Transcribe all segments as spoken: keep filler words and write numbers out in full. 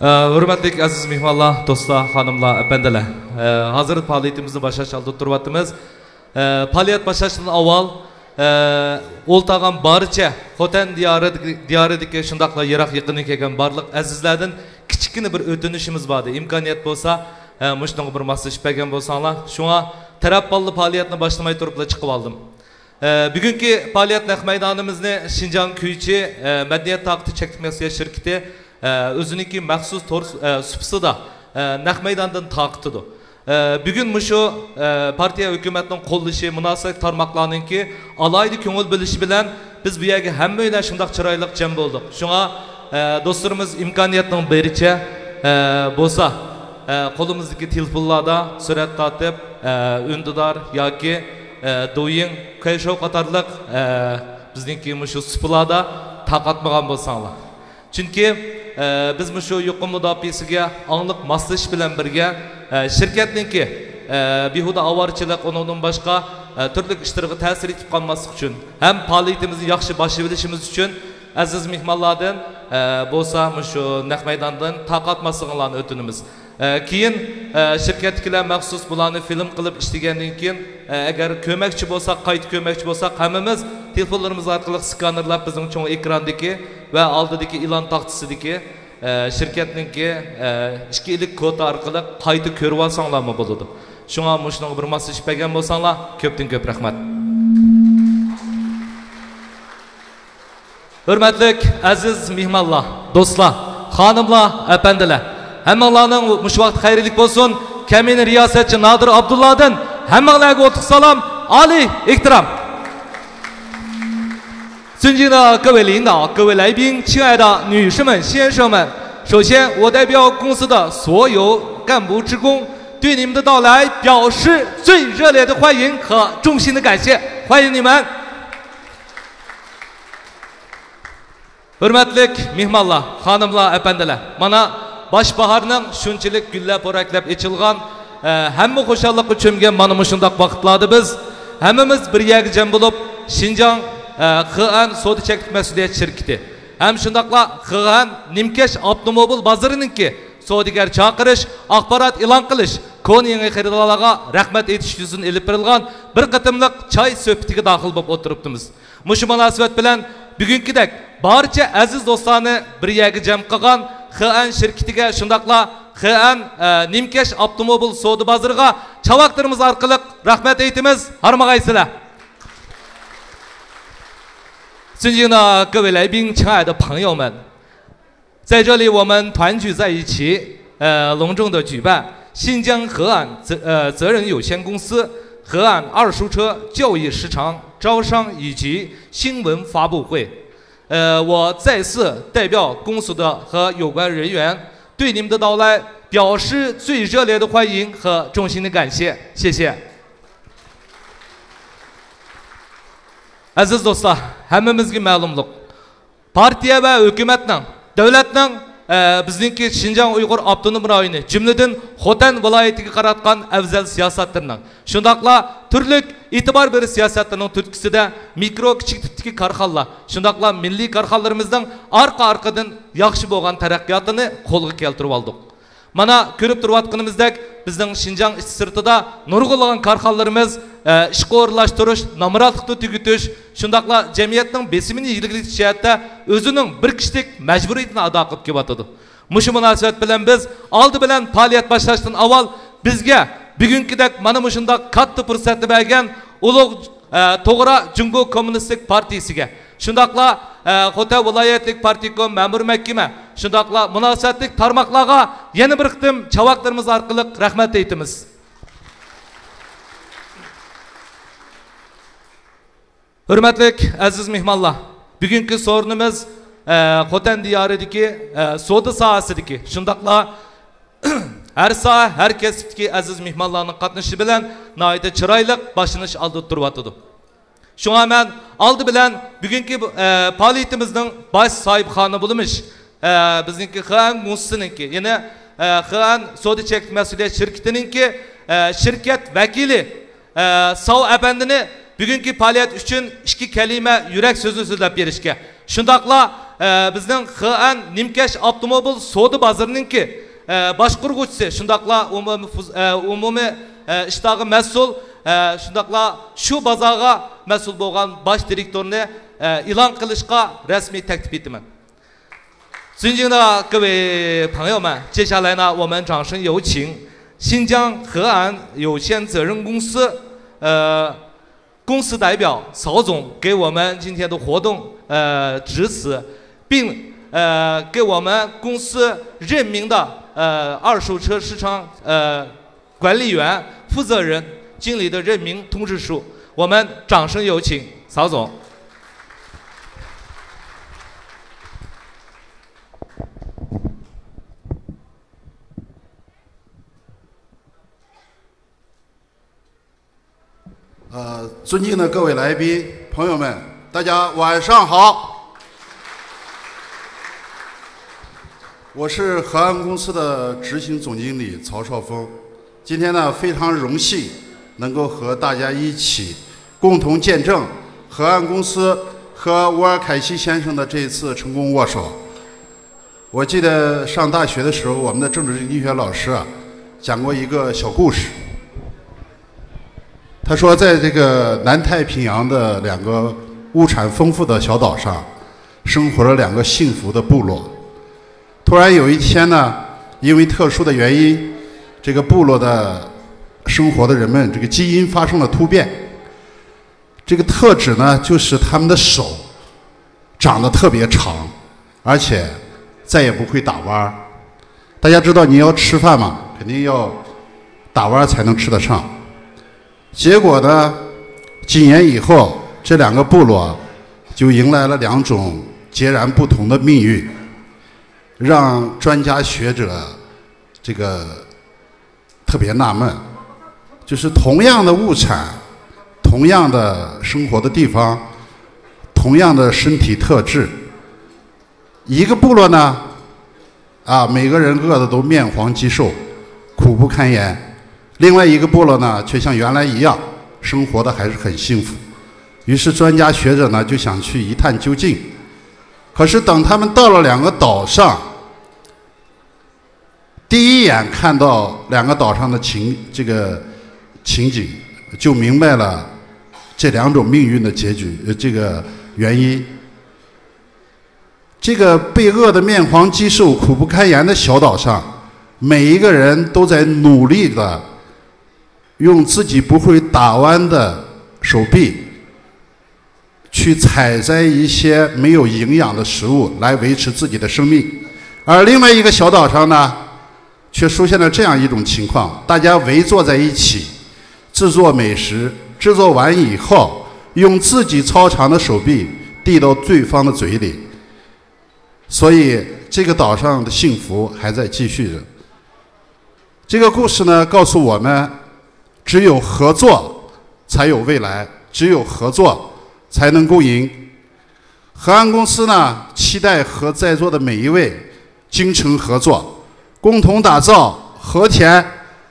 ئە، ھۆرمەتلىك ئەزىز مېھمانلار، دوستلار، خانىملار، ئەپەندىلەر. ئە، ھازىر پائالىيىتىمىزنى باشلاش ئالدىدا تۇرۇۋاتىمىز. ئە، پائالىيەت باشلاشتىن ئاۋۋال، ئە، ئولتۇرغان بارچە خوتەن دىيارى، دىيارىدىكى شۇنداقلا يىراق يېقىندىن كەلگەن بارلىق ئەزىزلەردىن كىچىككىنە بىر ئۆتۈنۈشىمىز بار ئىدى. ئىمكانىيەت بولسا، ئە، مۇشۇنىڭغا بىر ماسلىشىپ بەرگەن بولساڭلار. شۇڭا تەرەپ باللا پائالىيەتنى باشلىماي تۇرۇپلا چىقىۋالدىم. ئە، بۈگۈنكى پائالىيەت نەق مەيدانىمىزنى شىنجاڭ كۈيچى، ئە، مەدەنىيەت تاقىتى چەكلىك مەخسۇس شىركىتى، ئە، ئۆزىنىڭكى مەخسۇس تور، ئە، سۇپىسىدا، ئە، نەق مەيداندىن تارقىتىدۇ. ئە، بۈگۈن مۇشۇ، ئە، پارتىيە ھۆكۈمەتنىڭ قوللىشى، مۇناسىۋەتلىك تارماقلارنىڭكى ئالاھىدە كۆڭۈل بۆلۈشى بىلەن بىز بۇ يەرگە ھەممەيلەن شۇنداق چىرايلىق جەم بولدۇق. شۇڭا، ئە، دوستلىرىمىز ئىمكانىيەتنىڭ بېرىچە، ئە، بولسا، ئە، قولىمىزدىكى تېلېفونلاردا سۈرەت تارتىپ، ئە، ئۈندىدار ياكى، ئە، دويىڭ، كەيشو قاتارلىق، ئە، بىزنىڭكى مۇشۇ سۇپىلاردا تارقاتمىغان بولساڭلار. چۈنكى، ئە، بىز مۇشۇ يۇقۇم مۇداپىئەسىگە ئاڭلىق ماسلىشىش بىلەن بىرگە، ئە، شىركەتنىڭكى، ئە، بىھۇدە ئاۋارىچىلىك، ئۇنىڭدىن باشقا، ئە، تۈرلۈك ئىشلىرىغا تەسىر يېتىپ قالماسلىق ئۈچۈن ھەم پائالىيىتىمىزنى ياخشى باشلىۋېلىشىمىز ئۈچۈن ئەزىز مېھمانلاردىن، ئە، بولسا مۇشۇ نەق مەيداندىن تارقاتماسلىقىڭلارنى ئۆتۈنىمىز. ئە، كېيىن، ئە، شىركەتتىكىلەر مەخسۇس بۇلارنى فىلىم قىلىپ ئىشلىگەندىن كېيىن، ئە، ئەگەر كۆرمەكچى بولساق، قايتا كۆرمەكچى بولساق، ھەممىمىز تېلېفونلىرىمىز ئارقىلىق سكانېرلاپ بىزنىڭ چوڭ ئېكراندىكى ۋە ئالدىدىكى ئېلان تاختىسىدىكى، ئە، شىركەتنىڭكى، ئە، ئىككى ئىلىك كوتا ئارقىلىق قايتا كۆرۈۋالساڭلارمۇ بولىدۇ. شۇڭا مۇشۇنىڭغا بىر ماسلىشىپ بەرگەن بولساڭلار، كۆپتىن كۆپ رەھمەت. ھۆرمەتلىك ئەزىز مېھمانلار، دوستلار، خانىملار، ئەپەندىلەر، ھەممىڭلارنىڭ مۇشۇ ۋاقتى خەيرلىك بولسۇن. كەمىنە رىياسەتچى نادىر ئابدۇللادىن ھەممىڭلارغا ئوتلۇق سالام، ئالىي ئېھتىرام. 尊敬的各位领导、各位来宾、亲爱的女士们、先生们，首先我代表公司的所有干部职工，对你们的到来表示最热烈的欢迎和衷心的感谢，欢迎你们。 ھۆرمەتلىك مېھمانلار، خانىملار، ئەپەندىلەر، مانا باش باھارنىڭ شۇنچىلىك گۈللەپ پورەكلەپ ئېچىلغان، ئە، ھەممە خۇشاللىققا چۆمگەن مانا مۇشۇنداق ۋاقىتلاردا بىز ھەممىمىز بىر يەرگە جەم بولۇپ، شىنجاڭ، ئە، خېئەن سودا چەكلىك مەسئۇلىيەت شىركىتى ھەم شۇنداقلا خېئەن نىمكەش ئاپتوموبىل بازىرىنىڭكى سودىگەر چاقىرىش، ئاخبارات ئېلان قىلىش، كونا يېڭى خېرىدارلارغا رەھمەت ئېيتىش يۈزىسىدىن ئېلىپ بېرىلغان بىر قېتىملىق چاي سۆھبىتىگە داخىل بولۇپ ئولتۇرۇپتىمىز. مۇشۇ مۇناسىۋەت بىلەن بۈگۈنكىدەك بارچە ئەزىز دوستلارنى بىر يەرگە جەم قىلغان خېئەن شىركىتىگە، شۇنداقلا خېئەن، ئە، نىمكەش ئاپتوموبىل سودا بازىرىغا چاۋاكلىرىمىز ئارقىلىق رەھمەت ئېيتىمىز. ھارمىغايسىلەر. 尊敬的各位来宾、亲爱的朋友们，在这里我们团聚在一起，呃，隆重的举办新疆河岸责，呃，责任有限公司河岸二手车交易市场招商以及新闻发布会。呃，我再次代表公司的和有关人员对你们的到来表示最热烈的欢迎和衷心的感谢，谢谢。 ئەزىز دوستلار، ھەممىمىزگە مەلۇملۇق، پارتىيە ۋە ھۆكۈمەتنىڭ، دۆلەتنىڭ، ئە، بىزنىڭكى شىنجاڭ ئۇيغۇر ئاپتونوم رايونى، جۈملىدىن خوتەن ۋىلايىتىگە قاراتقان ئەۋزەل سىياسەتلىرىنىڭ، شۇنداقلا تۈرلۈك ئېتىبار بېرىش سىياسەتلىرىنىڭ تۈرتكىسىدە مىكرو، كىچىك تىپتىكى كارخانىلار، شۇنداقلا مىللىي كارخانىلىرىمىزنىڭ ئارقا-ئارقىدىن ياخشى بولغان تەرەققىياتىنى قولغا كەلتۈرۈۋالدۇق. مانا كۆرۈپ تۇرۇۋاتقىنىمىزدەك، بىزنىڭ شىنجاڭ ئىچى سىرتىدا نۇرغۇنلىغان كارخانىلىرىمىز، ئە، ئىشقا ئورۇنلاشتۇرۇش، نامراتلىقنى تۈگىتىش، شۇنداقلا جەمئىيەتنىڭ بېسىمىنى يېنىكلىتىش جەھەتتە ئۆزىنىڭ بىر كىشىلىك مەجبۇرىيىتىنى ئادا قىلىپ كېلىۋاتىدۇ. مۇشۇ مۇناسىۋەت بىلەن بىز ئالدى بىلەن پائالىيەت باشلاشتىن ئاۋۋال بىزگە بۈگۈنكىدەك مانا مۇشۇنداق كاتتا پۇرسەتنى بەرگەن ئۇلۇغ، ئە، توغرا جۇڭگو كوممۇنىستىك پارتىيىسىگە، شۇنداقلا، ئە، خوتەن ۋىلايەتلىك پارتكوم مەمۇرىي مەھكىمە، شۇنداقلا مۇناسىۋەتلىك تارماقلارغا يەنە بىر قېتىم چاۋاكلىرىمىز ئارقىلىق رەھمەت ئېيتىمىز. ھۆرمەتلىك ئەزىز مېھمانلار، بۈگۈنكى سورۇنىمىز، ئە، خوتەن دىيارىدىكى، ئە، سودا ساھەسىدىكى، شۇنداقلا ھەر ساھە، ھەر كەسىپتىكى ئەزىز مېھمانلارنىڭ قاتنىشىشى بىلەن ناھايىتى چىرايلىق باشلىنىش ئالدىدا تۇرۇۋاتىدۇ. شۇڭا مەن ئالدى بىلەن بۈگۈنكى، ئە، پائالىيىتىمىزنىڭ باش ساھىبخانى بولمىش، ئە، بىزنىڭكى خېئەن گۇڭسىنىڭكى، يەنى، ئە، خېئەن سودا چەكلىك مەسئۇلىيەت شىركىتىنىڭكى، ئە، شىركەت ۋەكىلى، ئە، ساۋ ئەپەندىنى بۈگۈنكى پائالىيەت ئۈچۈن ئىككى كەلىمە يۈرەك سۆزىنى سۆزلەپ بېرىشكە، شۇنداقلا، ئە، بىزنىڭ خېئەن نىمكەش ئاپتوموبىل سودا بازىرىنىڭكى، ئە، باشقۇرغۇچىسى، شۇنداقلا ئومۇمىي فۇز-، ئە، ئومۇمىي، ئە، ئىشتاغا مەسئۇل، ئە، شۇنداقلا شۇ بازارغا مەسئۇل بولغان باش دىرېكتورنى، ئە، ئېلان قىلىشقا رەسمىي تەكلىپ ئېتىمەن. 尊敬的各位朋友们，接下来呢，我们掌声有请新疆河岸有限责任公司，呃，公司代表曹总给我们今天的活动，呃，致辞，并，呃，给我们公司任命的，呃，二手车市场，呃，管理员、负责人、经理的任命通知书。我们掌声有请曹总。 呃，尊敬的各位来宾、朋友们，大家晚上好。我是河岸公司的执行总经理曹少峰。今天呢，非常荣幸能够和大家一起共同见证河岸公司和乌尔凯西先生的这一次成功握手。 我记得上大学的时候，我们的政治经济学老师啊，讲过一个小故事。他说，在这个南太平洋的两个物产丰富的小岛上，生活了两个幸福的部落。突然有一天呢，因为特殊的原因，这个部落的生活的人们，这个基因发生了突变。这个特质呢，就是他们的手长得特别长，而且再也不会打弯儿。大家知道，你要吃饭嘛，肯定要打弯儿才能吃得上。结果呢，几年以后，这两个部落就迎来了两种截然不同的命运，让专家学者这个特别纳闷，就是同样的物产，同样的生活的地方，同样的身体特质，一个部落呢，啊，每个人饿得都面黄肌瘦，苦不堪言；另外一个部落呢，却像原来一样，生活的还是很幸福。于是专家学者呢，就想去一探究竟。可是等他们到了两个岛上，第一眼看到两个岛上的情，这个情景，就明白了这两种命运的结局，呃，这个原因。这个被饿得面黄肌瘦、苦不堪言的小岛上，每一个人都在努力地用自己不会打弯的手臂去采摘一些没有营养的食物来维持自己的生命。而另外一个小岛上呢，却出现了这样一种情况：大家围坐在一起，制作美食，制作完以后，用自己超长的手臂递到对方的嘴里。所以，这个岛上的幸福还在继续着。这个故事呢，告诉我们，只有合作才有未来，只有合作才能共赢。河岸公司呢，期待和在座的每一位精诚合作，共同打造和田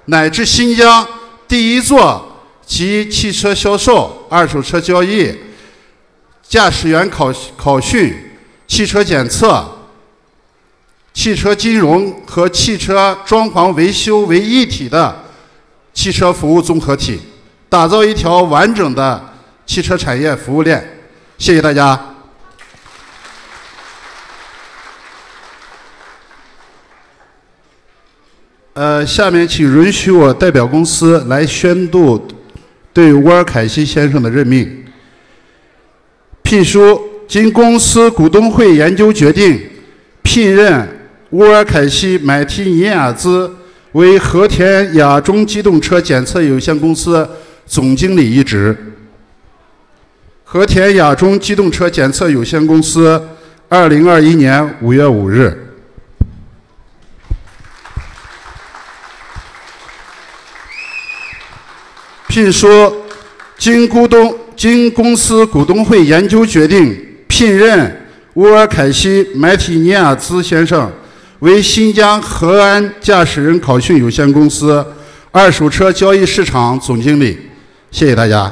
乃至新疆第一座集汽车销售、二手车交易、驾驶员考，考训、汽车检测、汽车金融和汽车装潢维修为一体的汽车服务综合体，打造一条完整的汽车产业服务链。谢谢大家。呃，下面请允许我代表公司来宣读对乌尔凯西先生的任命。 聘书：经公司股东会研究决定，聘任乌尔凯西买提尼亚兹为和田亚中机动车检测有限公司总经理一职。和田亚中机动车检测有限公司，二零二一年五月五日。 聘书：经股东，经公司股东会研究决定，聘任乌尔凯西买提尼亚兹先生为新疆河岸驾驶人考训有限公司二手车交易市场总经理。谢谢大家。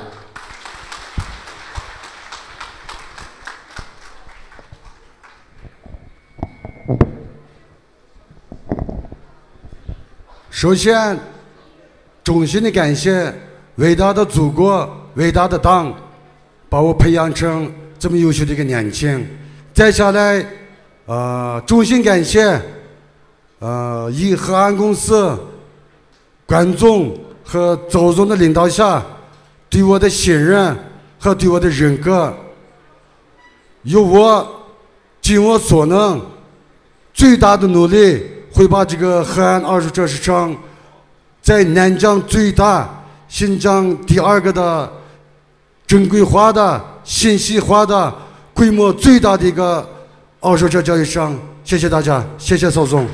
首先，衷心的感谢伟大的祖国、伟大的党，把我培养成这么优秀的一个年轻。再下来，呃，衷心感谢，呃，以和安公司、观众和周总的领导下，对我的信任和对我的认可，由我尽我所能，最大的努力，会把这个和安二手车市场在南疆最大、新疆第二个的正规化的、信息化的、规模最大的一个二手车交易商。谢谢大家，谢谢周总。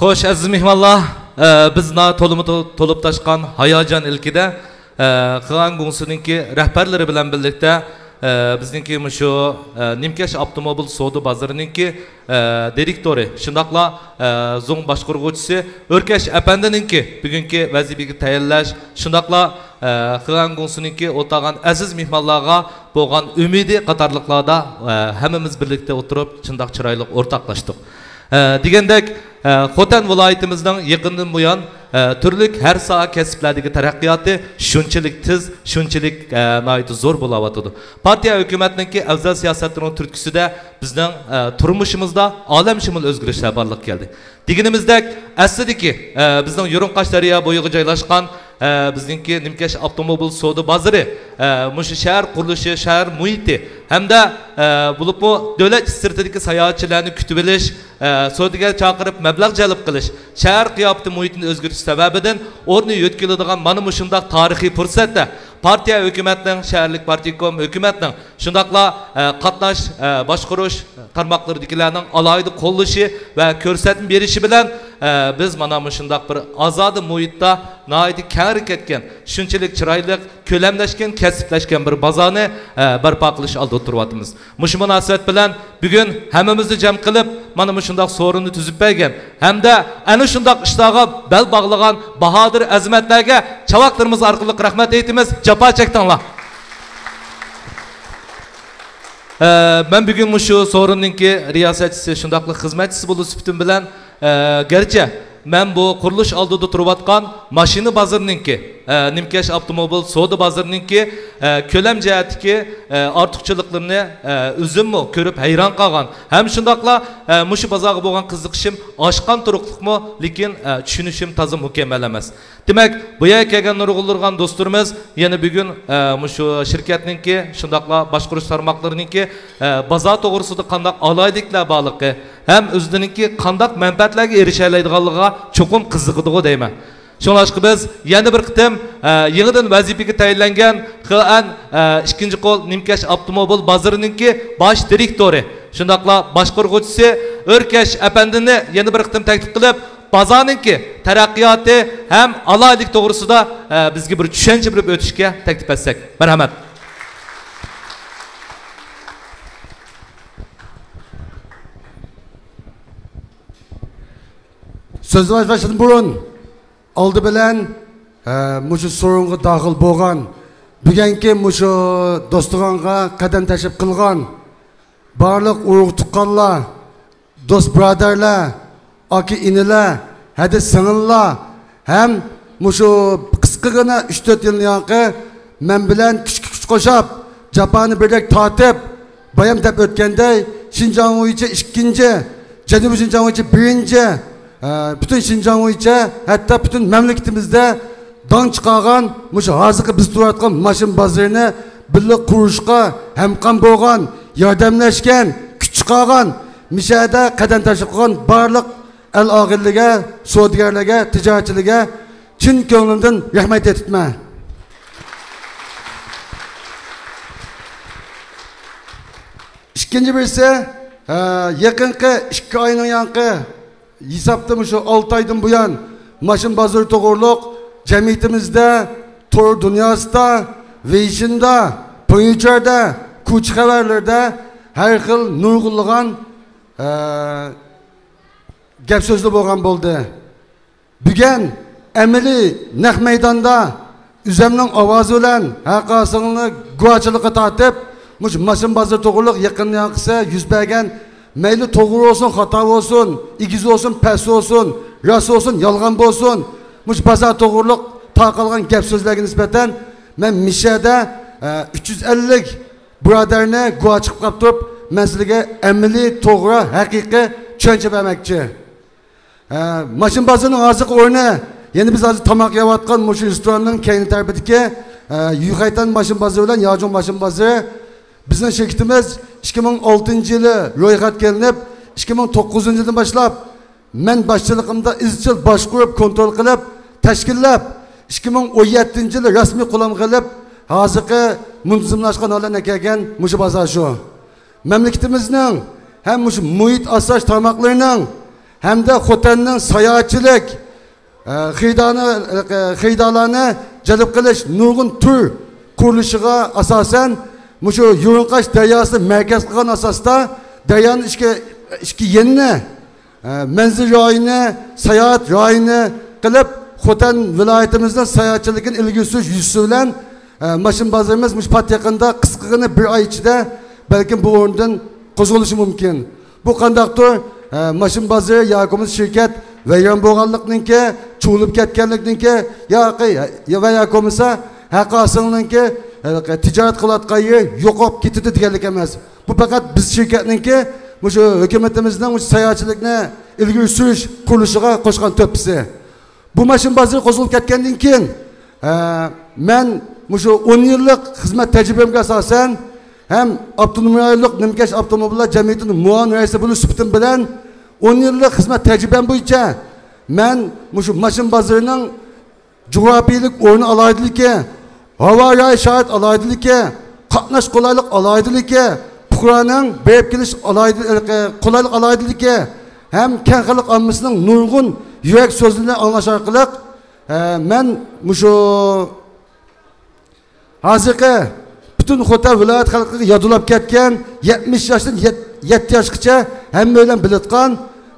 خوش، ئەزىز مېھمانلار، ئە، بىز نا تولىمۇ تو-، تولۇپ تاشقان ھاياجان ئىلكىدە، ئە، خېئان گۇڭسىنىڭكى رەھبەرلىرى بىلەن بىرلىكتە، ئە، بىزنىڭكى مۇشۇ، ئە، نىمكەش ئاپتوموبىل سودا بازىرىنىڭكى، ئە، دىرېكتورى، شۇنداقلا، ئە، زۇڭ باشقۇرغۇچىسى ئۆركەش ئەپەندىنىڭكى بۈگۈنكى ۋەزىپىگە تەيىنلەش، شۇنداقلا، ئە، خېئان گۇڭسىنىڭكى ئولتۇرغان ئەزىز مېھمانلارغا بولغان ئۈمىدى قاتارلىقلاردا، ئە، ھەممىمىز بىرلىكتە ئولتۇرۇپ، شۇنداق چىرايلىق ئورتاقلاشتۇق. ئە، دېگەندەك، ئە، خوتەن ۋىلايىتىمىزنىڭ يېقىندىن بۇيان، ئە، تۈرلۈك ھەر ساھە كەسىپلەردىكى تەرەققىياتى شۇنچىلىك تېز، شۇنچىلىك، ئە، ناھايىتى زور بولاۋاتىدۇ. پارتىيە ھۆكۈمەتنىڭكى ئەۋزەل سىياسەتلىرىنىڭ تۈرتكىسىدە بىزنىڭ، ئە، تۇرمۇشىمىزدا ئالەمشۇمۇل ئۆزگىرىشلەر بارلىققا كەلدى. دېگىنىمىزدەك، ئەسلىدىكى، ئە، بىزنىڭ يۇرۇڭقاش دەريا بويىغا جايلاشقان، ئە، بىزنىڭكى نىمكەش ئاپتوموبىل سودا بازىرى، ئە، مۇشۇ شەھەر قۇرۇلۇشى، شەھەر مۇھىتى ھەمدە، ئە، بولۇپمۇ دۆلەت ئىچى سىرتىدىكى ساياھەتچىلەرنى كۈتۈۋېلىش، ئە، سودىگەر چاقىرىپ مەبلەغ جەلپ قىلىش، شەھەر قىياپىتى مۇھىتىنى ئۆزگەرتىش سەۋەبىدىن ئورنى يۆتكىلىدىغان مانا مۇشۇنداق تارىخىي پۇرسەتتە پارتىيە ھۆكۈمەتنىڭ، شەھەرلىك پارتكوم ھۆكۈمەتنىڭ، شۇنداقلا، ئە، قاتناش، ئە، باشقۇرۇش تارماقلىرىدىكىلەرنىڭ ئالاھىدە قوللىشى ۋە كۆرسەتمە بېرىشى بىلەن، ئە، بىز مانا مۇشۇنداق بىر ئازادە مۇھىتتا ناھايىتى كەڭرى كەتكەن، شۇنچىلىك چىرايلىق، كۆلەملەشكەن، كەسىپلەشكەن بىر بازارنى، ئە، بەرپا قىلىش ئالدىدا تۇرۇۋاتىمىز. مۇشۇ مۇناسىۋەت بىلەن بۈگۈن ھەممىمىزنى جەم قىلىپ، مانا مۇشۇنداق سورۇننى تۈزۈپ بەرگەن ھەمدە ئەنە شۇنداق ئىشلارغا بەل باغلىغان باھادىر ئەزىمەتلەرگە چاۋاكلىرىمىز ئارقىلىق رەھمەت ئېيتىمىز، جاپا چەكتىڭلار. ئە، مەن بۈگۈن مۇشۇ سورۇننىڭكى رىياسەتچىسى، شۇنداقلا خىزمەتچىسى بولۇش سۈپىتىم بىلەن، ئە، گەرچە مەن بۇ قۇرۇلۇش ئالدىدا تۇرۇۋاتقان ماشىنا بازىرىنىڭكى، ئە، نىمكەش ئاپتوموبىل سودا بازىرىنىڭكى، ئە، كۆلەم جەھەتتىكى، ئە، ئارتۇقچىلىقلىرىنى، ئە، ئۆزۈممۇ كۆرۈپ ھەيران قالغان ھەم شۇنداقلا، ئە، مۇشۇ بازارغا بولغان قىزىقىشىم ئاشقان تۇرۇقلۇقمۇ، لېكىن، ئە، چۈشىنىشىم تازا مۇكەممەل ئەمەس. دېمەك، بۇ يەرگە كەلگەن نۇرغۇنلىغان دوستلىرىمىز يەنە بۈگۈن، ئە، مۇشۇ شىركەتنىڭكى، شۇنداقلا باشقۇرۇش تارماقلىرىنىڭكى، ئە، بازار توغرىسىدا قانداق ئالاھىدىلىكلەر بارلىقى ھەم ئۆزلىرىنىڭكى قانداق مەنپەئەتلەرگە ئېرىشەلەيدىغانلىقىغا چوقۇم قىزىقىدىغۇ دەيمەن. شۇڭلاشقا بىز يەنە بىر قېتىم، ئە، يېڭىدىن ۋەزىپىگە تەيىنلەنگەن خېئەن، ئە، ئىككىنچى قول نىمكەش ئاپتوموبىل بازىرىنىڭكى باش دىرېكتورى، شۇنداقلا باشقۇرغۇچىسى ئۆركەش ئەپەندىنى يەنە بىر قېتىم تەكلىپ قىلىپ، بازارنىڭكى تەرەققىياتى ھەم ئالاھىدىلىك توغرىسىدا، ئە، بىزگە بىر چۈشەنچە بېرىپ ئۆتۈشكە تەكلىپ ئەتسەك. مەرھەمەت. سۆز باشلاشتىن بۇرۇن، ئالدى بىلەن، ئە، مۇشۇ سورۇنغا داخىل بولغان، بۈگۈنكى مۇشۇ دوستىخانغا قەدەم تەشرىپ قىلغان بارلىق ئۇرۇق تۇغقانلار، دوست بۇرادەرلەر، ئاكا ئىنىلەر، ھەدە سىڭىللار ھەم مۇشۇ قىسقىغىنا ئۈچ تۆت يىلنىڭ ياقى مەن بىلەن كۈچكە كۈچ قوشاپ، جاپانى بىردەك تارتىپ، بايام دەپ ئۆتكەندەك، شىنجاڭ بويىچە ئىككىنچى، جەنۇبىي شىنجاڭ بويىچە بىرىنچى، ئە، پۈتۈن شىنجاڭ بويىچە، ھەتتا پۈتۈن مەملىكىتىمىزدە داڭ چىقارغان مۇشۇ ھازىرقى بىز تۇرۇۋاتقان ماشىنا بازىرىنى بىللە قۇرۇشقا ھەمقان بولغان، ياردەملەشكەن، كۈچ چىقارغان، مىشەدە قەدەم تەشرىپ قىلغان بارلىق ئەل ئاغىنىلىرىگە، سودىگەرلەرگە، تىجارەتچىلەرگە چىن كۆڭلۈمدىن رەھمەت ئېيتىپمەن. ئىككىنچى بىرسى، ھە، يېقىنقى ئىككى ئاينىڭ ياقى ھېسابتا مۇشۇ ئالتە ئايدىن بۇيان ماشىنا بازىرى توغرۇلۇق جەمئىيىتىمىزدە، تور دۇنياسىدا، ۋېيشىندا، پېڭيۈچەردە، كوچا خەۋەرلىرىدە ھەر خىل نۇرغۇنلىغان، ھە، گەپ سۆزلەر بولغان بولدى. بۈگۈن ئەمەلىي نەق مەيداندا ئۆزەمنىڭ ئاۋازى بىلەن ھەر قايسىڭلارنى گۇۋاھچىلىققا تارتىپ، مۇشۇ ماشىنا بازىرى توغرىلىق يېقىن ياقىسى يۈز بەرگەن مەيلى توغرا بولسۇن، خاتا بولسۇن، ئېگىز بولسۇن، پەس بولسۇن، راست بولسۇن، يالغان بولسۇن، مۇشۇ بازار توغرىلىق تارقالغان گەپ سۆزلەرگە نىسبەتەن مەن مىشەدە ئۈچ يۈز ئەللىك بۇرادەرنى گۇۋاھچى قىلىپ قاپتۇرۇپ، مەن سىلەرگە ئەمەلىي، توغرا، ھەقىقىي چۈشەنچە بەرمەكچى. ھە، ماشىنا بازىرىنىڭ ھازىرقى ئورنى يەنە بىز ھازىر تاماق يەۋاتقان مۇشۇ رېستوراننىڭ كەينى تەرىپىدىكى، ھە، يۈخەيتەن ماشىنا بازىرى بىلەن ياجۇڭ ماشىنا بازىرى. بىزنىڭ شىركىتىمىز ئىككى مىڭ ئالتىنچى يىلى رويخەتكە ئېلىنىپ، ئىككى مىڭ توققۇزىنچى يىلدىن باشلاپ مەن باشچىلىقىمدا ئىزچىل باشقۇرۇپ، كونترول قىلىپ، تەشكىللەپ، ئىككى مىڭ ئون يەتتىنچى يىلى رەسمىي قوللامغا ئېلىپ، ھازىرقى مۇنتىزىملاشقان ھالەتكە كەلگەن مۇشۇ بازار شۇ. مەملىكىتىمىزنىڭ ھەم مۇشۇ مۇھىت ئاسراش تارماقلىرىنىڭ ھەمدە خوتەننىڭ ساياھەتچىلىك، ئە، خېرىدارنى، ئە، خېرىدارلارنى جەلپ قىلىش نۇرغۇن تۈر قۇرۇلۇشىغا ئاساسەن، مۇشۇ يۇرۇڭقاش دەرياسىنى مەركەز قىلغان ئاساستا دەريانىڭ ئىچكى، ئىچكى يېنىنى، ئە، مەنزىرە رايونى، ساياھەت رايونى قىلىپ، خوتەن ۋىلايىتىمىزنىڭ ساياھەتچىلىكىنى ئىلگىرى سۈرۈش يۈزىسى بىلەن، ئە، ماشىنا بازىرىمىز مۇشۇ پات يېقىندا قىسقىغىنە بىر ئاي ئىچىدە بەلكىم بۇ ئورۇندىن قوزغىلىشى مۇمكىن. بۇ قانداقتۇر، ئە، ماشىنا بازىرى ياكى بولمىسا شىركەت ۋەيران بولغانلىقنىڭكى، چۇۋۇلۇپ كەتكەنلىكنىڭكى ياكى، يا، ۋە ياكى بولمىسا ھەققاسىڭنىڭكى، ئە، تىجارەت قىلىۋاتقان يېرى يوقاپ كېتىدۇ دېگەنلىك ئەمەس. بۇ پەقەت بىز شىركەتنىڭكى مۇشۇ ھۆكۈمىتىمىزنىڭ مۇشۇ ساياھەتچىلىكنى ئىلگىرى سۈرۈش قۇرۇلۇشىغا قوشقان تۆھپىسى. بۇ ماشىنا بازىرى قوزغىلىپ كەتكەندىن كېيىن، ئە، مەن مۇشۇ ئون يىللىق خىزمەت تەجرىبەمگە ئاساسەن ھەم ئاپتونوم رايونلۇق نىمكەش ئاپتوموبىللار جەمئىيىتىنىڭ مۇئاۋىن رەئىسى بولۇش سۈپىتىم بىلەن ئون يىللىق خىزمەت تەجرىبەم بويىچە مەن مۇشۇ ماشىنا بازىرىنىڭ جۇغراپىيىلىك ئورنى ئالاھىدىلىكى، ھاۋا رايى شارائىت ئالاھىدىلىكى، قاتناش قولايلىق ئالاھىدىلىكى، پۇقرانىڭ بېرىپ كېلىش ئالاھىدە-، قولايلىق ئالاھىدىلىكى ھەم كەڭ خەلق ئاممىسىنىڭ نۇرغۇن يۈرەك سۆزلىرىنى ئاڭلاش ئارقىلىق، ئە، مەن مۇشۇ ھازىرقى پۈتۈن خوتەن ۋىلايەت خەلقىگە يادلاپ كەتكەن يەتمىش ياشتىن يەت-، يەتتە ياشقىچە ھەممە بىلەن بىلىدىغان،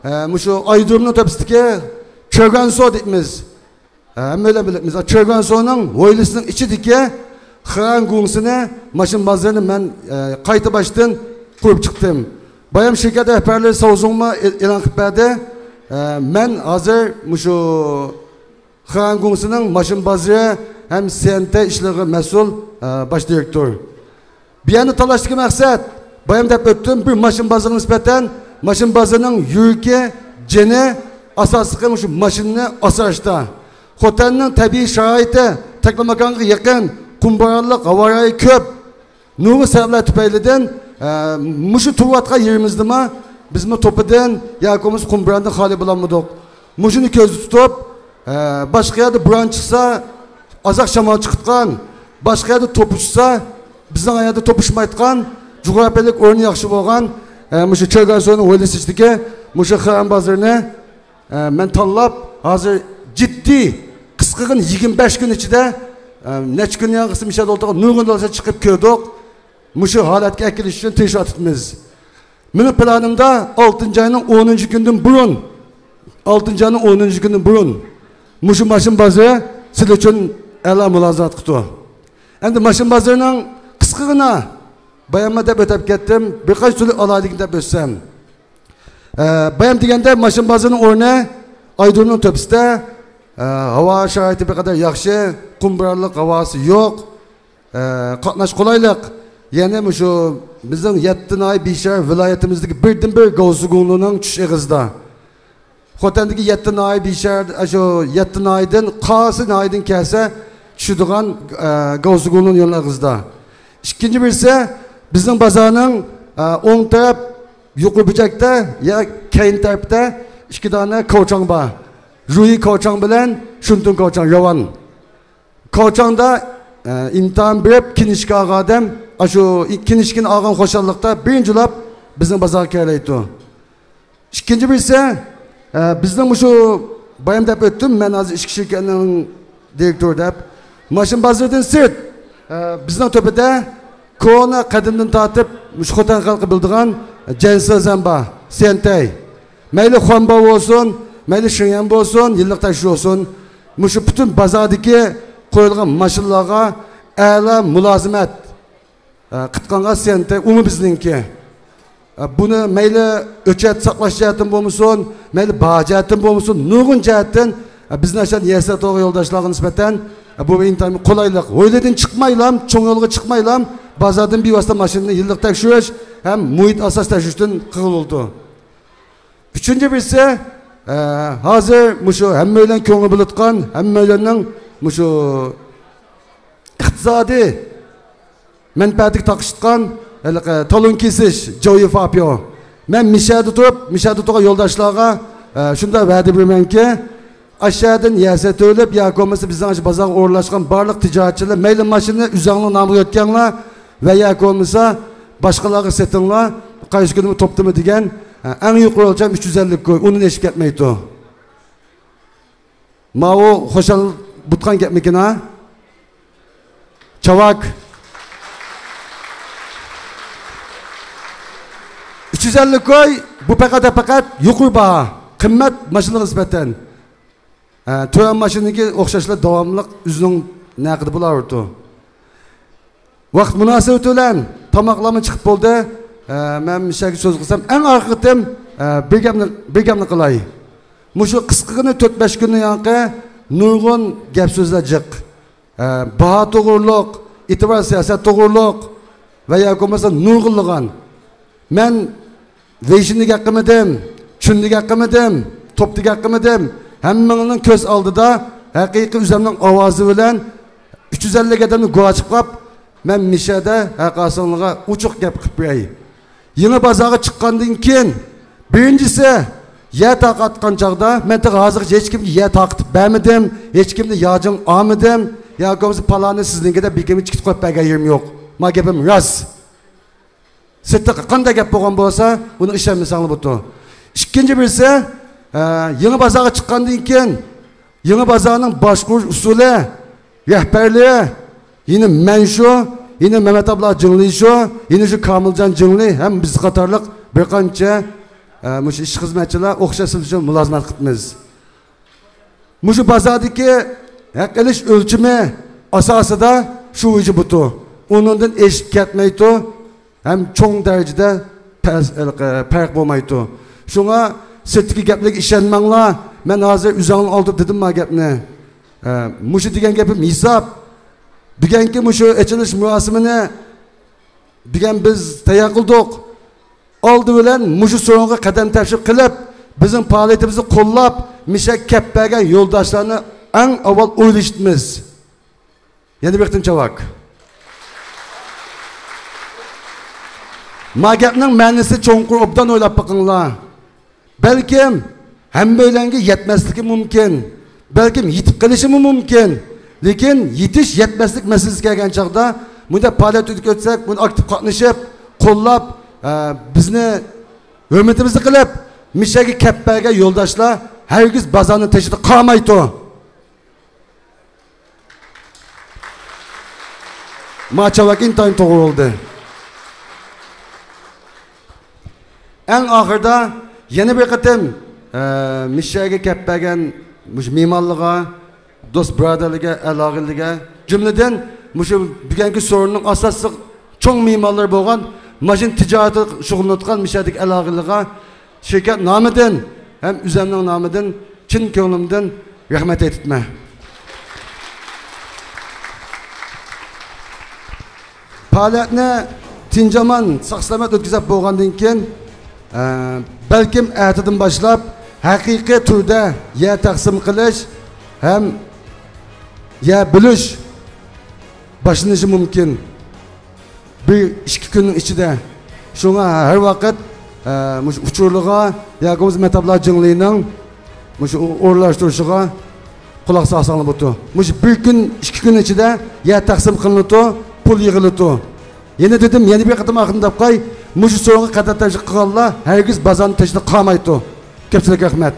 ئە، مۇشۇ ئايرودرومنىڭ تۆپىسىدىكى چۆگەنسو دەيمىز. ھەممەيلەن بىلىمىز، چۆگەنسونىڭ ھويلىسىنىڭ ئىچىدىكى خېئەن گۇڭسىنى ماشىنا بازىرىنى مەن، ئە، قايتا باشتىن قۇرۇپ چىقتىم. بايام شىركەت رەھبەرلىرى ساۋزۇڭما ئېلان قىلىپ بەردى. ئە، مەن ھازىر مۇشۇ خېئەن گۇڭسىنىڭ ماشىنا بازىرى ھەم سېنتەي ئىشلىرىغا مەسئۇل، ئە، باش دىرېكتور. بۇ يەرنى تاللاشتىكى مەقسەت، بايام دەپ ئۆتتۈم، بىر ماشىنا بازىرىغا نىسبەتەن ماشىنا بازىرىنىڭ يۈرىكى، جېنى، ئاساسلىقى مۇشۇ ماشىنىنى ئاسراشتا. خوتەننىڭ تەبىئىي شارائىتى تەكلىماكانغا يېقىن، قۇم بورانلىق، ھاۋا رايى كۆپ. نۇرغۇن سەۋەبلەر تۈپەيلىدىن، ئە، مۇشۇ تۇرۇۋاتقان يېرىمىزدىمۇ بىزمۇ توپىدىن ياكى بولمىسا قۇم بوراندىن خالىي بولالمىدۇق. مۇشۇنى كۆزدە تۇتۇپ، ئە، باشقا يەردە بوران چىقسا، ئازراق شامال چىقىدىغان، باشقا يەردە توپا چۈشسە، بىزنىڭ يەردە توپا چۈشمەيدىغان، جۇغراپىيەلىك ئورنى ياخشى بولغان، ئە، مۇشۇ چۆگەنسونىڭ ھويلىسى ئىچىدىكى مۇشۇ خېئەن بازىرىنى، ئە، مەن تاللاپ، ھازىر جىددىي، قىسقىغىنە يىگىرمە بەش كۈن ئىچىدە، ئە، نەچچە كۈن ياڭغىسى مىشەدە ئولتۇرغان نۇرغۇن دوستلار چىقىپ كۆردۇق. مۇشۇ ھالەتكە ئەكېلىش ئۈچۈن تىرىشىۋاتىمىز. مېنىڭ پىلانىمدا ئالتىنچى ئاينىڭ ئونىنچى كۈنىدىن بۇرۇن، ئالتىنچى ئاينىڭ ئونىنچى كۈنىدىن بۇرۇن مۇشۇ ماشىنا بازىرى سىلەر ئۈچۈن ئەلا مۇلازىمەت قىپتۇ. ئەمدى ماشىنا بازىرىنىڭ قىسقىغىنا بايانما دەپ ئۆتۈپ كەتتىم، بىر قانچە تۈرلۈك ئالاھىدىلىكىنى دەپ ئۆتسەم. ئە، بايام دېگەندە ماشىنا بازىرىنىڭ ئورنى ئايرودرومنىڭ تۆپىسىدە، ئە، ھاۋا شارائىتى بىر قەدەر ياخشى، قۇم بورانلىق ھاۋاسى يوق. ئە، قاتناش قولايلىق. يەنى مۇشۇ بىزنىڭ يەتتە ناھىيە بىشار ۋىلايىتىمىزدىكى بىردىنبىر گاۋسىگۇڭلۇنىڭ چۈشۈش ئېغىزىدا. خوتەندىكى يەتتە ناھىيە بىشار، شۇ يەتتە ناھىيەدىن قايسى ناھىيەدىن كەلسە چۈشىدىغان، ئە، گاۋسىگۇڭلۇن يولىنىڭ ئېغىزىدا. ئىككىنچى بىرسى، بىزنىڭ بازارنىڭ، ئە، ئوڭ تەرەپ يۇقىرى بۇرجەكتە يا كەينى تەرەپتە ئىككى دانە كاۋچاڭ بار. رۇيى كاۋچاڭ بىلەن شۇنتۇڭ كاۋچاڭ راۋان. كاۋچاڭدا، ئە، ئىمتىھان بېرىپ، كىنىشكا ئالغان ئادەم، ئاشۇ كىنىشكىنى ئالغان خۇشاللىقتا بىرىنچىلاپ بىزنىڭ بازارغا كېلەيتتى. ئىككىنچى بىرسى، ئە، بىزنىڭ مۇشۇ بايام دەپ ئۆتتۈم، مەن ھازىر ئىچكى شىركەتنىڭ دىرېكتورى دەپ. ماشىنا بازىرىدىن سىرت، ئە، بىزنىڭ تۆپىدە كونا قەدىمدىن تارتىپ مۇشۇ خوتەن خەلقى بىلىدىغان جەنسىزەن بار، سيەنتەي. مەيلى خۇەنباۋ بولسۇن، مەيلى شېڭيەن بولسۇن، يىللىق تەشۋىش بولسۇن. مۇشۇ پۈتۈن بازاردىكى قويۇلغان ماشىنىلارغا ئەلا مۇلازىمەت، ئە، قىتقانغا سېنتى ئۇمۇ بىزنىڭكى. ئە، بۇنى مەيلى ئۆچەت ساقلاش جەھەتتىن بولمىسۇن، مەيلى باھا جەھەتتىن بولمىسۇن، نۇرغۇن جەھەتتىن، ئە، بىزنىڭ ئاشۇ يەسەتوغا يولداشلارغا نىسبەتەن، ئە، بۇ ئىنتايىن قولايلىق. ھويلىدىن چىقمايلام، چوڭ يولغا چىقمايلام، بازاردىن بىۋاسىتە ماشىنىنى يىللىق تەكشۈرۈش ھەم مۇھىت ئاساس تەكشۈرۈشتىن قىلغىلى بولىدۇ. ئۈچىنچى بىرسى، ئە، ھازىر مۇشۇ ھەممەيلەن كۆڭۈل بۆلىدىغان، ھەممەيلەننىڭ مۇشۇ ئىقتىسادىي مەنپەئەتىگە تاقىشىدىغان ھېلىقى تالون كېسىش، جويى فابيو. مەن مىشەدە تۇرۇپ، مىشەدە تۇرغان يولداشلارغا، ئە، شۇنداق ۋەدە بېرىمەنكى، ئاشۇ يەردىن يەسە تۆلەپ ياكى بولمىسا بىزنىڭ ئاشۇ بازارغا ئورۇنلاشقان بارلىق تىجارەتچىلەر مەيلى ماشىنىنى ئۆزۈڭنىڭ نامىغا ئۆتكەڭلار ۋە ياكى بولمىسا باشقىلارغا سېتىڭلار، قايسى كۈنىمۇ توپتىمۇ دېگەن، ئەڭ يۇقىرى ئۆلچەم ئۈچ يۈز ئەللىك كوي، ئۇنىڭدىن ئېشىپ كەتمەيدۇ. ماۋۇ خۇشال بۇتقان گەپمىكىن ھا؟ چاۋاك. ئۈچ يۈز ئەللىك كوي، بۇ پەقەت، پەقەت يۇقىرى باھا، قىممەت ماشىنىغا نىسبەتەن. ھە، تۆۋەن ماشىنىنىڭكى ئوخشاشلا داۋاملىق ئۆزىنىڭ نەقىدى بولاۋېرىدۇ. ۋاقىت مۇناسىۋىتى بىلەن تاماقلارمۇ چىقىپ بولدى. ھە، مەن مۇشۇ يەرگە سۆز قىلسام، ئەڭ ئاخىرقى قېتىم، ھە، بىر گەپنى، بىر گەپنى قىلاي. مۇشۇ قىسقىغىنە تۆت بەش كۈننىڭ ياقى نۇرغۇن گەپ سۆزلەر جىق. ھە، باھا توغرۇلۇق، ئېتىبار سىياسەت توغرۇلۇق ۋە ياكى بولمىسا نۇرغۇنلىغان. مەن ۋېيشىننى گەپ قىلمىدىم، چۈننى گەپ قىلمىدىم، توپنى گەپ قىلمىدىم. ھەممىڭلارنىڭ كۆز ئالدىدا ھەقىقىي ئۆزۈمنىڭ ئاۋازى بىلەن ئۈچ يۈز ئەللىك ئادەمنى گۇۋاچىقلاپ، مەن مىشەدە ھەرقايسىڭلارغا ئوچۇق گەپ قىلىپ بېرەي. يېڭى بازارغا چىققاندىن كېيىن، بىرىنچىسى، يەر تارقاتقان چاغدا مەن تېخى ھازىرغىچە ھېچكىمگە يەر تارقىتىپ بەرمىدىم، ھېچكىمدىن ياجىڭ ئالمىدىم، ياكى بولمىسا پالانى سىزنىڭكى دەپ بىر كىمگە چىقىپ قويۇپ بەرگەن يېرىم يوق. ما گېپىم راست. سىرتتا قانداق گەپ بولغان بولسا، ئۇنى ئىشەنمىسەڭلار بولىدۇ. ئىككىنچى بىرسى، ئە، يېڭى بازارغا چىققاندىن كېيىن، يېڭى بازارنىڭ باشقۇرۇش ئۇسۇلى، رەھبەرلىرى، يەنە مەن شۇ، يەنە مەمەت ئابلا جىڭلى شۇ، يەنە شۇ كامىلجان جىڭلى ھەم بىز قاتارلىق بىر قانچە، ئە، مۇشۇ ئىش خىزمەتچىلەر ئوخشاش سىز ئۈچۈن مۇلازىمەت قىلىمىز. مۇشۇ بازاردىكى ھەق ئېلىش ئۆلچىمى ئاساسىدا شۇ ۋىجى بۇتۇ. ئۇنىڭدىن ئېشىپ كەتمەيتۇ. ھەم چوڭ دەرىجىدە پەس-، پەرق بولمايدۇ. شۇڭا سىرتتىكى گەپلەرگە ئىشەنمەڭلار. مەن ھازىر ئۆزۈڭلارنى ئالداپ دېدىم ما گەپنى. ئە، مۇشۇ دېگەن گېپىم ھېساب. بۈگۈنكى مۇشۇ ئېچىلىش مۇراسىمىنى بۈگۈن بىز تەييار قىلدۇق. ئالدى بىلەن مۇشۇ سورۇنغا قەدەم تەشرىپ قىلىپ، بىزنىڭ پائالىيىتىمىزنى قوللاپ، مىشەگە كەپ بەرگەن يولداشلارنى ئەڭ ئاۋۋال ئويلىشىمىز. يەنە بىر قېتىم چاۋاك. ما گەپنىڭ مەنىسى چوڭقۇر، ئوبدان ئويلاپ بېقىڭلار. بەلكىم ھەممەيلەنگە يەتمەسلىكى مۇمكىن. بەلكىم يېتىپ قېلىشىمۇ مۇمكىن. لېكىن يېتىش، يەتمەسلىك مەسىلىسى كەلگەن چاغدا، مۇنداق پائالىيەت ئۆتكۈزسەك، بۇنى ئاكتىپ قاتنىشىپ، قوللاپ، ئە، بىزنى ھۆرمىتىمىزنى قىلىپ، مىشەگە كەپ بەرگەن يولداشلار ھەرگىز بازارنىڭ تېشىدا قالمايدۇ. ما چاۋاك ئىنتايىن توغرا بولدى. ئەڭ ئاخىرىدا يەنە بىر قېتىم، ئە، مىشەگە كەپ بەرگەن مۇشۇ مېھمانلىرىغا، دوست بۇرادەرلىرىگە، ئەل ئاغىنىلىرىگە، جۈملىدىن مۇشۇ بۈگۈنكى سورۇننىڭ ئاساسلىق چوڭ مېھمانلىرى بولغان ماشىنا تىجارىتى شۇغۇللىنىۋاتقان مىشەدىكى ئەل ئاغىنىلىرىغا شىركەت نامىدىن ھەم ئۆزۈمنىڭ نامىدىن چىن كۆڭلۈمدىن رەھمەت ئېيتىپمەن. پائالىيەتنى تىنچ-ئامان، ساق-سالامەت ئۆتكۈزۈپ بولغاندىن كېيىن، ئە، بەلكىم ئەتىدىن باشلاپ ھەقىقىي تۈردە يەر تەقسىم قىلىش ھەم يەر بۆلۈش باشلىنىشى مۇمكىن. بىر ئىككى كۈننىڭ ئىچىدە. شۇڭا ھەر ۋاقىت، ئە، مۇشۇ ئۇچۇرلىرىغا ياكى بولمىسا مەتەبلا جىڭلىنىڭ مۇشۇ ئورۇنلاشتۇرۇشىغا قۇلاق سالساڭلار بولىدۇ. مۇشۇ بىر كۈن، ئىككى كۈن ئىچىدە يەر تەقسىم قىلىنىدۇ، پۇل يىغىلىدۇ. يەنە دېدىم، يەنە بىر قېتىم ئاخىرىنى دەپ قوياي، مۇشۇ سورۇنغا قەدەم تەشرىپ قىلغانلار ھەرگىز بازارنىڭ تېشىدا قالمايدۇ. كۆپچىلىك رەھمەت.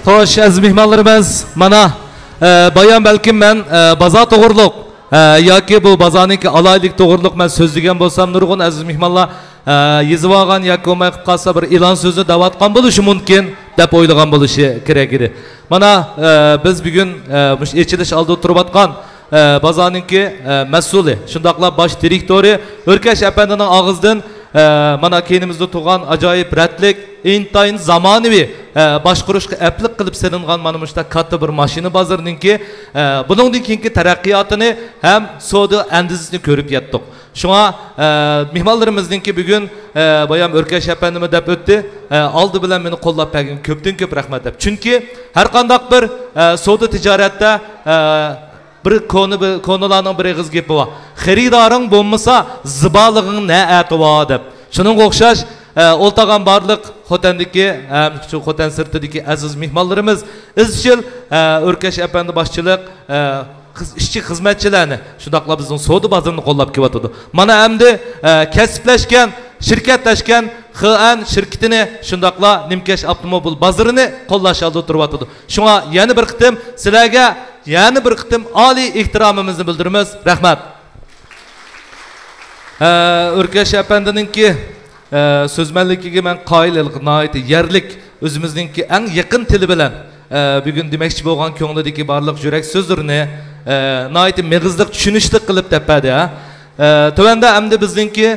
خوش، ئەزىز مېھمانلىرىمىز، مانا، ئە، بايام بەلكىم مەن، ئە، بازار توغرۇلۇق، ئە، ياكى بۇ بازارنىڭكى ئالاھىدىلىكى توغرۇلۇق مەن سۆزلىگەن بولسام، نۇرغۇن ئەزىز مېھمانلار، ئە، يېزىۋالغان ياكى بولماي قېلىپ قالسا، بىر ئېلان سۆزى دەۋاتقان بولۇشى مۇمكىن، دەپ ئويلىغان بولۇشى كېرەك ئىدى. مانا، ئە، بىز بۈگۈن، ئە، مۇشۇ ئېچىلىش ئالدىدا تۇرۇۋاتقان، ئە، بازارنىڭكى، ئە، مەسئۇلى، شۇنداقلا باش دىرېكتورى ئۆركەش ئەپەندىنىڭ ئاغزىدىن، ئە، مانا كەينىمىزدە تۇرغان ئاجايىپ رەتلىك، ئىنتايىن زامانىۋى، ئە، باشقۇرۇشقا ئەپلىك قىلىپ سېلىنغان مانا مۇشۇنداق كاتتا بىر ماشىنا بازىرىنىڭكى، ئە، بۇنىڭدىن كېيىنكى تەرەققىياتىنى ھەم سودا ئەندىزىسىنى كۆرۈپ يەتتۇق. شۇڭا، ئە، مېھمانلىرىمىزنىڭكى بۈگۈن، ئە، بايام ئۆركەش ئەپەندىمۇ دەپ ئۆتتى، ئە، ئالدى بىلەن مېنى قوللاپ بەرگەن كۆپتىن كۆپ رەھمەت دەپ. چۈنكى ھەرقانداق بىر، ئە، سودا تىجارەتتە، ئە، بىر كونا، بىر كونىلارنىڭ بىر ئېغىز گېپى بار. «خېرىدارىڭ بولمىسا، زىبالىقىڭ نە ئەتى بار؟» دەپ. شۇنىڭغا ئوخشاش، ئە، ئولتۇرغان بارلىق خوتەندىكى ھەم شۇ خوتەن سىرتىدىكى ئەزىز مېھمانلىرىمىز ئىزچىل، ئە، ئۆركەش ئەپەندى باشچىلىق، ئە، خىز-، ئىشچى خىزمەتچىلەرنى، شۇنداقلا بىزنىڭ سودا بازىرىنى قوللاپ كېلىۋاتىدۇ. مانا ئەمدى، ئە، كەسىپلەشكەن، شىركەتلەشكەن خېئەن شىركىتىنى، شۇنداقلا نىمكەش ئاپتوموبىل بازىرىنى قوللاش ئالدىدا تۇرۇۋاتىدۇ. شۇڭا يەنە بىر قېتىم سىلەرگە يەنە بىر قېتىم ئالىي ئېھتىرامىمىزنى بىلدۈرىمىز. رەھمەت. ئە، ئۆركەش ئەپەندىنىڭكى، ئە، سۆزمەنلىكىگە مەن قايىل، ھېلىقى ناھايىتى يەرلىك، ئۆزىمىزنىڭكى ئەڭ يېقىن تىلى بىلەن، ئە، بۈگۈن دېمەكچى بولغان كۆڭلىدىكى بارلىق يۈرەك سۆزلىرىنى، ئە، ناھايىتى مېغىزلىق، چۈشىنىشلىك قىلىپ دەپ بەردى، ھە. ئە، تۆۋەندە ئەمدى بىزنىڭكى،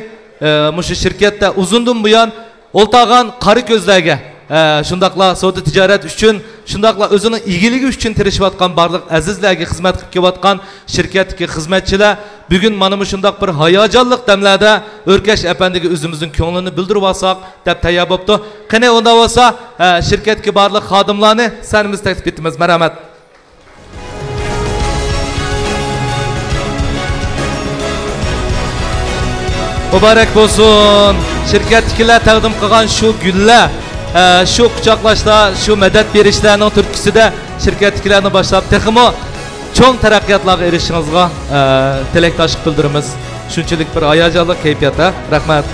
ئە، مۇشۇ شىركەتتە ئۇزۇندىن بۇيان ئولتۇرغان قارا كۆزلەرگە، ئە، شۇنداقلا سودا تىجارەت ئۈچۈن، شۇنداقلا ئۆزىنىڭ ئىگىلىكى ئۈچۈن تىرىشىۋاتقان بارلىق ئەزىزلەرگە خىزمەت قىلىپ كېلىۋاتقان شىركەتتىكى خىزمەتچىلەر بۈگۈن مانا مۇشۇنداق بىر ھاياجانلىق دەملەردە ئۆركەش ئەپەندىگە ئۆزىمىزنىڭ كۆڭلىنى بىلدۈرۈۋالساق دەپ تەييار بوپتۇ. قېنى، ئۇنداق بولسا، ئە، شىركەتتىكى بارلىق خادىملارنى سەھنىمىزگە تەكلىپ ئېتىمىز. مەرھەمەت. مۇبارەك بولسۇن! شىركەتتىكىلەر تەقدىم قىلغان شۇ گۈللەر، ئە، شۇ قۇچاقلاشلار، شۇ مەدەت بېرىشلەرنىڭ تۈرتكىسىدە شىركەتتىكىلەرنى باشلاپ تېخىمۇ چوڭ تەرەققىياتلارغا ئېرىشىشىڭىزغا، ئە، تىلەكداشلىق بىلدۈرىمىز. شۇنچىلىك بىر ھاياجانلىق كەيپىياتتا. رەھمەت.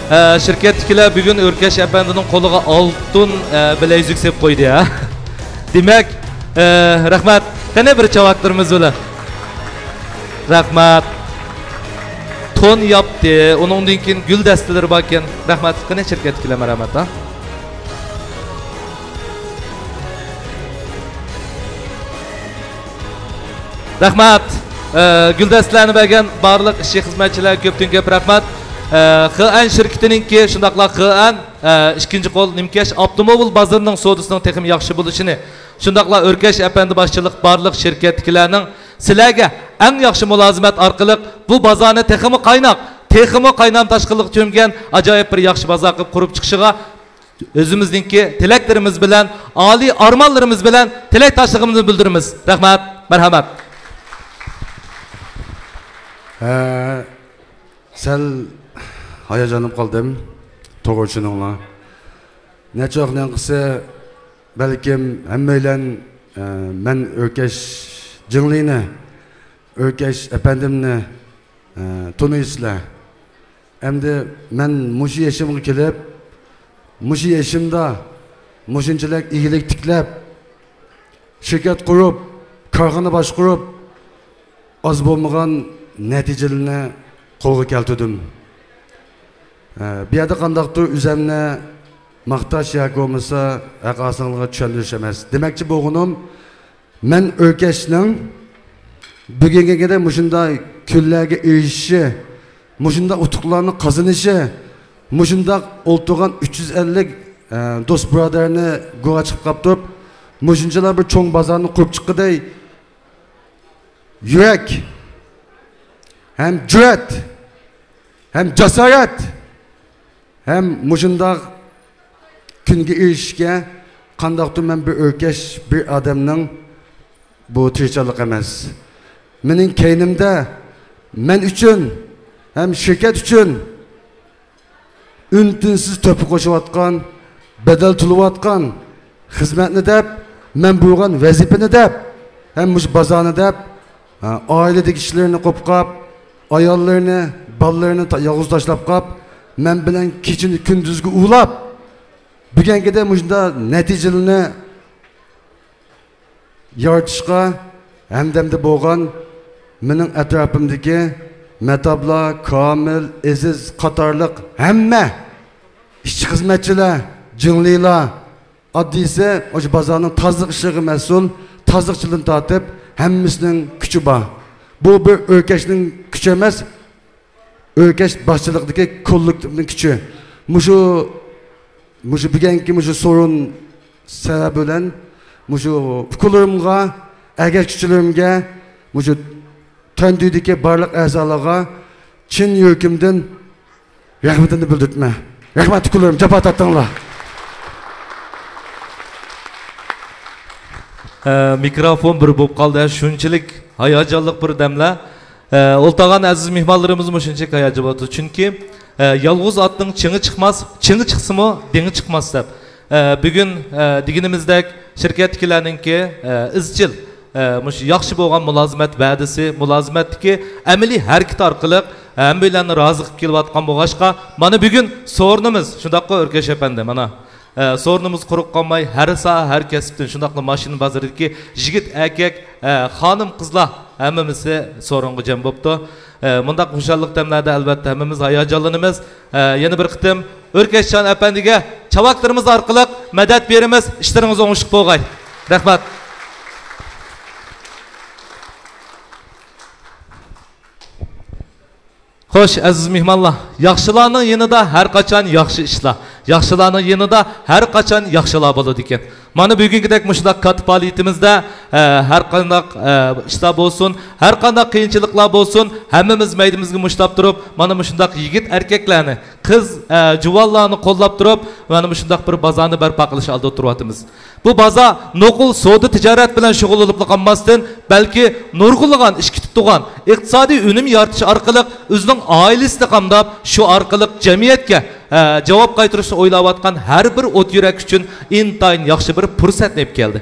ئە، شىركەتتىكىلەر بۈگۈن ئۆركەش ئەپەندىنىڭ قولىغا ئالتۇن، ئە، بىلەيزۈك سېلىپ قويدى، ھە. دېمەك، ئە، رەھمەت. قېنى بىر چاۋاكلىرىمىز بىلەن. رەھمەت. تون ياپتى. ئۇنىڭدىن كېيىن گۈل دەستىلىرى باركەن. رەھمەت. قېنى شىركەتتىكىلەر مەرھەمەت، ھە. رەھمەت. ئە، گۈلدەستىلەرنى بەرگەن بارلىق ئىشچى خىزمەتچىلەرگە كۆپتىن كۆپ رەھمەت. ئە، خېئەن شىركىتىنىڭكى، شۇنداقلا خېئەن، ئە، ئىككىنچى قول نىمكەش ئاپتوموبىل بازىرىنىڭ سودىسىنىڭ تېخىمۇ ياخشى بولۇشىنى، شۇنداقلا ئۆركەش ئەپەندى باشچىلىق بارلىق شىركەتتىكىلەرنىڭ سىلەرگە ئەڭ ياخشى مۇلازىمەت ئارقىلىق بۇ بازارنى تېخىمۇ قايناق، تېخىمۇ قاينام تاشقىنلىققا چۆمگەن ئاجايىپ بىر ياخشى بازار قىلىپ قۇرۇپ چىقىشىغا ئۆزىمىزنىڭكى تىلەكلىرىمىز بىلەن، ئالىي ئارمانلىرىمىز بىلەن تىلەكداشلىقىمىزنى بىلدۈرىمىز. رەھمەت، مەرھەمەت. ھە، سەل ھاياجانلىنىپ قالدىم. توغرا چۈشىنىڭلار. نەچچە ۋاقىتنىڭ قىسى بەلكىم ھەممەيلەن، ئە، مەن ئۆركەش جىڭلىنى، ئۆركەش ئەپەندىمنى، ئە، تونۇيسىلەر. ئەمدى مەن مۇشۇ يېشىمغا كېلىپ، مۇشۇ يېشىمدا مۇشۇنچىلىك ئىگىلىك تىكلەپ، شىركەت قۇرۇپ، كارخانا باشقۇرۇپ، ئاز بولمىغان نەتىجىلەرنى قولغا كەلتۈردۈم. ئە، بۇ يەردە قانداقتۇر ئۆزەمنى ماختاش ياكى بولمىسا ھەق ھاسىلىغا چۈشەندۈرۈش ئەمەس. دېمەكچى بولغىنىم، مەن ئۆركەشنىڭ بۈگۈنگىدەك مۇشۇنداق كۈنلەرگە ئېرىشىشى، مۇشۇنداق ئۇتۇقلارنى قازىنىشى، مۇشۇنداق ئولتۇرغان ئۈچ يۈز ئەللىك، ئە، دوست بۇرادەرنى گۇۋاھ چىقىپ قاپتۇ. مۇشۇنچىلا بىر چوڭ بازارنى قۇرۇپ چىققىدەي يۈرەك، ھەم جۈرئەت، ھەم جاسارەت، ھەم مۇشۇنداق كۈنگە ئېرىشىشكە قانداقتۇر مەن بىر ئۆركەش، بىر ئادەمنىڭ بۇ تىرىشچانلىق ئەمەس. مېنىڭ كەينىمدە مەن ئۈچۈن ھەم شىركەت ئۈچۈن ئۈن-تىنسىز تۆھپە قوشۇۋاتقان، بەدەل تۆلەۋاتقان خىزمەتنى دەپ، مەن بۇيرۇغان ۋەزىپىنى دەپ، ھەم مۇشۇ بازارنى دەپ، ھە، ئائىلىدىكى ئىشلىرىنى قوپقاپ، ئاياللىرىنى، بالىلىرىنى تا-، يالغۇز تاشلاپ قاپ، مەن بىلەن كېچىنى كۈندۈزگە ئۇلاپ، بۈگۈنگىدە مۇشۇنداق نەتىجىلەرنى يارىتىشقا ھەمدەمدە بولغان مېنىڭ ئەتراپىمدىكى مەتابلار، كامىل، ئېزىز قاتارلىق ھەممە ئىشچى-خىزمەتچىلەر، جىڭلىلار، ئاددىيسى، مۇشۇ بازارنىڭ تازىلىق ئىشلىرىغا مەسئۇل، تازىلىقچىلىرىدىن تارتىپ ھەممىسىنىڭ كۈچى بار. بۇ بىر ئۆركەشنىڭ كۈچى ئەمەس، ئۆركەش باشچىلىقىدىكى كوللېكتىپنىڭ كۈچى. مۇشۇ، مۇشۇ بۈگۈنكى مۇشۇ سورۇن سەۋەبى بىلەن مۇشۇ ئۇكىلىرىمغا، ئەگەشكۈچىلىرىمگە، مۇشۇ تەنتەنىدىكى بارلىق ئەزالارغا چىن يۈرىكىمدىن رەھمىتىمنى بىلدۈرىمەن. رەھمەت ئۇكىلىرىم، جاپا تارتتىڭلار. ئە، مىكروفون بىر بولۇپ قالدى. شۇنچىلىك ھاياجانلىق بىر دەملەر. ئە، ئولتۇرغان ئەزىز مېھمانلىرىمىزمۇ شۇنچىلىك ھاياجان بولۇپتۇ. چۈنكى، ئە، يالغۇز ئاتنىڭ چېڭى چىقماس، چېڭى چىقسىمۇ دېڭى چىقماس دەپ. ئە، بۈگۈن، ئە، دېگىنىمىزدەك شىركەتتىكىلەرنىڭكى، ئە، ئىزچىل، ئە، مۇشۇ ياخشى بولغان مۇلازىمەت ۋەدىسى، مۇلازىمەتتىكى ئەمەلىي ھەرىكىتى ئارقىلىق ھەممەيلەننى رازى قىلىپ كېلىۋاتقان بولغاچقا، مانا بۈگۈن سورۇنىمىز، شۇنداققۇ ئۆركەش ئەپەندى، مانا، ئە، سورۇنىمىز قۇرۇق قالماي، ھەر ساھە، ھەر كەسىپتىن، شۇنداقلا ماشىنا بازىرىدىكى يىگىت، ئەركەك، ئە، خانىم، قىزلار ھەممىمىسى سورۇنغا جەم بوپتۇ. ئە، مۇنداق خۇشاللىق دەملەردە ئەلۋەتتە ھەممىمىز ھاياجانلىنىمىز. ئە، يەنە بىر قېتىم ئۆركەشجان ئەپەندىگە چاۋاكلىرىمىز ئارقىلىق مەدەت بېرىمىز. ئىشلىرىڭىز ئوڭۇشلۇق بولغاي. رەھمەت. خوش، ئەزىز مېھمانلار، ياخشىلارنىڭ يېنىدا ھەر قاچان ياخشى ئىشلار، ياخشىلارنىڭ يېنىدا ھەر قاچان ياخشىلار بولىدىكەن. مانا بۈگۈنكىدەك مۇشۇنداق كاتتا پائالىيىتىمىزدە، ئە، ھەر قانداق، ئە، ئىشلار بولسۇن، ھەر قانداق قىيىنچىلىقلار بولسۇن، ھەممىمىز مەيدىمىزگە مۇشتلاپ تۇرۇپ، مانا مۇشۇنداق يىگىت ئەركەكلەرنى، قىز، ئە، جۇۋانلارنى قوللاپ تۇرۇپ، مانا مۇشۇنداق بىر بازارنى بەرپا قىلىش ئالدىدا تۇرۇۋاتىمىز. بۇ بازار نوقۇل سودا تىجارەت بىلەن شۇغۇللىنىپلا قالماستىن، بەلكى نۇرغۇنلىغان ئىشكە تۇتۇلغان ئىقتىسادىي ئۈنۈم يارىتىش ئارقىلىق ئۆزىنىڭ ئائىلىسىنى قامداپ، شۇ ئارقىلىق جەمئىيەتكە، ئە، جاۋاب قايتۇرۇشنى ئويلاۋاتقان ھەر بىر ئوت يۈرەك ئۈچۈن ئىنتايىن ياخشى بىر پۇرسەتنى ئېلىپ كەلدى.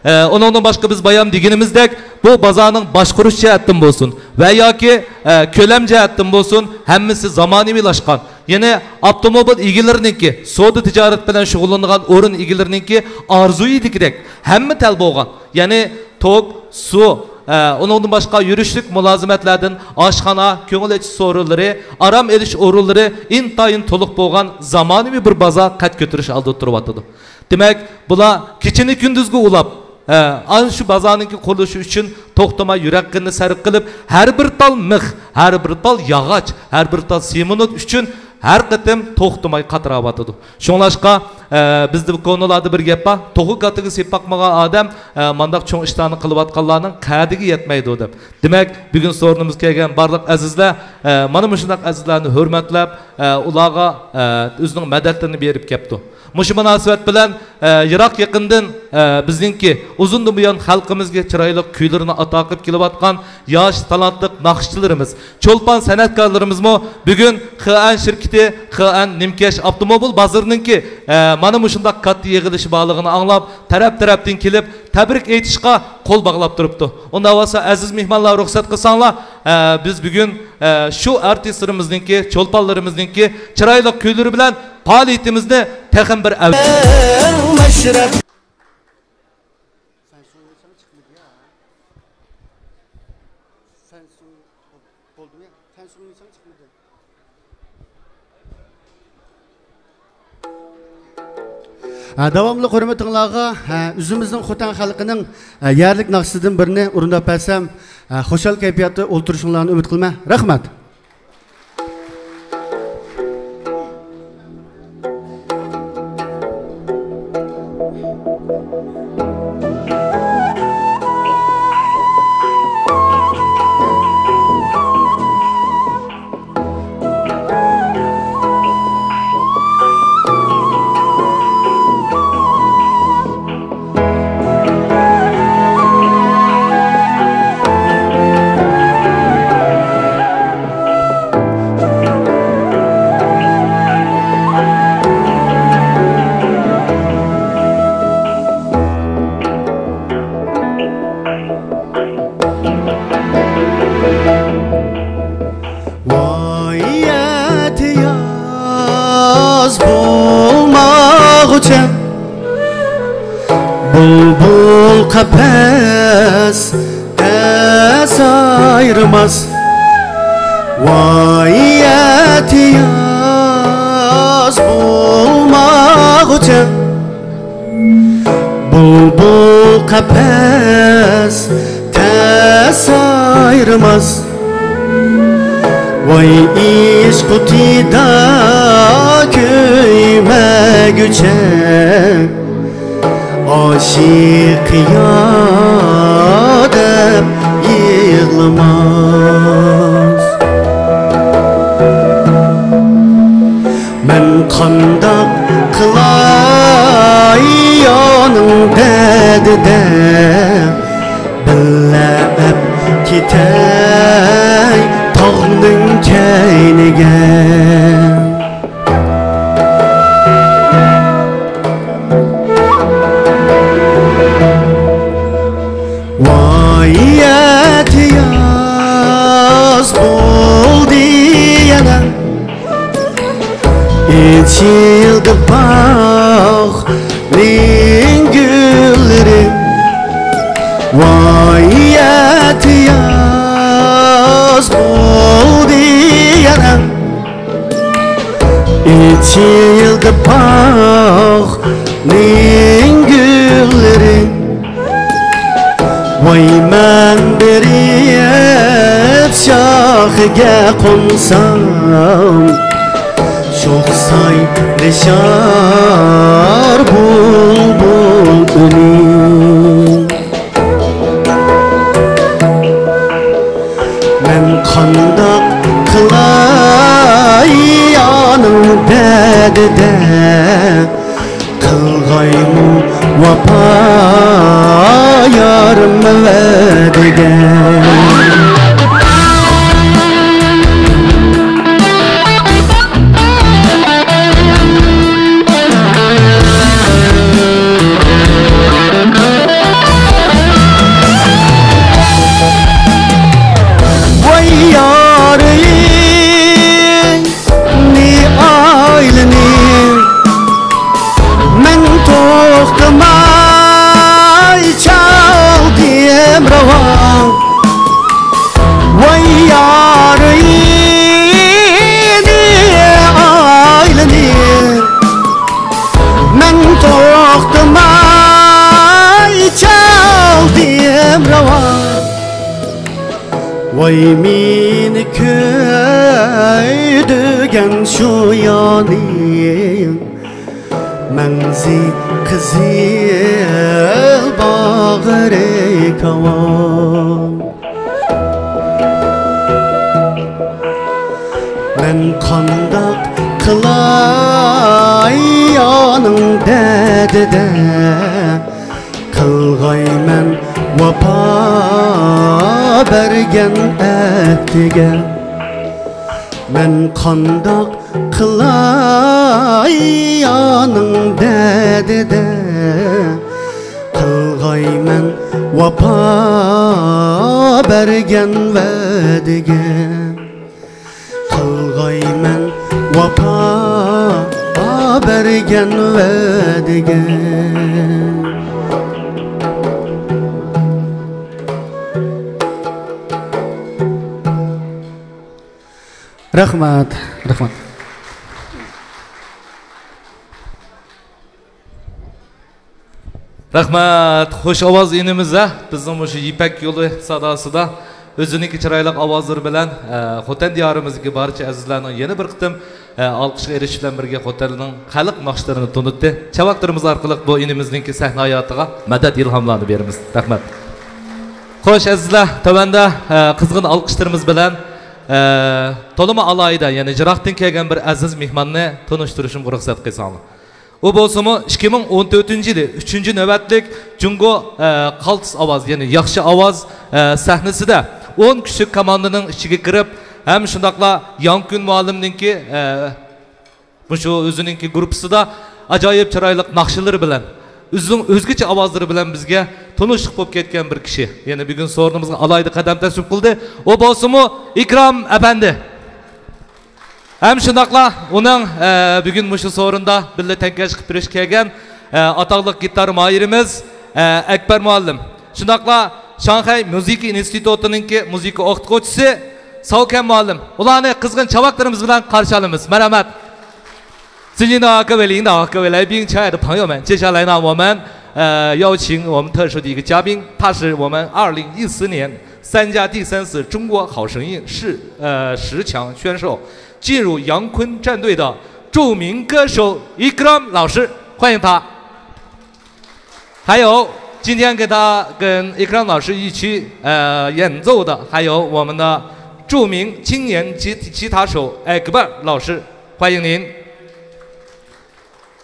ئە، ئۇنىڭدىن باشقا بىز بايام دېگىنىمىزدەك، بۇ بازارنىڭ باشقۇرۇش جەھەتتىن بولسۇن ۋە ياكى، ئە، كۆلەم جەھەتتىن بولسۇن، ھەممىسى زامانىۋىلاشقان. يەنى ئاپتوموبىل ئىگىلىرىنىڭكى، سودا تىجارەت بىلەن شۇغۇللىنىدىغان ئورۇن ئىگىلىرىنىڭكى ئارزۇيىدىكىدەك ھەممە تەل بولغان، يەنى توك، سۇ، ئە، ئۇنىڭدىن باشقا يۈرۈشلۈك مۇلازىمەتلەردىن ئاشخانا، كۆڭۈل ئېچىش سورۇنلىرى، ئارام ئېلىش ئورۇنلىرى ئىنتايىن تولۇق بولغان زامانىۋى بىر بازار قەد كۆتۈرۈش ئالدىدا تۇرۇۋاتىدۇ. دېمەك، بۇلار كېچىنى كۈندۈزگە ئۇلاپ، ھە، ئانا شۇ بازارنىڭكى قۇرۇلۇشى ئۈچۈن توختىماي يۈرەك قېنىنى سەرپ قىلىپ، ھەر بىر تال مىخ، ھەر بىر تال ياغاچ، ھەر بىر تال سېمونت ئۈچۈن ھەر قېتىم توختىماي قاتراۋاتىدۇ. شۇڭلاشقا، ھە، بىزدە بۇ كونىلاردا بىر گەپ بار، توخۇ كاتىكى سېلىپ باقمىغان ئادەم، ھە، مانداق چوڭ ئىشلارنى قىلىۋاتقانلارنىڭ قەدىگە يەتمەيدۇ دەپ. دېمەك، بۈگۈن سورۇنىمىزغا كەلگەن بارلىق ئەزىزلەر، ھە، مانا مۇشۇنداق ئەزىزلەرنى ھۆرمەتلەپ، ھە، ئۇلارغا، ھە، ئۆزىنىڭ مەدەتلىرىنى بېرىپ كەپتۇ. مۇشۇ مۇناسىۋەت بىلەن، ئە، يىراق يېقىندىن، ئە، بىزنىڭكى ئۇزۇندىن بۇيان خەلقىمىزگە چىرايلىق كۈيلىرىنى ئاتا قىلىپ كېلىۋاتقان ياش، تالانتلىق ناخشىچىلىرىمىز، چولپان سەنئەتكارلىرىمىزمۇ بۈگۈن خېئەن شىركىتى، خېئەن نىمكەش ئاپتوموبىل بازىرىنىڭكى، ئە، مانا مۇشۇنداق كاتتا يىغىلىشى بارلىقىنى ئاڭلاپ، تەرەپ-تەرەپتىن كېلىپ، تەبرىك ئېيتىشقا قول باغلاپ تۇرۇپتۇ. ئۇنداق بولسا، ئەزىز مېھمانلار، رۇخسەت قىلساڭلار، ئە، بىز بۈگۈن، ئە، شۇ ئارتىسلىرىمىزنىڭكى، چولپانلىرىمىزنىڭكى چىرايلىق كۈيلىرى بىلەن پائالىيىتىمىزنى تېخىمۇ بىر ئەۋ- سەن سۇنغىساڭ چىقمىدى يا. سەن سۇ بولدىمۇ يا؟ سەن سۇنغىساڭ چىقمىدى. ھە، داۋاملىق ھۆرمىتىڭلارغا، ھە، ئۆزىمىزنىڭ خوتەن خەلقىنىڭ، ھە، يەرلىك ناخشىسىدىن بىرنى ئورۇنداپ بەرسەم، ھە، خۇشال كەيپىياتتا ئولتۇرۇشۇڭلارنى ئۈمىد قىلىمەن. رەھمەت. ۋاي ئەتىياز بولمىغۇچە، بۇلبۇل قەپەس ئەس ئايرىماس. ۋاي ئەتىياز بولمىغۇچە، بۇلبۇل قەپەس تەس ئايرىماس. ۋاي ئىشق ئوتىدا كۆيمىگۈچە، ئاشىق يا دەپ يىغلىماس. مەن قانداق قىلاي ئانىڭ دەردىدە، بىللە ئەپ كېتەي تاغنىڭ كەينىگە. ۋاي ئەتىياز بولدى يەنە، ئېچىلدى باغنىڭ گۈللىرى. ۋاي ئەتىياز بولدى يەنە، ئېچىلدى باغنىڭ گۈللىرى. ۋاي مەن بېرىپ شاخىگە قونسام، شوخ سايرىشار بۇلبۇل ئۈنى. مەن قانداق قىلاي ئانىڭ دەردىدە، قىلغايمۇ ۋاپا يارىم ۋەدىگە. ۋاي يارىنى ئايلىنىپ، مەن توختىماي چالدىم راۋان. ۋاي يارىنى ئايلىنىپ، مەن توختىماي چالدىم راۋان. ۋاي مېنى كۆيدۈرگەن شۇ يارنىڭ مەڭزى قىزىل باغرى كاۋان. مەن قانداق قىلاي ئانىڭ دەردىدە، قىلغايمەن ۋاپا بەرگەن ئەھدىگە. مەن قانداق قىلاي ئانىڭ دەردىدە، قىلغايمەن ۋاپا بەرگەن ۋەدىگە. قىلغايمەن ۋاپا بەرگەن ۋەدىگە. رەھمەت، رەھمەت. رەھمەت، خوش ئاۋاز ئىنىمىز ھە، بىزنىڭ مۇشۇ يىپەك يولى ساداسىدا ئۆزىنىڭكى چىرايلىق ئاۋازلىرى بىلەن، ئە، خوتەن دىيارىمىزدىكى بارچە ئەزىزلەرنىڭ يەنە بىر قېتىم، ئە، ئالقىشقا ئېرىشىش بىلەن بىرگە خوتەننىڭ خەلق ناخشىلىرىنى تونۇتتى. چاۋاكلىرىمىز ئارقىلىق بۇ ئىنىمىزنىڭكى سەھنە ھاياتىغا مەدەت، ئىلھاملارنى بېرىمىز. رەھمەت. خوش، ئەزىزلەر، تۆۋەندە، ئە، قىزغىن ئالقىشلىرىمىز بىلەن، ئە، تولىمۇ ئالاھىدە، يەنى يىراقتىن كەلگەن بىر ئەزىز مېھماننى تونۇشتۇرۇشۇمغا رۇخسەت قىلساڭلار. ئۇ بولسىمۇ ئىككى مىڭ ئون تۆتىنچى يىلى ئۈچىنچى نۆۋەتلىك جۇڭگو، ئە، قالتىس ئاۋاز، يەنى ياخشى ئاۋاز، ئە، سەھنىسىدە ئون كۈچلۈك كوماندىنىڭ ئىچىگە كىرىپ، ھەم شۇنداقلا ياڭكۈن مۇئەللىمنىڭكى، ئە، مۇشۇ ئۆزىنىڭكى گۇرۇپپىسىدا ئاجايىپ چىرايلىق ناخشىلىرى بىلەن، ئۆزىنىڭ ئۆزگىچە ئاۋازلىرى بىلەن بىزگە تونۇشلۇق بولۇپ كەتكەن بىر كىشى. يەنە بۈگۈن سورۇنىمىزغا ئالاھىدە قەدەم تەشرىپ قىلدى. ئۇ بولسىمۇ ئىكرام ئەپەندى. ھەم شۇنداقلا ئۇنىڭ، ئە، بۈگۈن مۇشۇ سورۇندا بىللە تەڭكەشلىك قىلىپ بېرىشكە كەلگەن، ئە، ئاتاقلىق گىتار ماھىرىمىز، ئە، ئەكبەر مۇئەللىم. شۇنداقلا شاڭخەي مۇزىكا ئىنستىتۇتىنىڭكى مۇزىكا ئوقۇتقۇچىسى، Saokan muallim. Ularni qizg'in chavaklarimiz bilan qarshi olamiz. Marhamat. 尊敬的各位领导、各位来宾、亲爱的朋友们，接下来呢，我们呃邀请我们特殊的一个嘉宾，他是我们二零一四年参加第三次中国好声音十呃十强选手，进入杨坤战队的著名歌手 Ikram 老师，欢迎他。还有今天跟他跟 Ikram 老师一起呃演奏的，还有我们的著名青年吉吉他手 Akbar 老师，欢迎您。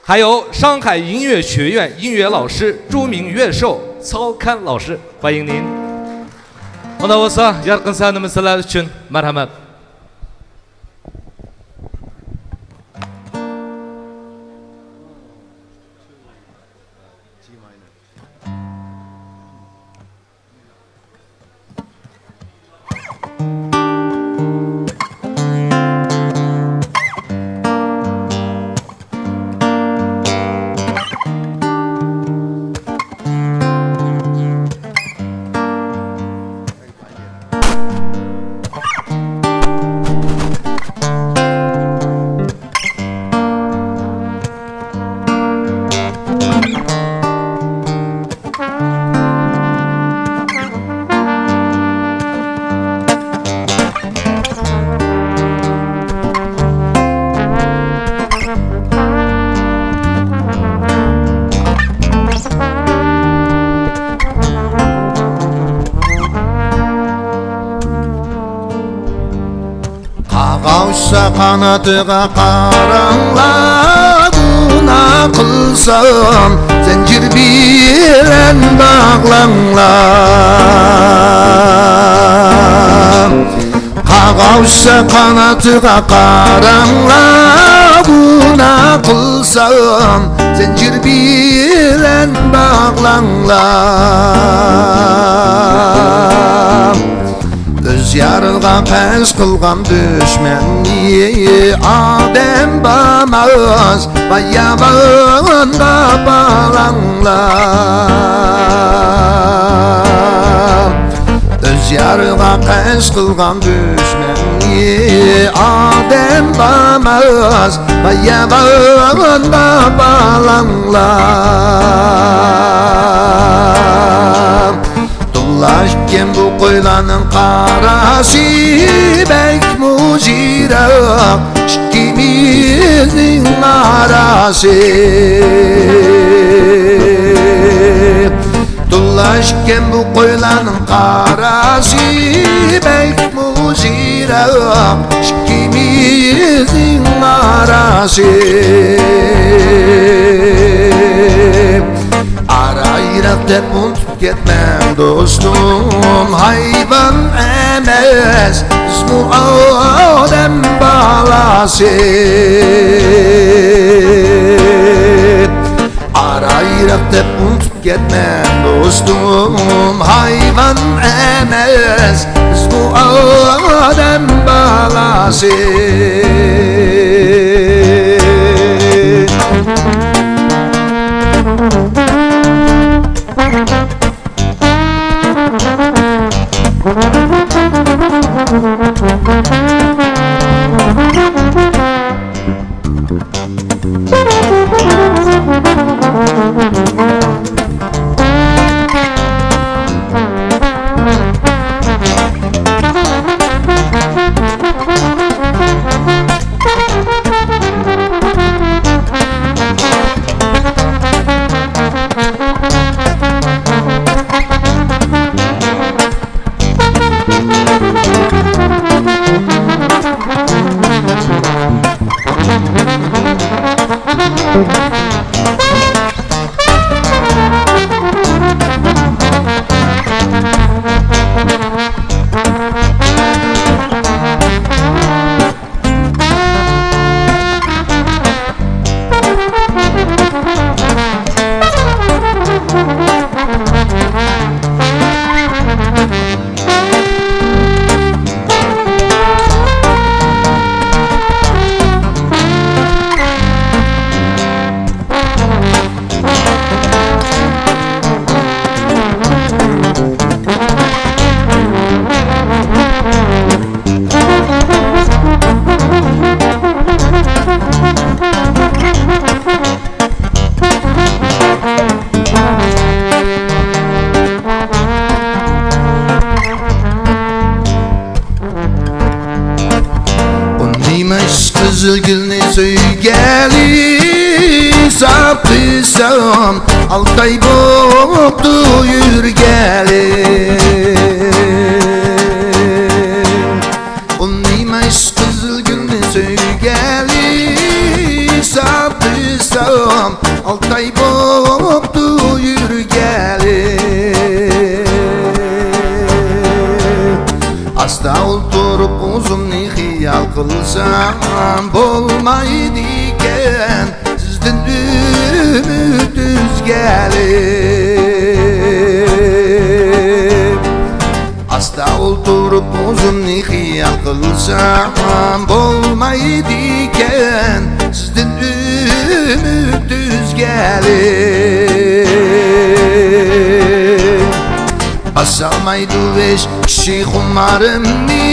还有上海音乐学院音乐老师朱明月寿 Saokan 老师，欢迎您。 Onda bolsa, yorqin sahnamiz sizlar uchun. Marhamat. قاغا ئۇچسا قانىتىغا قاراڭلار، گۇناھ قىلسام زەنجىر بىلەن باغلاڭلار. قاغا ئۇچسا قانىتىغا قاراڭلار، گۇناھ قىلسام زەنجىر بىلەن باغلاڭلار. ئۆز يارىغا قەست قىلغان دۈشمەننى ئادەم بارماس باياۋاندا بالاڭلار. ئۆز يارىغا قەست قىلغان دۈشمەننى ئادەم بارماس باياۋاندا بالاڭلار. دۇللا ئىكەن بۇ قويلارنىڭ قاراسى، بەكمۇ يىراق ئىككىمىزنىڭ ئاراسى. دۇللا ئىكەن بۇ قويلارنىڭ قاراسى، بەكمۇ يىراق ئىككىمىزنىڭ ئاراسى. ئارا يىراق دەپ ئۇنتۇپ كەتمەڭ دوستۇم، ھايۋان ئەمەس، بىزمۇ ئادەم بالاسى. ئارا يىراق دەپ ئۇنتۇپ كەتمەڭ دوستۇم، ھايۋان ئەمەس، بىزمۇ ئادەم بالاسى. ئۇنىمايمىش قىزىل گۈلنى سۆيگەلى، ساقلىسام ئالتە ئاي بوپتۇ يۈرگەلى. ئۇنىمايمىش قىزىل گۈلنى سۆيگەلى، ساقلىسام ئالتە ئاي بوپتۇ يۈرگەلى. ئاستا ئولتۇرۇپ ئۆزۈمنى خىيال قىلسام، بولمايدىكەن سىزدىن ئۈمىد ئۈزگەلى. ئاستا ئولتۇرۇپ ئۆزۈمنى خىيال قىلسام، بولمايدىكەن سىزدىن ئۈمىد ئۈزگەلى. باسالمايدۇ ھېچ كىشى خۇمارىمنى،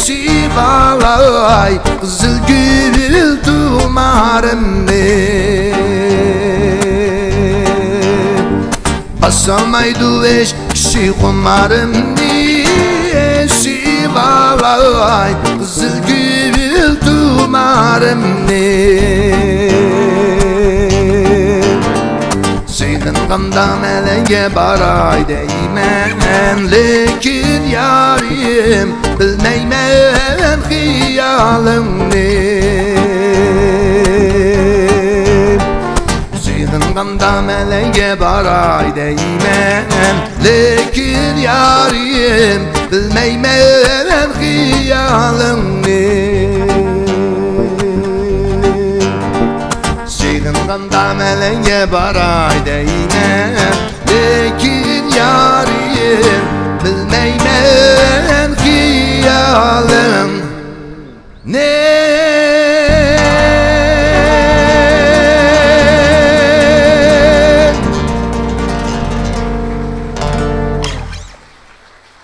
سىيپالاي قىزىل گۈل تۇمارىمنى. باسالمايدۇ ھېچ كىشى خۇمارىمنى، سىيپالاي قىزىل گۈل تۇمارىمنى. سېغىنغاندا نەلەرگە باراي دەيمەن، لېكىن يارىم، بىلمەيمەن خىيالىڭنى. سېغىنغاندا نەلەرگە باراي دەيمەن، لېكىن يارىم، بىلمەيمەن خىيالىڭنى. سېغىنغاندا نەلەرگە باراي دەيمەن، لېكىن يارىم، بىلمەيمەن خىيالىڭنى.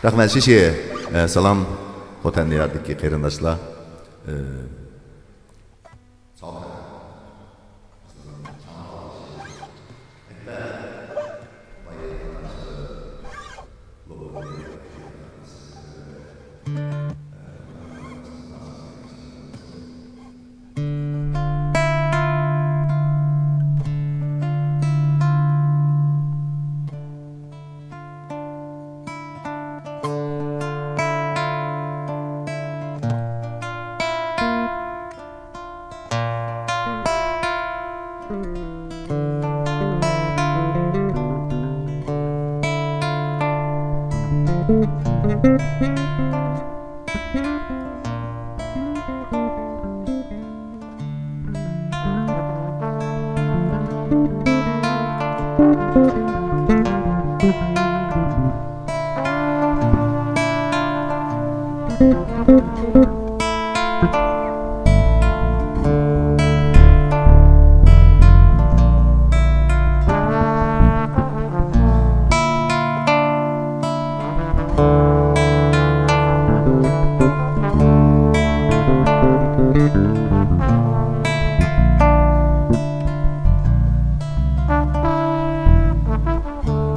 رەھمەت، شىشى. ئە، سالام، خوتەن دىيارىدىكى قېرىنداشلار. ئە،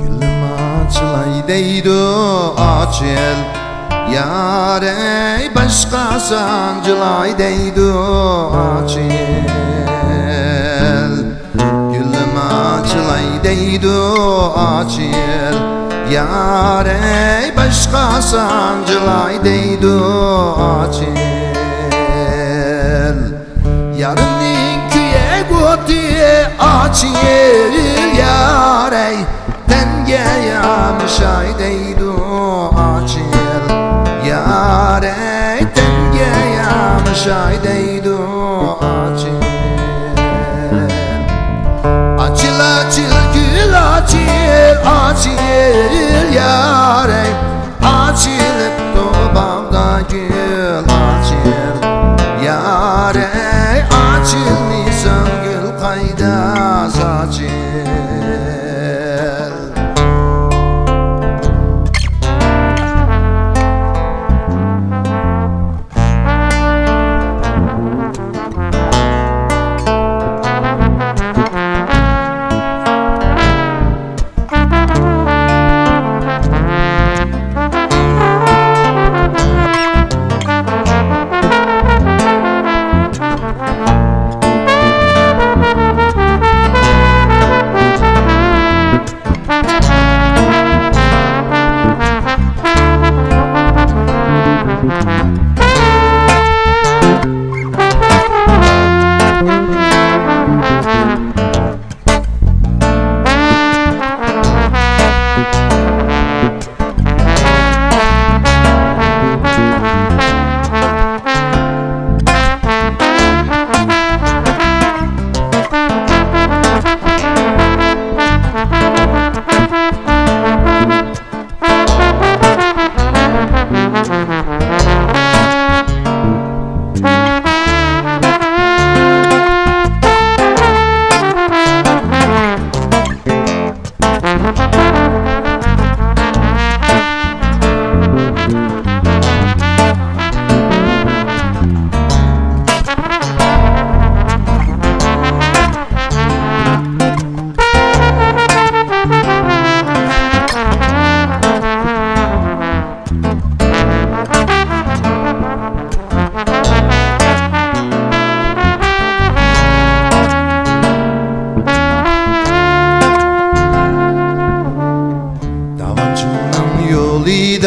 گۈلۈم ئاچىلاي دەيدۇ ئاچىل، يارەي باشقا سانجىلاي دەيدۇ ئاچىل. گۈلۈم ئاچىلاي دەيدۇ ئاچىل، يارەي باشقا سانجىلاي دەيدۇ ئاچىل. يارىمنىڭ كۆيۈك ئوتى ئاچىل، يارەي تەنگە يامىشاي دەيدۇ ئاچىل، يارەي تەنگە يامىشاي دەيدۇ ئاچىل. ئاچىل، ئاچىل، گۈل ئاچىل، ئاچىل، يارەي، ئاچىلىپتۇ باغدا گۈل ئاچىل، يارەي، ئاچىلمىساڭ گۈل قايدا ساچىل.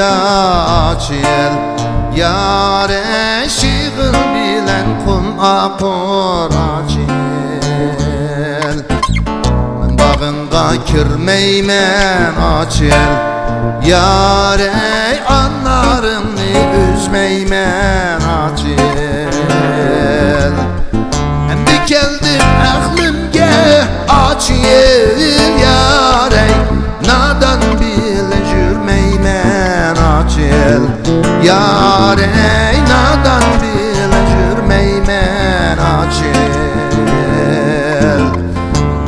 ئاچىل، يارەي، شېغىل بىلەن قۇم ئاقۇر ئاچىل. مەن باغىڭغا كىرمەيمەن ئاچىل، يارەي، ئانارىڭنى ئۈزمەيمەن ئاچىل. ئەمدى كەلدىم ئەقلىمگە ئاچىل، يارەي، نادان بىلەن يۈرمەيمەن ئاچىل، يارەي، نادان بىلەن يۈرمەيمەن ئاچىل.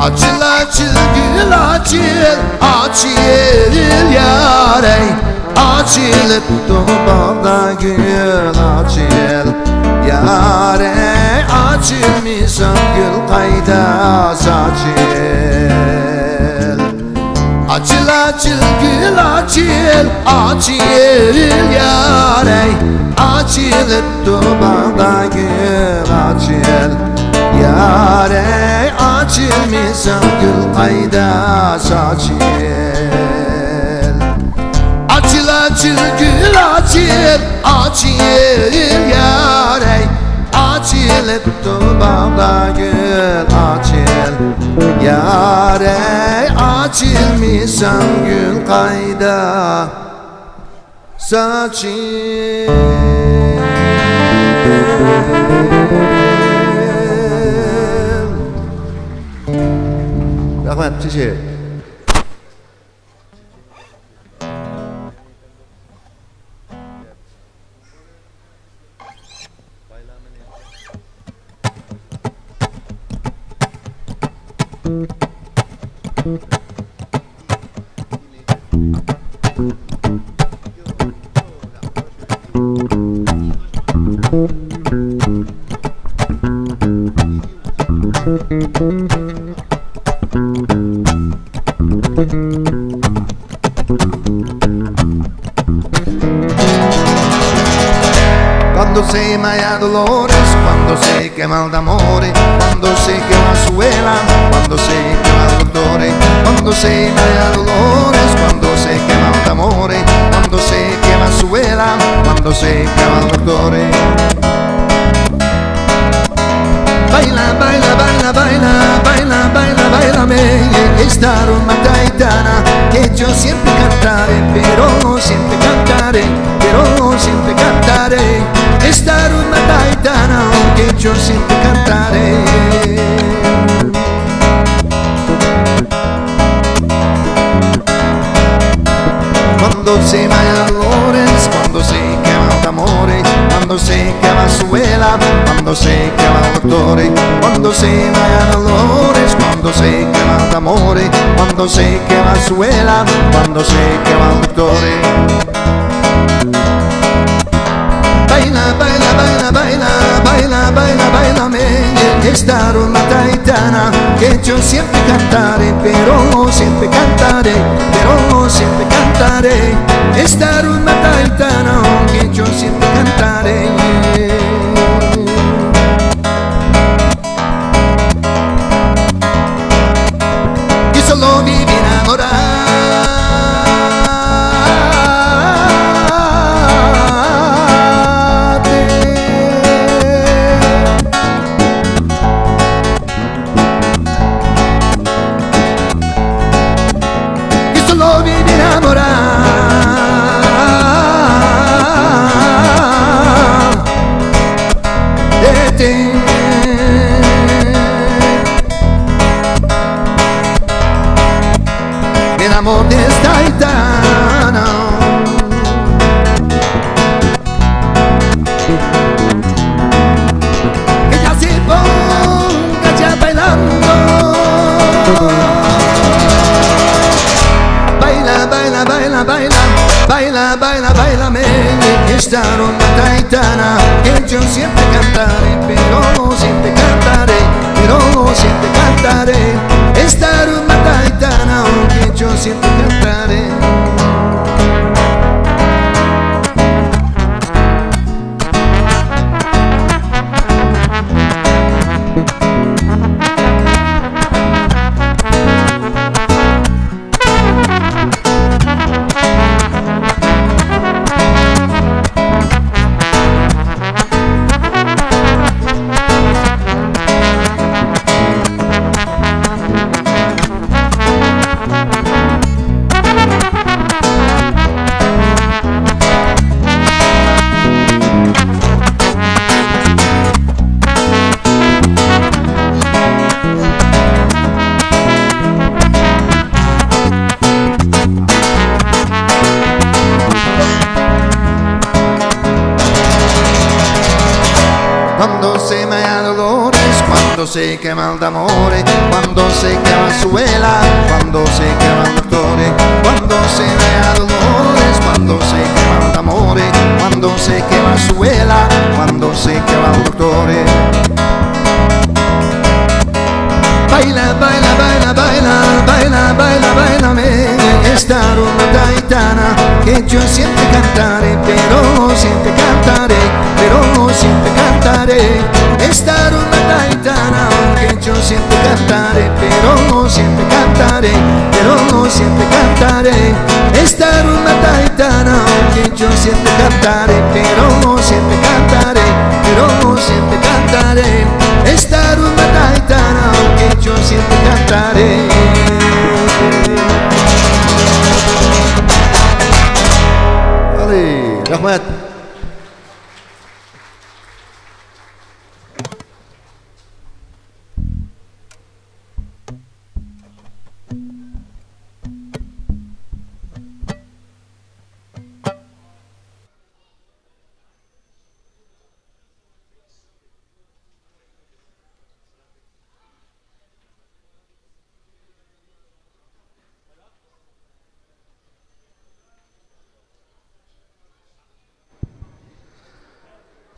ئاچىل، ئاچىل، گۈل ئاچىل، ئاچىل، يارەي، ئاچىلىپتۇ باغدا گۈل ئاچىل، يارەي، ئاچىلمىساڭ گۈل قايدا ساچىل. ئاچىل، ئاچىل، گۈل ئاچىل، ئاچىل، يارەي، ئاچىلىپتۇ باغدا گۈل ئاچىل، يارەي، ئاچىلمىساڭ گۈل قايدا ساچىل. ئاچىل، ئاچىل، گۈل ئاچىل، ئاچىل، يارەي، ئاچىلىپتۇ باغدا گۈل ئاچىل، يارەي، ئاچىلمىساڭ گۈل قايدا ساچىل. رەھمەت، چىشى. Cuando se me haya Dolores, cuando se quema el amore, cuando se quema su vela, cuando se quema el dottore, cuando se me haya Dolores, cuando se quema el amore, cuando se quema su vela, cuando se quema el dottore. Baila, baila, baila, baila, baila, baila, bailame esta rumba taitana que yo siempre cantaré, pero siempre cantaré, pero siempre cantaré esta rumba taitana que yo siempre cantaré. Cuando se vaya Dolores, cuando se quema el amore, cuando se quema su vela, cuando se quema el dottore, cuando se vaya Dolores, cuando se quema el amore, cuando se quema su vela, cuando se quema el dottore. Baila, baila, baila, baila, baila, baila, bailame esta rumba taitana que yo siempre cantaré, pero siempre cantaré, pero siempre cantaré esta rumba taitana que yo siempre cantaré. Que solo vive enamorarte. Que solo vive enamorarte. El amor de esta gitana que ya se ponga ya bailando. Baila, baila, baila, baila, baila, baila, bailame esta rumba taitana que yo siempre cantaré, pero siempre cantaré, pero siempre cantaré esta rumba taitana que yo siempre cantaré. Cuando se me da dolores, cuando se quema el amore, cuando se quema su vela, cuando se quema el doctor, cuando se me da dolores, cuando se quema el amore, cuando se quema su vela, cuando se quema el doctor. Baila, baila, baila, baila, baila, baila, bailame esta rumba taitana que yo siempre cantaré, pero siempre cantaré, pero siempre cantaré. Esta rumba taitana que yo siempre cantaré, pero siempre cantaré, pero siempre cantaré. Esta rumba taitana que yo siempre cantaré, pero siempre cantaré, pero siempre cantaré. Esta rumba taitana que yo siempre cantaré. ئەلى، رەھمەت.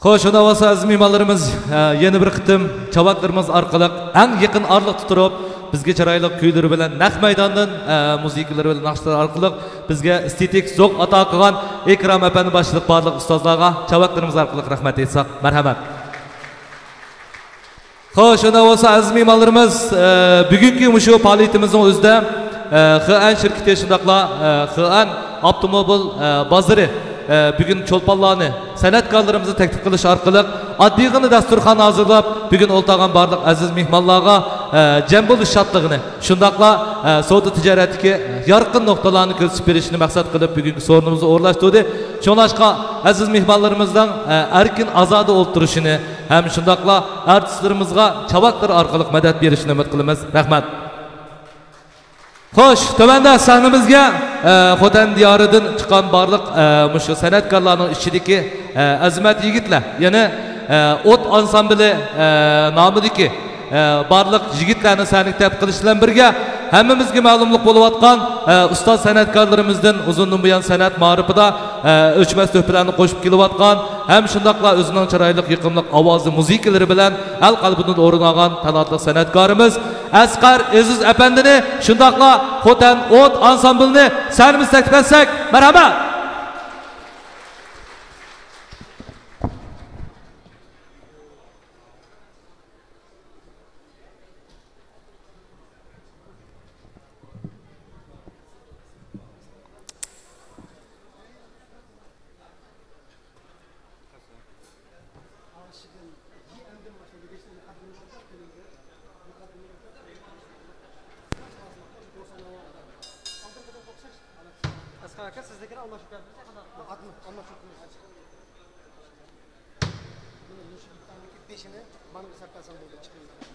خوش، ئۇنداق بولسا ئەزىز مېھمانلىرىمىز، ئە، يەنە بىر قېتىم چاۋاكلىرىمىز ئارقىلىق ئەڭ يېقىن ئارىلىقتا تۇرۇپ، بىزگە چىرايلىق كۈيلىرى بىلەن نەق مەيداندىن، ئە، مۇزىكىلىرى بىلەن ناخشىلار ئارقىلىق بىزگە ئېستېتىك زوق ئاتا قىلغان ئىكرام ئەپەندى باشلىق بارلىق ئۇستازلارغا چاۋاكلىرىمىز ئارقىلىق رەھمەت ئېيتساق مەرھەمەت. خوش، ئۇنداق بولسا ئەزىز مېھمانلىرىمىز، ئە، بۈگۈنكى مۇشۇ پائالىيىتىمىزنىڭ ئۆزىدە، ئە، خېئەن شىركىتى شۇنداقلا، ئە، خېئەن ئاپتوموبىل، ئە، بازىرى، ئە، بۈگۈن چولپانلارنى، سەنئەتكارلىرىمىزنى تەكلىپ قىلىش ئارقىلىق ئاددىيغىنا داستۇرخان ھازىرلاپ، بۈگۈن ئولتۇرغان بارلىق ئەزىز مېھمانلارغا، ئە، جەم بولۇش شادلىقىنى، شۇنداقلا، ئە، سودا تىجارەتتىكى يارقىن نۇقتىلارنى كۆرسىتىپ بېرىشنى مەقسەت قىلىپ بۈگۈنكى سورۇنىمىزنى ئورۇنلاشتۇردى. شۇڭلاشقا ئەزىز مېھمانلىرىمىزنىڭ، ئە، ئەركىن ئازادە ئولتۇرۇشىنى، ھەم شۇنداقلا ئارتىسلىرىمىزغا چاۋاكلىرى ئارقىلىق مەدەت بېرىشىنى ئۈمىد قىلىمىز. رەھمەت. خوش، تۆۋەندە سەھنىمىزگە، ئە، خوتەن دىيارىدىن چىققان بارلىق، ئە، مۇشۇ سەنئەتكارلارنىڭ ئىچىدىكى، ئە، ئەزىمەت يىگىتلەر، يەنى، ئە، ئوت ئانسامبىلى، ئە، نامىدىكى، ئە، بارلىق يىگىتلەرنى سەھنىگە تەكلىپ قىلىش بىلەن بىرگە، ھەممىمىزگە مەلۇملۇق بولۇۋاتقان، ئە، ئۇستاز سەنئەتكارلىرىمىزدىن ئۇزۇندىن بۇيان سەنئەت مائارىپىدا، ئە، ئۆچمەس تۆھپىلەرنى قوشۇپ كېلىۋاتقان، ھەم شۇنداقلا ئۆزىنىڭ چىرايلىق، يېقىملىق ئاۋازى، مۇزىكىلىرى بىلەن ئەل قەلبىدىن ئورۇن ئالغان تالانتلىق سەنئەتكارىمىز ئەسقەر ئېزىز ئەپەندىنى، شۇنداقلا خوتەن ئوت ئانسامبىلىنى سەھنىمىزگە تەكلىپ ئەتسەك، مەرھەمەت! ئەسقەر ئاكا، سىزنىڭكىنى ئالماشتۇرۇپ بەردىم. ئاتنى ئالماشتۇرۇپ قويۇڭ. بۇنى مۇشۇ بېشىنى مانا بۇ سەپكە ئالسام بولدى، چىقىۋېرىدۇ.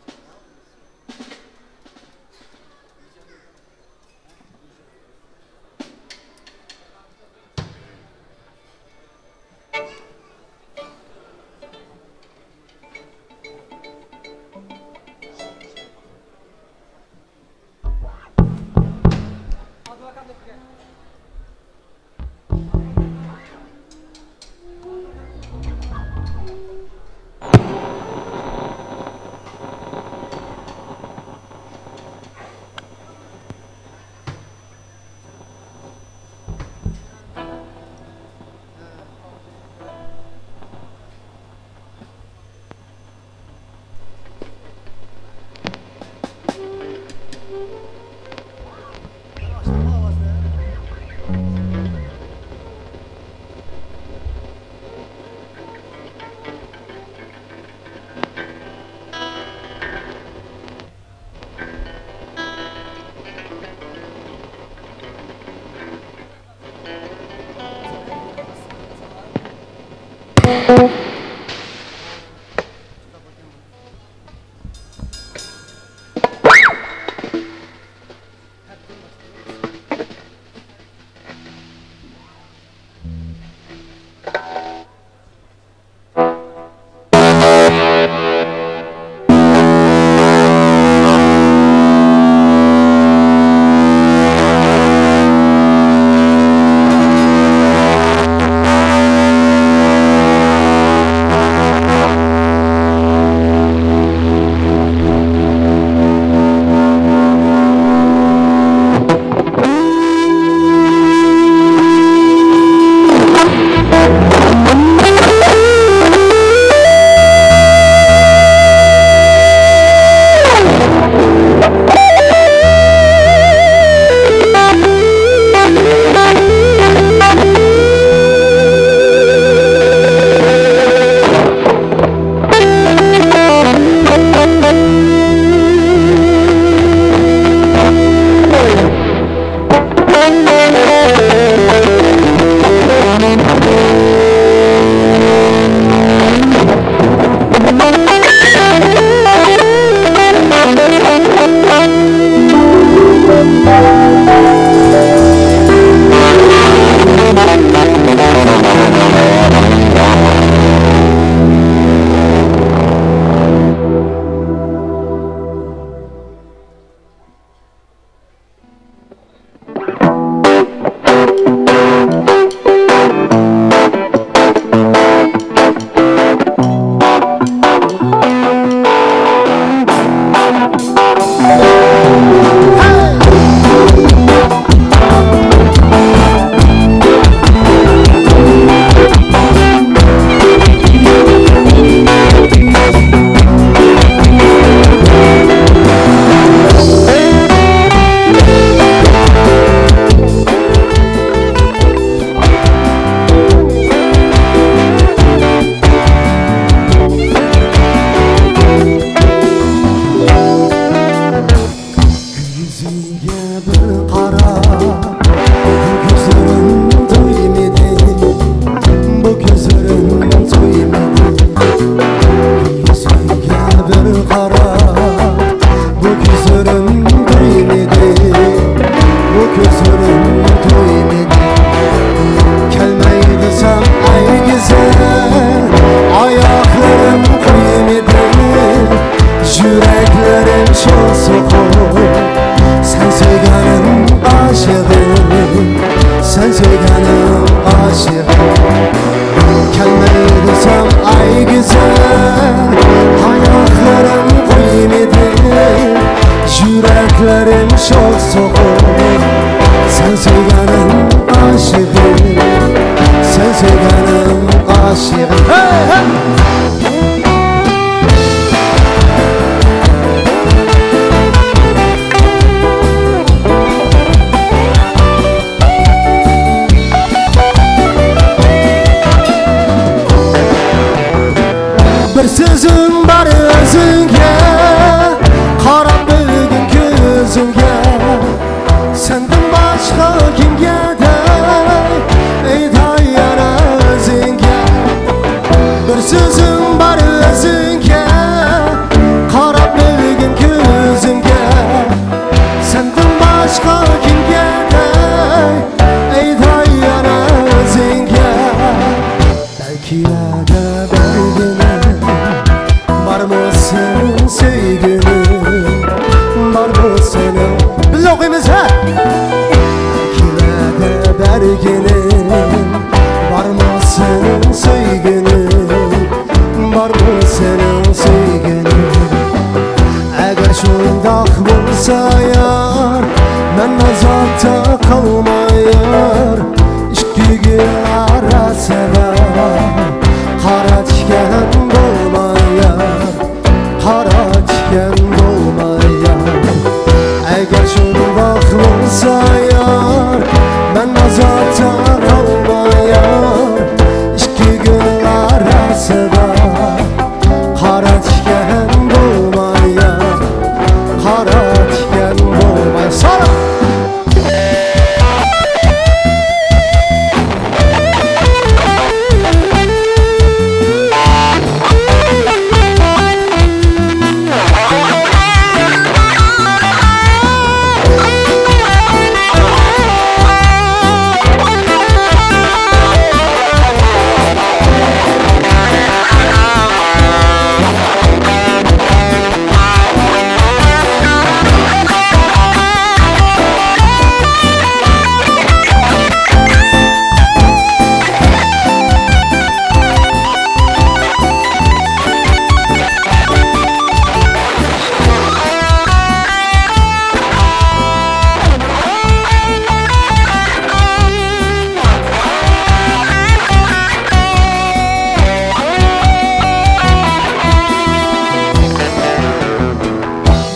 سەن ئاياقلىرىم قويمىدى، يۈرەكلىرىم شوخ سوقۇپ. سەن سۆيگەننىڭ ئاشىقى، سەن سۆيگەننىڭ ئاشىقى. ھەي، ھەي! بىر سۆزۈم بار ئۆزۈڭگە، قاراپ بىلگىن كۆزۈمگە. سەندىن باشقا كىمگە دەي، ئېيتاي يەنە ئۆزۈڭگە. بىر سۆزۈم بار ئۆزۈڭگە، قاراپ بىلگىن كۆزۈمگە. سەندىن باشقا كىمگە دەي، ئېيتاي يەنە ئۆزۈڭگە. بەلكى ۋەدە بەرگىنىم، بارمۇ سېنىڭ سۆيگۈنۈڭ، بارمۇ سېنىڭ. بىللە ئوقۇيمىز، ھە! بەلكى ۋەدە بەرگىنىم، بارمۇ سېنىڭ سۆيگۈنۈڭ، بارمۇ سېنىڭ سۆيگۈنۈڭ. ئەگەر شۇنداق بولسا يار، مەن ئازابتا قالماي يار. ئىككى گۈل ئارىسىدا قارا تىكەن بولماي يار، قارا تىكەن بولماي يار. ئەگەر شۇنداق بولسا يار، مەن ئازابتا قالماي يار. ئىككى گۈل ئارىسىدا قارا تىكەن بولماي يار، قارا تىكەن بولماي. سانا!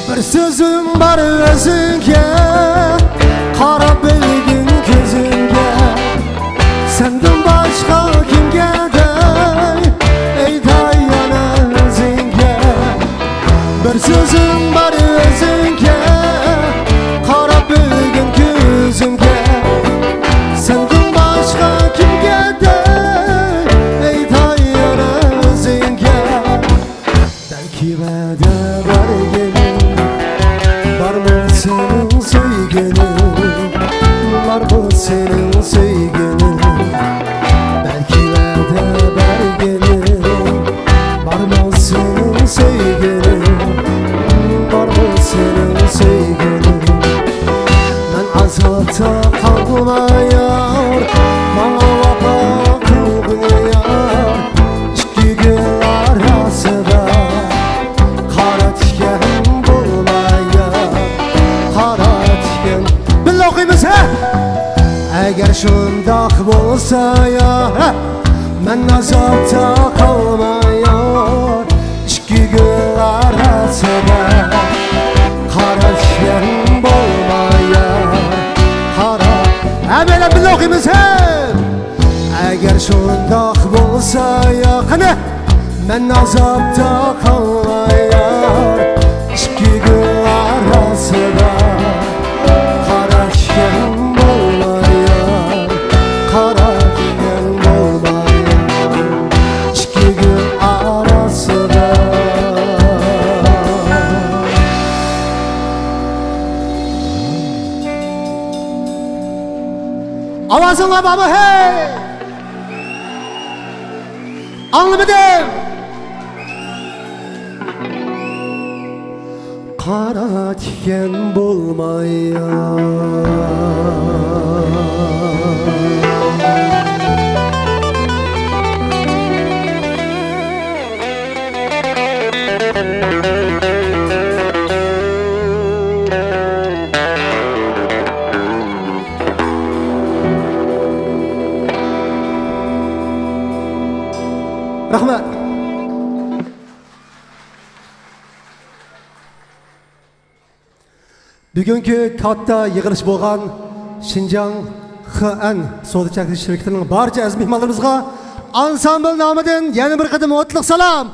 بىر سۆزۈم بار ئۆزۈڭگە، قاراپ بىلگىن كۆزۈڭگە. سەندىن باشقا كىمگە دەي، ئېيتاي يەنە ئۆزۈڭگە. بىر سۆزۈم بار ئۆزۈڭگە، قاراپ بىلگىن كۆزۈڭگە. سەندىن باشقا كىمگە دەي، ئېيتاي يەنە ئۆزۈڭگە. بەلكى ۋەدە بەرگىنىم، بارمۇ سېنىڭ سۆيگۈنۈڭ، بارمۇ سېنىڭ سۆيگۈنۈڭ. بەلكى ۋەدە بەرگىنىم، بارمۇ سېنىڭ سۆيگۈنۈڭ، بارمۇ سېنىڭ سۆيگۈنۈڭ. مەن ئازابتا قالماي يار، ماڭا ۋاپا قىلغىن يار. ئىككى گۈل ئارىسىدا قارا تىكەن بولماي يار، قارا تىكەن. بىللە ئوقۇيمىز، ھە! ئەگەر شۇنداق بولسا يار، ھە! مەن ئازابتا قالماي يار. ئىككى گۈل ئارىسىدا قارا تىكەن بولماي يار، قارا. ھەممەيلەن بىللە ئوقۇيمىز، ھە! ئەگەر شۇنداق بولسا يا، قېنى! مەن ئازابتا قالماي يار، ئىككى گۈل ئارىسىدا قارا تىكەن بولماي يار، قارا تىكەن بولماي يار، ئىككى گۈل ئارىسىدا. ئاۋازىڭلار بارمۇ، ھەي؟ ئاڭلىمىدىم. قارا تىكەن بولماي. بۈگۈنكى كاتتا يىغىلىش بولغان شىنجاڭ خېئەن سودا چەكلىك شىركىتىنىڭ بارچە ئەزىز مېھمانلىرىمىزغا ئانسامبىل نامىدىن يەنە بىر قېتىم ئوتلۇق سالام!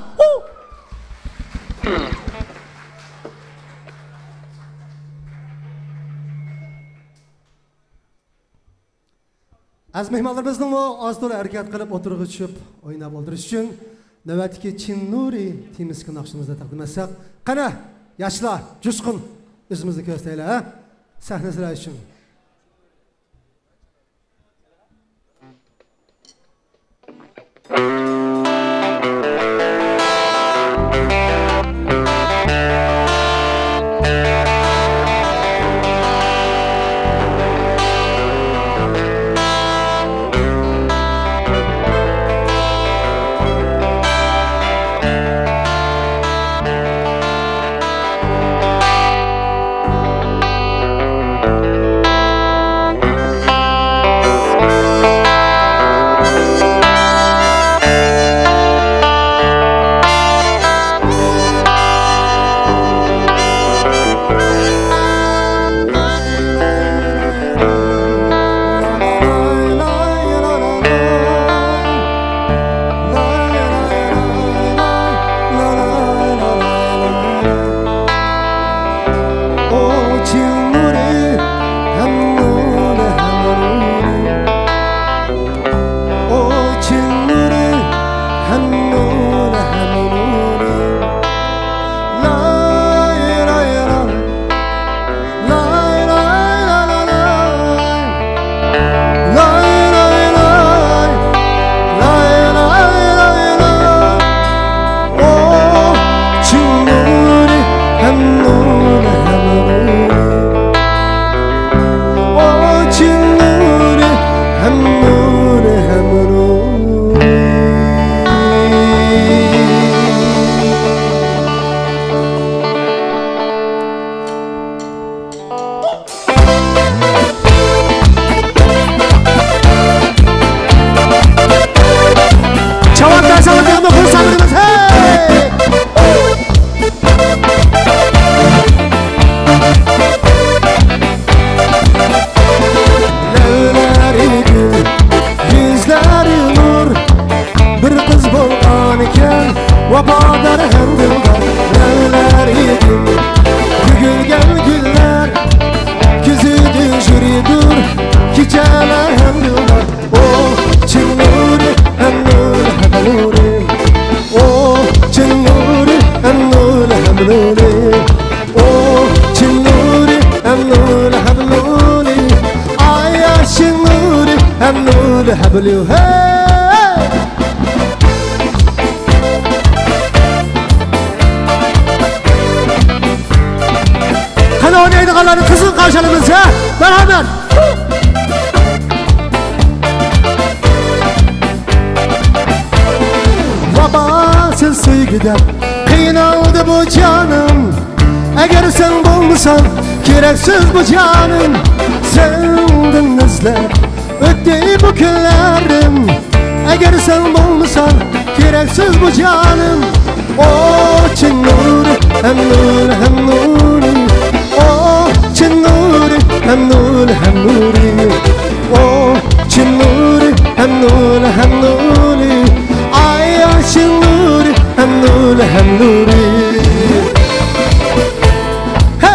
ئەزىز مېھمانلىرىمىزنىڭمۇ ئاز تولا ھەرىكەت قىلىپ ئوتتۇرىغا چۈشۈپ ئويناپ ئولتۇرۇش ئۈچۈن نۆۋەتتىكى چىن نۇرى تېمىسىدىكى ناخشىمىزنى تەقدىم ئەتسەك. قېنى، ياشلار، جۇشقۇن ئۆزىمىزنى كۆرسىتەيلى، ھە؟ سەھنە سىلەر ئۈچۈن. چاۋاك تەسەللىدىغىمۇ قۇرساقلىرىمىز، ھەي! لەۋلەر گۈل، يۈزلەر نۇر، بىر قىز بولغانىكەن، ۋاپادار ھەم دىلدار. لەۋلەر گۈل، تۆكۈلگەن گۈللەر، كۆزىدە يۈرىدۇر، كېچەلەر ھەم دىلدار. ئو، چىن نۇرى، ھەم نۇرى، ھەم نۇرى. ئو، چىن نۇرى، ھەم نۇرى، ھەم نۇرى. ئو، چىن نۇرى، ھەم نۇرى، ھەم نۇرى. ئاي، ئاي، چىن نۇرى، ھەم نۇرى، ھەم نۇرى. ھەي! قېنى، ئوينايدىغانلارنى قىزغىن قارشى ئالىمىز، ھە؟ مەرھەمەت! ۋاپاسىز سۆيگۈدە قىينالدى بۇ جانىم. ئەگەر سەن بولمىساڭ، كېرەكسىز بۇ جانىم. سەندىن ئىزلەپ ئۆتتى بۇ كۈنلىرىم. ئەگەر سەن بولمىساڭ، كېرەكسىز بۇ جانىم. ئو، چىن نۇرى، ھەم نۇرى، ھەم نۇرى. ئو، چىن نۇرى، ھەم نۇرى، ھەم نۇرى. ئو، چىن نۇرى، ھەم نۇرى، ھەم نۇرى. ئاي، ئاي، چىن نۇرى، ھەم نۇرى، ھەم نۇرى. ھە!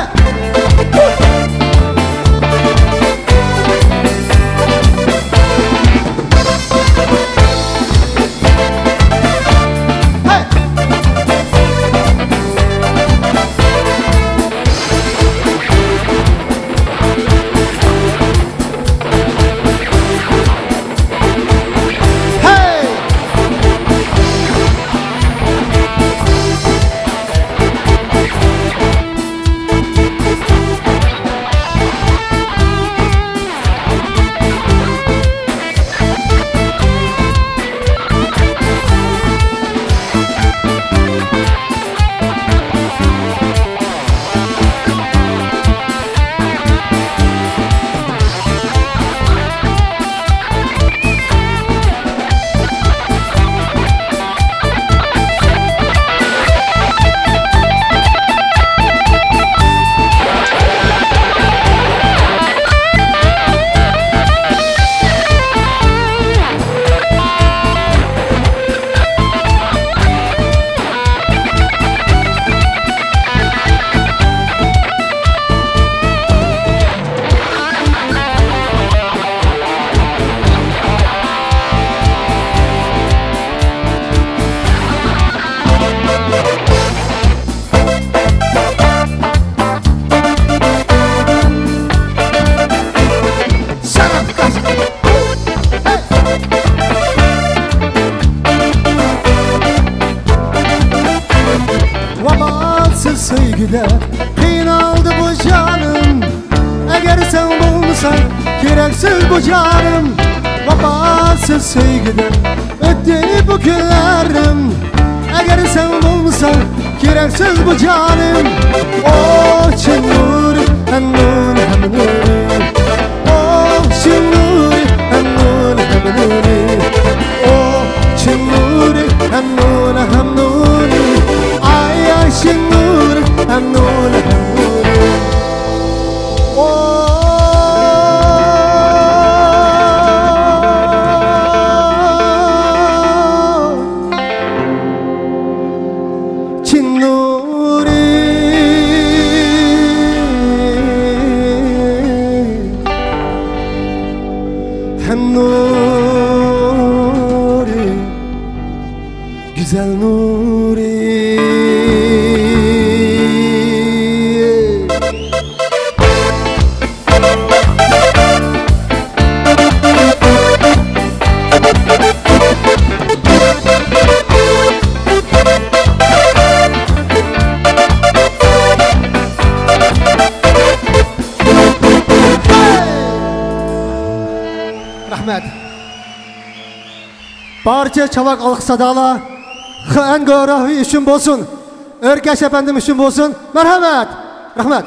سۆيگۈدە قىينالدى بۇ جانىم. ئەگەر سەن بولمىساڭ كېرەكسىز بۇ جانىم. ۋاپاسىز سۆيگۈدە ئۆتتى بۇ كۈنلىرىم. ئەگەر سەن بولمىساڭ كېرەكسىز بۇ جانىم. ئوھ، چىن نۇرى، ھەم نۇرى، ھەم نۇرى. ئوھ، چىن نۇرى، ھەم نۇرى، ھەم نۇرى. ئوھ، چىن نۇرى، ھەم نۇرى، ھەم نۇرى. ئاي، ئاي، چىن نۇرى، ھەم نۇرى، ھەم نۇرى. ئوھ، چىن نۇرى، ھەم نۇرى، گۈزەل نۇرى. رەھمەت. بارچە چاۋاك ئالقىش سادالار خېئەن گورۇھى ئۈچۈن بولسۇن. ئۆركەش ئەپەندىم ئۈچۈن بولسۇن. مەرھەمەت. رەھمەت.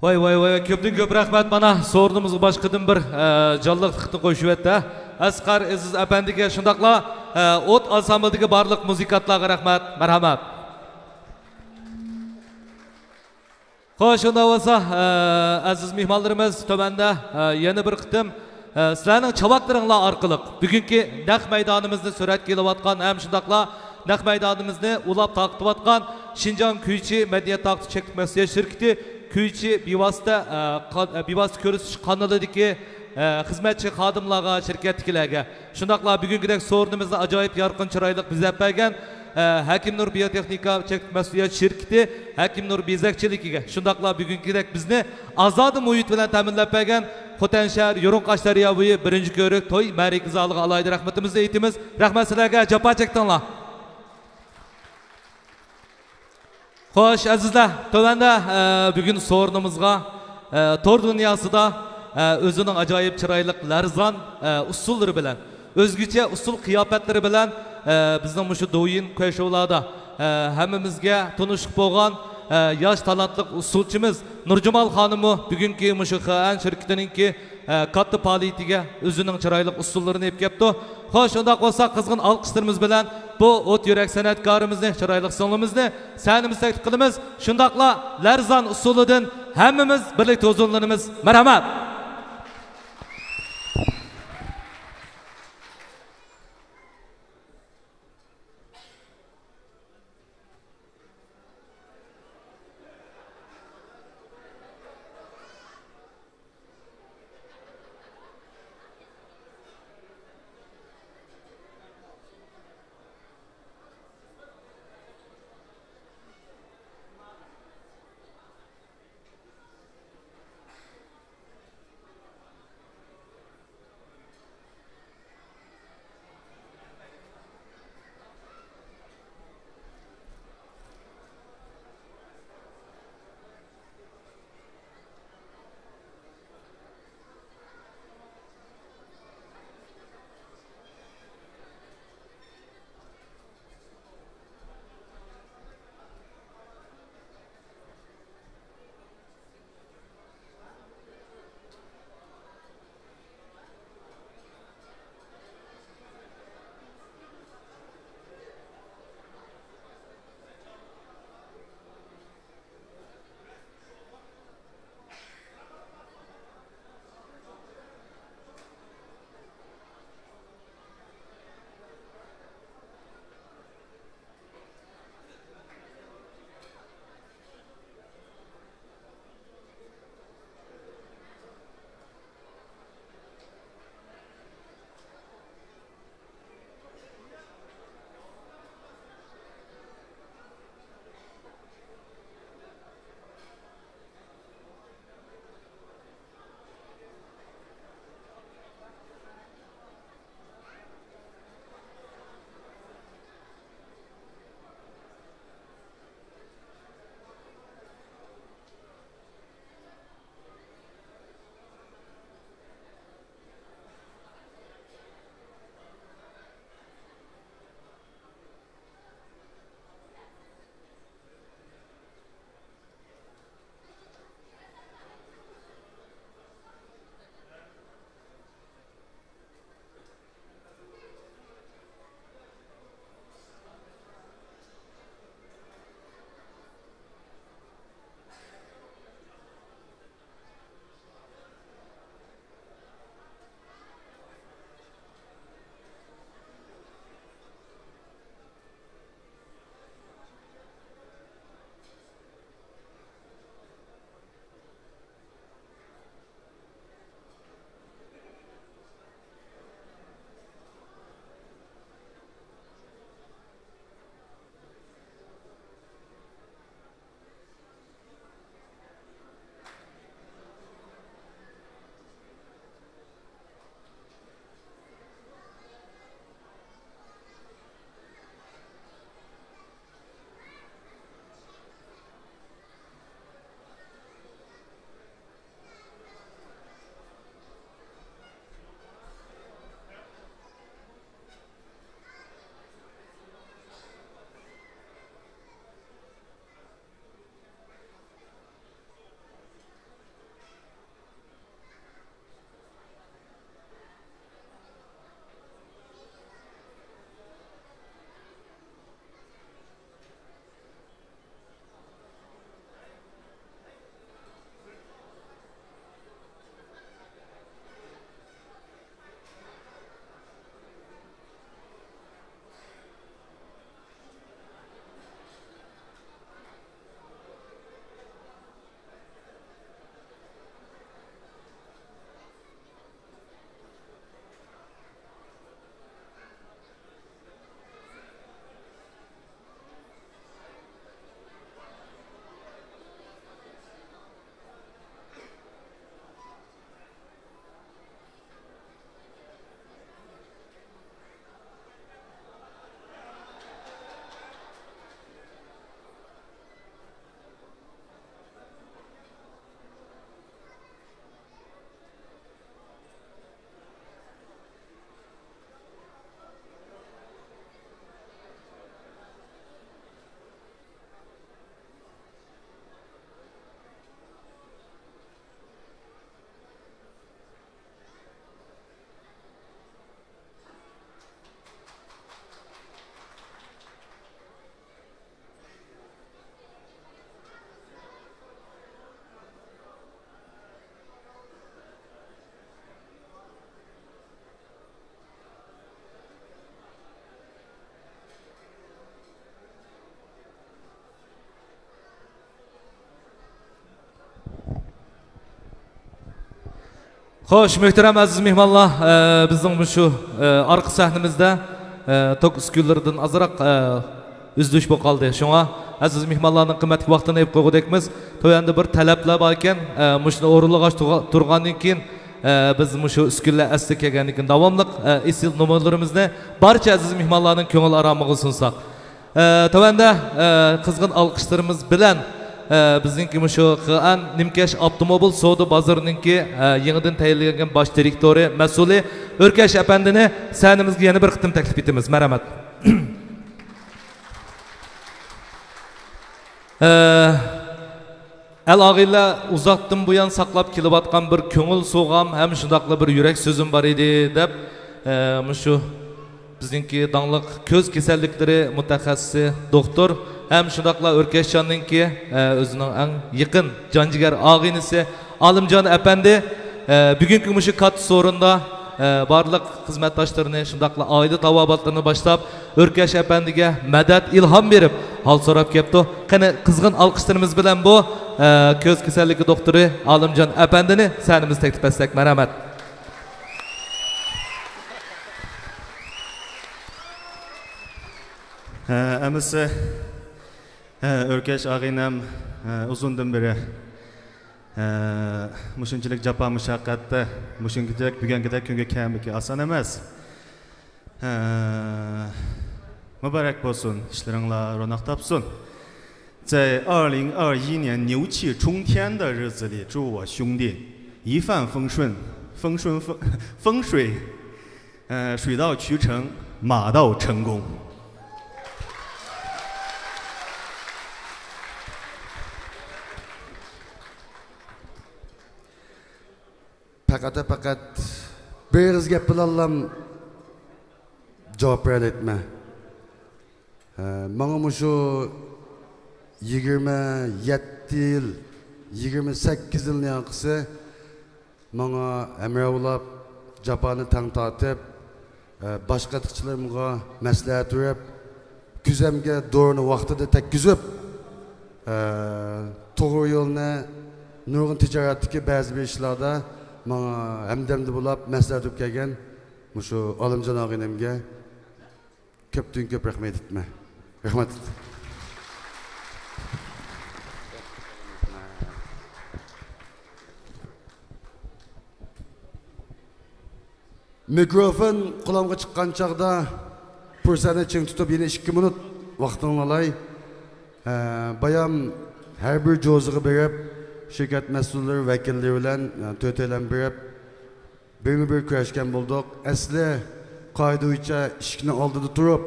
ۋاي، ۋاي، ۋاي، كۆپتىن كۆپ رەھمەت. مانا، سورۇنىمىزغا باشقىدىن بىر، ئە، جانلىقلىقنى قوشۇۋەتتى. ئەسقەر ئەزىز ئەپەندىگە، شۇنداقلا، ئە، ئوت ئانسامبىلىدىكى بارلىق مۇزىكانتلارغا رەھمەت. مەرھەمەت. خوش، شۇنداق بولسا، ئە، ئەزىز مېھمانلىرىمىز، تۆۋەندە، ئە، يەنە بىر قېتىم، ئە، سىلەرنىڭ چاۋاكلىرىڭلار ئارقىلىق بۈگۈنكى نەق مەيدانىمىزنى سۈرەتكە ئېلىۋاتقان ھەم شۇنداقلا نەق مەيدانىمىزنى ئۇلاپ تارقىتىۋاتقان شىنجاڭ كۈيچى مەدەنىيەت تارقىتىش چەكلىك مەسئۇلىيەت شىركىتى كۈيچى بىۋاسىتە، ئە، قا-، ئە، بىۋاسىتە كۆرسىتىش قانىلىدىكى، ئە، خىزمەتچى خادىملارغا، شىركەتتىكىلەرگە، شۇنداقلا بۈگۈنكىدەك سورۇنىمىزنى ئاجايىپ يارقىن، چىرايلىق بېزەپ بەرگەن، ئە، ھەكىمنۇر بىيوتېخنىكا چەكلىك مەسئۇلىيەت شىركىتى ھەكىمنۇر بېزەكچىلىكىگە، شۇنداقلا بۈگۈنكىدەك بىزنى ئازادە مۇھىت بىلەن تەمىنلەپ بەرگەن خوتەن شەھەر يۇرۇڭ قاشدەريا بويى بىرىنچى كۆۋرۈك توي مەرىكە زالىغا ئالاھىدە رەھمىتىمىزنى ئېيتىمىز. رەھمەت سىلەرگە، جاپا چەكتىڭلار. خوش، ئەزىزلەر، تۆۋەندە، ئە، بۈگۈن سورۇنىمىزغا، ئە، تور دۇنياسىدا، ئە، ئۆزىنىڭ ئاجايىپ چىرايلىق لەرزان، ئە، ئۇسسۇللىرى بىلەن، ئۆزگىچە ئۇسسۇل قىياپەتلىرى بىلەن، ئە، بىزنىڭ مۇشۇ دوۋيىن كۇەشوۋلاردا، ئە، ھەممىمىزگە تونۇشلۇق بولغان، ئە، ياش تالانتلىق ئۇسسۇلچىمىز نۇرجامال خانىممۇ بۈگۈنكى مۇشۇ خېئەن شىركىتىنىڭكى ئە، كاتتا پائالىيىتىگە ئۆزىنىڭ چىرايلىق ئۇسسۇللىرىنى ئېلىپ كەپتۇ. خوش، شۇنداق بولسا قىزغىن ئالقىشلىرىمىز بىلەن بۇ ئوت يۈرەك سەنئەتكارىمىزنى، چىرايلىق سىڭلىمىزنى سەھنىمىزگە تەكلىپ قىلىمىز. شۇنداقلا لەرزان ئۇسسۇلىدىن ھەممىمىز بىرلىكتە ھۇزۇرلىنىمىز. مەرھەمەت. خوش، مۆھتەرەم ئەزىز مېھمانلار، ئە، بىزنىڭ مۇشۇ، ئە، ئارقا سەھنىمىزدە، ئە، توك ئۈسكۈنىلىرىدىن ئازراق، ئە، ئۈزۈلۈش بولۇپ قالدى. شۇڭا ئەزىز مېھمانلارنىڭ قىممەتلىك ۋاقتىنى ئېلىپ قويغۇدەكمىز. تۆۋەندە بىر تەلەپلەر بار ئىكەن، ئە، مۇشۇنى ئورۇنلىغاچ تۇرغا-، تۇرغاندىن كېيىن، ئە، بىز مۇشۇ ئۈسكۈنىلەر ئەسلىگە كەلگەندىن كېيىن داۋاملىق، ئە، ئېسىل نومۇرلىرىمىزنى بارچە ئەزىز مېھمانلارنىڭ كۆڭۈل ئارامىغا سۇنساق. ئە، تۆۋەندە، ئە، قىزغىن ئالقىشلىرىمىز بىلەن، ئە، بىزنىڭكى مۇشۇ خېئەن نىمكەش ئاپتوموبىل سودا بازىرىنىڭكى، ئە، يېڭىدىن تەيىنلەنگەن باش دىرېكتورى، مەسئۇلى ئۆركەش ئەپەندىنى سەھنىمىزگە يەنە بىر قېتىم تەكلىپ ئېتىمىز. مەرھەمەت. ئە، ئەل ئاغىنىلەر ئۇزاقتىن بۇيان ساقلاپ كېلىۋاتقان بىر كۆڭۈل سوۋغام ھەم شۇنداقلا بىر يۈرەك سۆزۈم بار ئىدى دەپ، ئە، مۇشۇ بىزنىڭكى داڭلىق كۆز كېسەللىكلىرى مۇتەخەسسىسى دوختۇر ھەم شۇنداقلا ئۆركەشجاننىڭكى، ئە، ئۆزىنىڭ ئەڭ يېقىن جانجىگەر ئاغىنىسى ئالىمجان ئەپەندى، ئە، بۈگۈنكى مۇشۇ كاتتا سورۇندا، ئە، بارلىق خىزمەتداشلىرىنى، شۇنداقلا ئائىلە تاۋابىئاتلىرىنى باشلاپ، ئۆركەش ئەپەندىگە مەدەت، ئىلھام بېرىپ، ھال سوراپ كەپتۇ. قېنى، قىزغىن ئالقىشلىرىمىز بىلەن بۇ، ئە، كۆز كېسەللىكى دوختۇرى ئالىمجان ئەپەندىنى سەھنىمىزگە تەكلىپ ئەتسەك. مەرھەمەت. ھە، ئەمىسە، ھە، ئۆركەش ئاغىنەم، ھە، ئۇزۇندىن بېرى، ھە، مۇشۇنچىلىك جاپا مۇشەققەتتە، مۇشۇنچىلىك بۈگۈنكىدەك كۈنگە كەلمىكى ئاسان ئەمەس. ھە، مۇبارەك بولسۇن، ئىشلىرىڭلار روناق تاپسۇن. 在二零二一年牛气冲天的日子里，祝我兄弟一帆风顺，风顺风风水，呃，水到渠成，马到成功。 پەقەت، پەقەت بىر ئېغىز گەپ بىلەنلا جاۋاب بېرەلەيتتىم. ھە، ماڭا مۇشۇ يىگىرمە يەتتە يىل، يىگىرمە سەككىز يىلنى ياقىسى ماڭا ھەمراھ بولاپ، جاپانى تەڭ تارتىپ، ئە، باشقا ئاتقۇچىلىرىمغا مەسلىھەت بېرىپ، كۈزەمگە دورىنى ۋاقتىدا تەگكۈزۈپ، ئە، توغرا يولنى، نۇرغۇن تىجارەتتىكى بەزى بىر ئىشلاردا ماڭا ھەمدەمدە بولاپ مەسلىھەت بېرىپ كەلگەن مۇشۇ ئالىمجان ئاغىنەمگە كۆپتىن كۆپ رەھمەت ئېيتىمەن. رەھمەت. مىكروفون قولۇمغا چىققان چاغدا پۇرسەتنى چىڭ تۇتۇپ يەنە ئىككى مىنۇت ۋاقتىڭلار ئالاي. ھە، بايام ھەر بىر جوزىغا بېرىپ، شىركەت مەسئۇللىرى، ۋەكىللىرى بىلەن، ھە، تۆتەيلەن بېرىپ، بىرمۇ بىر كۆرۈشكەن بولدۇق. ئەسلى قائىدە بويىچە ئىشىكنىڭ ئالدىدا تۇرۇپ،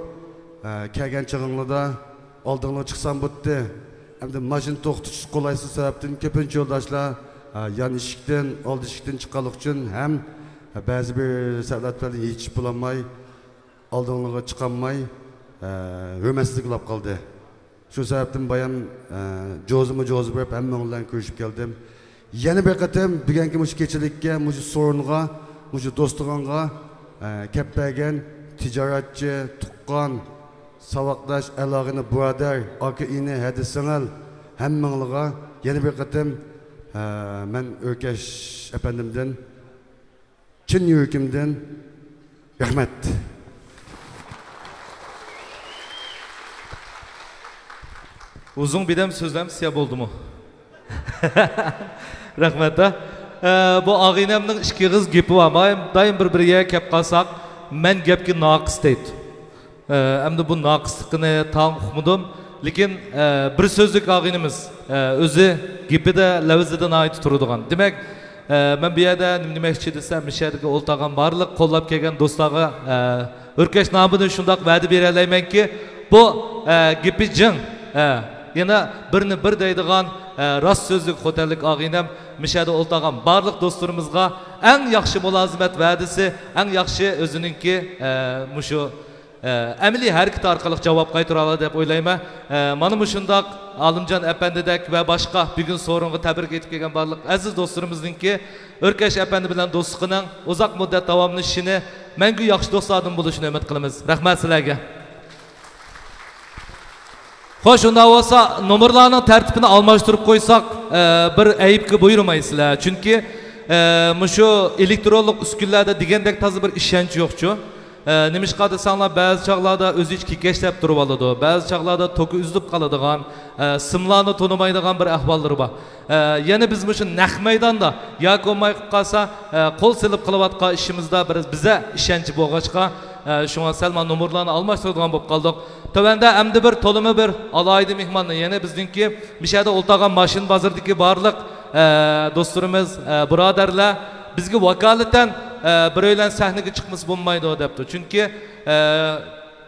ئە، كەلگەن چېغىڭلاردا ئالدىڭلارغا چىقسام بولاتتى. ئەمدى ماشىنا توختىتىش قولايسىز سەۋەبتىن كۆپىنچە يولداشلار، ئە، يان ئىشىكتىن، ئالدى ئىشىكتىن چىققانلىقى ئۈچۈن ھەم، ئە، بەزى بىر سەۋەبلەر تۈپەيلىدىن يېتىشىپ بولالماي، ئالدىڭلارغا چىقالماي، ئە، ھۆرمەتسىزلىك بولۇپ قالدى. شۇ سەۋەبتىن بايام، ئە، جوزىمۇ جوزا بېرىپ، ھەممىڭ بىلەن كۆرۈشۈپ كەلدىم. يەنە بىر قېتىم بۈگۈنكى مۇشۇ كېچىلىككە، مۇشۇ سورۇنغا، مۇشۇ دوستىخانغا، ئە، كەپ بەرگەن تىجارەتچى، تۇغقان، ساۋاقداش، ئەل-ئاغىنە، بۇرادەر، ئاكا-ئىنى، ھەدە-سىڭىل، ھەممىڭلارغا يەنە بىر قېتىم، ئە، مەن ئۆركەش ئەپەندىمدىن چىن يۈرىكىمدىن رەھمەت. ئۇزۇن بىدەم سۆزلەم سىيا بولدىمۇ؟ رەھمەت، ھە. ئە، بۇ ئاغىنەمنىڭ ئىككى ئېغىز گېپى بار. دائىم، دائىم بىر-بىرىگە كەپ قالساق، مەن گەپكە ناقىس دەيدۇ. ئە، ئەمدى بۇ ناقىسلىقىنى تاڭ ئۇقمىدىم. لېكىن، ئە، بىر سۆزلۈك ئاغىنىمىز، ئە، ئۆزى گېپىدە، لەۋزىدە ناھايىتى تۇرىدىغان. دېمەك، ئە، مەن بۇ يەردە نېمە دېمەكچى دېسەم، مۇشۇ يەردىكى ئولتۇرغان بارلىق قوللاپ كەلگەن دوستلارغا، ئە، ئۆركەش نامىدىن شۇنداق ۋەدە بېرەلەيمەنكى، بۇ، ئە، گېپى جىڭ، ئە، يەنە بىرنى بىر دەيدىغان، ئە، راست سۆزلۈك خوتەنلىك ئاغىنەم، مۇشۇ يەردە ئولتۇرغان بارلىق دوستلىرىمىزغا ئەڭ ياخشى مۇلازىمەت ۋەدىسى، ئەڭ ياخشى ئۆزىنىڭكى، ئە، مۇشۇ ئە، ئەمەلىي ھەرىكىتى ئارقىلىق جاۋاب قايتۇرالىدۇ دەپ ئويلايمەن. ئە، مانا مۇشۇنداق ئالىمجان ئەپەندىدەك ۋە باشقا بۈگۈن سورۇنغا تەبرىك ئېيتىپ كەلگەن بارلىق ئەزىز دوستلىرىمىزنىڭكى ئۆركەش ئەپەندى بىلەن دوستلۇقىنىڭ ئۇزاق مۇددەت داۋاملىشىشىنى، مەڭگۈ ياخشى دوستلاردىن بولۇشىنى ئۈمىد قىلىمىز. رەھمەت سىلەرگە. خوش، ئۇنداق بولسا نومۇرلارنىڭ تەرتىپىنى ئالماشتۇرۇپ قويساق، ئە، بىر ئەيىبكە بۇيرۇمايسىلەر. چۈنكى ئە، مۇشۇ ئېلېكترونلۇق ئۈسكۈنىلەردە دېگەندەك تازا بىر ئىشەنچ يوقچۇ. ئە، نېمىشقا دېسەڭلار، بەزى چاغلاردا ئۆزى كېكەچلەپ تۇرۇۋالىدۇ، بەزى چاغلاردا توكى ئۈزۈلۈپ قالىدىغان، ئە، سىملارنى تونۇمايدىغان بىر ئەھۋاللىرى بار. ئە، يەنە بىز مۇشۇ نەق مەيداندا ياكى بولماي قالسا، ئە، قول سېلىپ قىلىۋاتقان ئىشىمىزدا بىر بىزە ئىشەنچ بولغاچقا، ئە، شۇڭا سەل مانا نومۇرلارنى ئالماشتۇرىدىغان بولۇپ قالدۇق. تۆۋەندە ئەمدى بىر تولىمۇ بىر ئالاھىدە مېھماننى، يەنە بىزنىڭكى مۇشۇ يەردە ئولتۇرغان ماشىنا بازىرىدىكى بارلىق، ئە، دوستلىرىمىز، ئە، بۇرادەرلەر بىزگە ۋاكالىتەن، ئە، بىرەيلەن سەھنىگە چىقمىسا بولمايدۇ دەپتۇ. چۈنكى، ئە،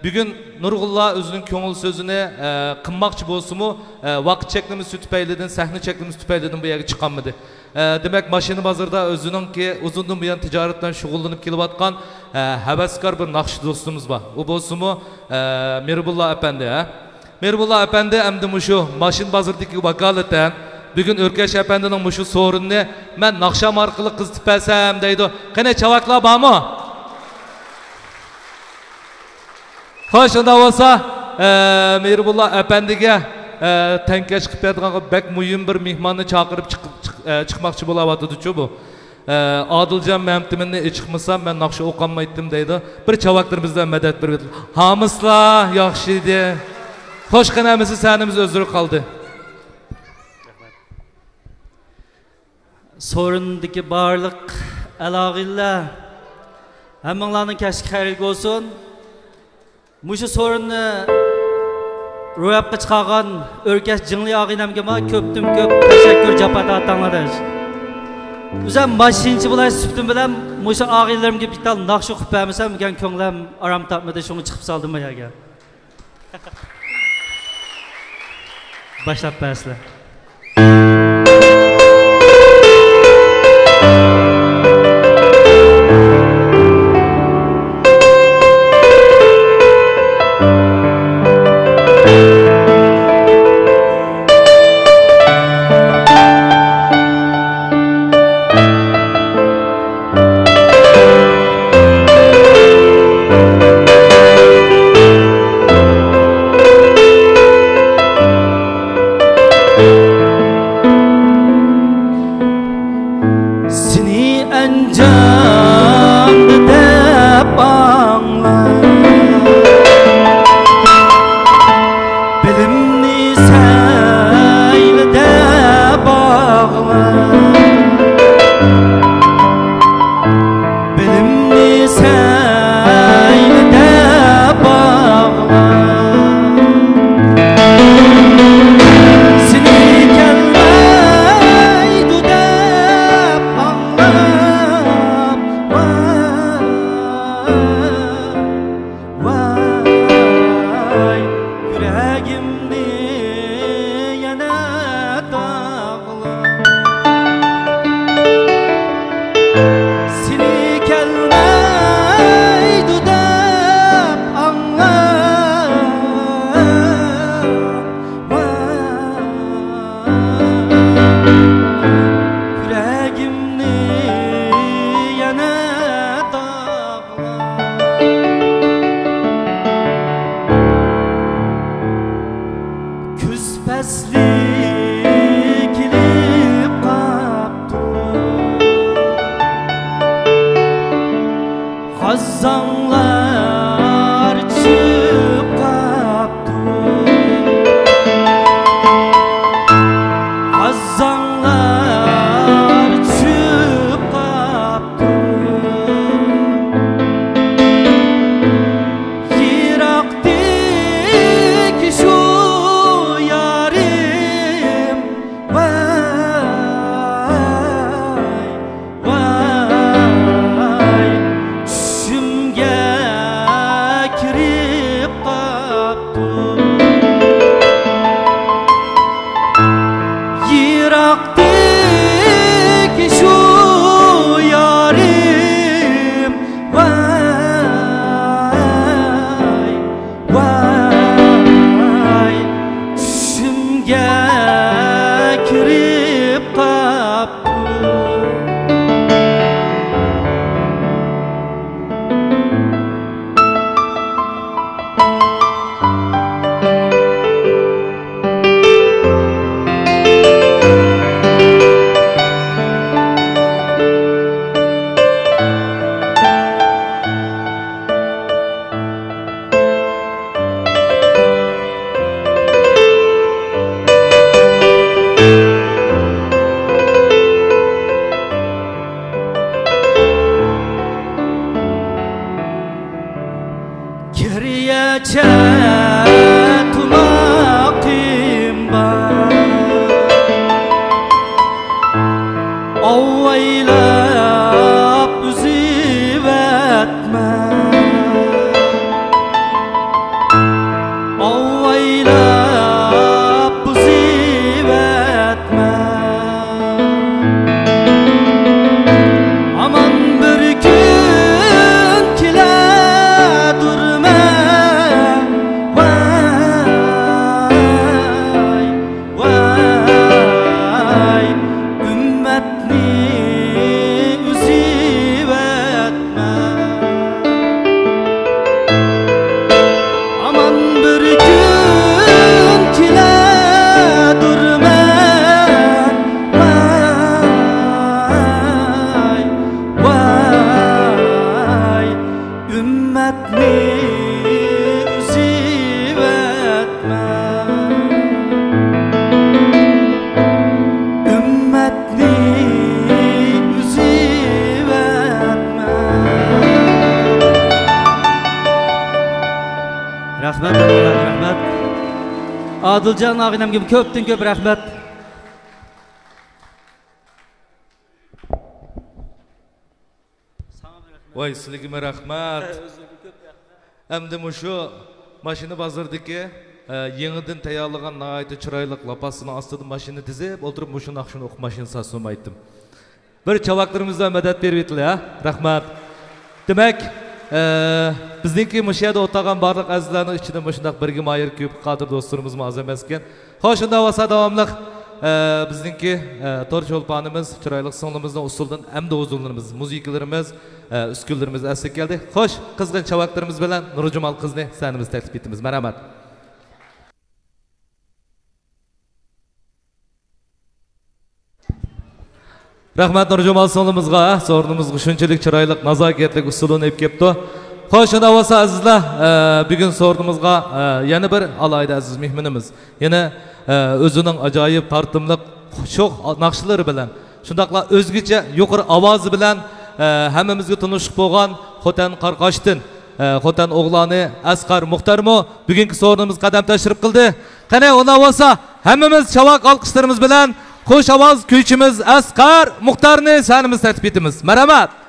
بۈگۈن نۇرغۇنلار ئۆزىنىڭ كۆڭۈل سۆزىنى، ئە، قىلماقچى بولسىمۇ، ئە، ۋاقىت چەكلىمىسى تۈپەيلىدىن، سەھنە چەكلىمىسى تۈپەيلىدىن بۇ يەرگە چىقالمىدى. ئە، دېمەك، ماشىنا بازىرىدا ئۆزىنىڭكى ئۇزۇندىن بۇيان تىجارەت بىلەن شۇغۇللىنىپ كېلىۋاتقان، ئە، ھەۋەسكار بىر ناخشىچى دوستىمىز بار. ئۇ بولسىمۇ، ئە، مېھرىبۇللا ئەپەندى، ھە؟ مېھرىبۇللا ئەپەندى ئەمدى مۇشۇ ماشىنا بازىرىدىكى ۋاكالىتەن بۈگۈن ئۆركەش ئەپەندىنىڭ مۇشۇ سورۇنىنى مەن ناخشام ئارقىلىق قىزىتىپ بەرسەم دەيدۇ. قېنى، چاۋاكلار بارمۇ؟ خوش، ئۇنداق بولسا، ئە، مېھرىبۇللا ئەپەندىگە، ئە، تەڭكەش قىلىپ بېرىدىغان بەك مۇھىم بىر مېھماننى چاقىرىپ چىقىپ، چىق-، ئە، چىقماقچى بولاۋاتىدۇچۇ بۇ. ئە، ئادىلجان مەمتىمىننى ئېچىقمىسام، مەن ناخشا ئوقۇيالمايتتىم دەيدۇ. بىر چاۋاكلىرىمىز بىلەن مەدەت بېرىۋېتىڭ. ھامىسىلار، ياخشى ئىدى. خوش، قېنى ئەمىسە سەھنىمىز ئۆزلىرى قالدى. سورۇندىكى بارلىق ئەل-ئاغىنىلەر، ھەممىڭلارنىڭ كەچلىكى خەيرلىك بولسۇن. مۇشۇ سورۇننى روياپقا چىقارغان ئۆركەش جىڭلى ئاغىنەمگىمۇ كۆپتىن كۆپ تەشەككۈر، جاپا تارتتۇڭلار. ئۆزۈم ماشىنىچى بولاي سۈپىتىم بىلەن مۇشۇ ئاغىنىلىرىمگە بىر تال ناخشا ئوقۇپ بەرمىسەم، مېنىڭ كۆڭلۈم ئارام تاپمىدى، شۇڭا چىقىپ سالدىم بۇ يەرگە. باشلاپ بەرسىلەر. سېنى ئەنجاندا دەپ ئاڭلاپ، بىلىمنى سەيلىدە باغلاپ، بىلىمنى سەيلىدە باغلاپ، سېنى كەلمەيدۇ دەپ ئاڭلاپ، ۋاي، ۋاي، يۈرەگىمنى يەنە داغلاپ، سېنى كەلمەيدۇ دەپ ئاڭلاپ، ۋاي، يۈرەگىمنى يەنە داغلاپ. كۈز پەسلى كېلىپ قاپتۇ، خازاڭلار چۈشۈپ قاپتۇ، خازاڭلار چۈشۈپ قاپتۇ. يىراقتىكى شۇ يارىم، ۋاي، ۋاي، چۈشۈمگە يەچە تۇماقىم بار، ئاۋايلاپ ئۈزۈۋەتمە، ئاۋايلاپ ئۈزۈۋەتمە. ھامان بىر كۈن كېلەدۇرمەن. ۋاي، ۋاي، ئۈممەتنى ئۈزۈۋەتمە. ھامان بىر كۈن كېلەدۇرمەن. ۋاي، ۋاي، ئۈممەتنى ئۈزۈۋەتمە. ئۈممەتنى ئۈزۈۋەتمە. رەھمەت، رەھمەت. ئادىلجان ئاغىنەمگە كۆپتىن كۆپ رەھمەت. ۋاي، سىلىگىمۇ رەھمەت. ئەمدى مۇشۇ ماشىنا بازىرىدىكى، ئە، يېڭىدىن تەييارلىغان ناھايىتى چىرايلىق لاپاسنىڭ ئاستىدا ماشىنا تىزىپ ئولتۇرۇپ، مۇشۇ ناخشىنى ئوقۇپ ماشىنا ساتسۇن ئېيتتىم. بىر چاۋاكلىرىمىز بىلەن مەدەت بېرىۋېتىلە، ھە؟ رەھمەت. دېمەك، ئە، بىزنىڭكى مۇشۇ يەردە ئولتۇرغان بارلىق ئەزىزلەرنىڭ ئىچىدە مۇشۇنداق بىرگە ماھىر كۆيۈپ قادىر دوستلىرىمىزمۇ ئاز ئەمەسكەن. خوش، شۇنداق بولسا داۋاملىق، ئە، بىزنىڭكى، ئە، تور چولپانىمىز، چىرايلىق سىڭلىمىزنىڭ ئۇسسۇلىدىن ئەمدى ھۇزۇرلىرىمىز، مۇزىكىلىرىمىز، ئە، ئۈسكۈنىلىرىمىز ئەسلىگە كەلدى. خوش، قىزغىن چاۋاكلىرىمىز بىلەن نۇرجامال قىزنى سەھنىمىزگە تەكلىپ ئېتىمىز. مەرھەمەت. رەھمەت نۇرجامال سىڭلىمىزغا، سورۇنىمىزغا شۇنچىلىك چىرايلىق، نازاكەتلىك ئۇسسۇلىنى ئېلىپ كەپتۇ. خوش، شۇنداق بولسا ئەزىزلەر، ئە، بۈگۈن سورۇنىمىزغا، ئە، يەنە بىر ئالاھىدە ئەزىز مېھمىنىمىز. يەنە، ئە، ئۆزىنىڭ ئاجايىپ تارتىملىق شوخ ناخشىلىرى بىلەن، شۇنداقلا ئۆزگىچە يۇقىرى ئاۋازى بىلەن، ئە، ھەممىمىزگە تونۇشلۇق بولغان خوتەن قاراقاشتىن، ئە، خوتەن ئوغلانى ئەسقەر مۇختەرمۇ بۈگۈنكى سورۇنىمىزغا قەدەم تەشرىپ قىلدى. قېنى، ئۇنداق بولسا، ھەممىمىز چاۋاك ئالقىشلىرىمىز بىلەن خوش ئاۋاز كۈيچىمىز ئەسقەر مۇختەرنى سەھنىمىزگە تەكلىپ ئېتىمىز. مەرھەمەت!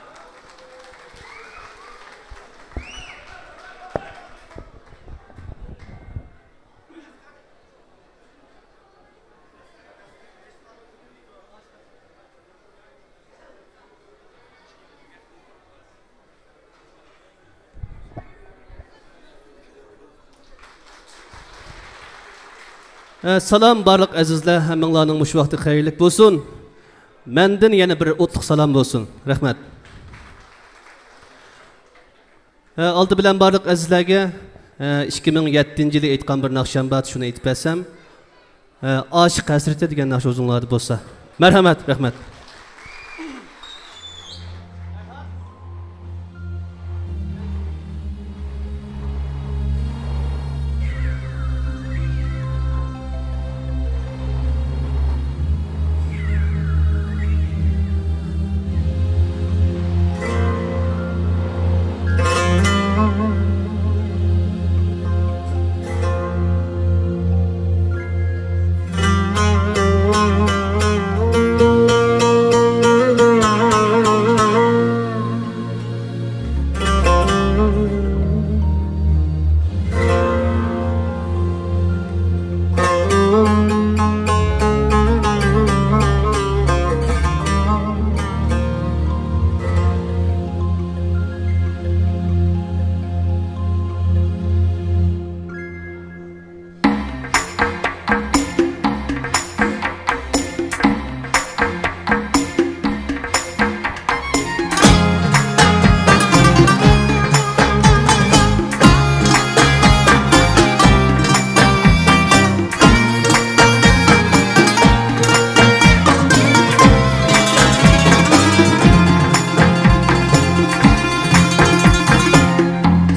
ئە، سالام بارلىق ئەزىزلەر، ھەممىڭلارنىڭ مۇشۇ ۋاقتى خەيرلىك بولسۇن. مەندىن يەنە بىر ئوتلۇق سالام بولسۇن. رەھمەت. ئە، ئالدى بىلەن بارلىق ئەزىزلەرگە، ئە، ئىككى مىڭ يەتتىنچى يىلى ئېيتقان بىر ناخشام بار، شۇنى ئېيتىپ بەرسەم. ئە، ئاشىق ھەسرىتى دېگەن ناخشا ئۆزۈڭلاردا بولسا. مەرھەمەت، رەھمەت.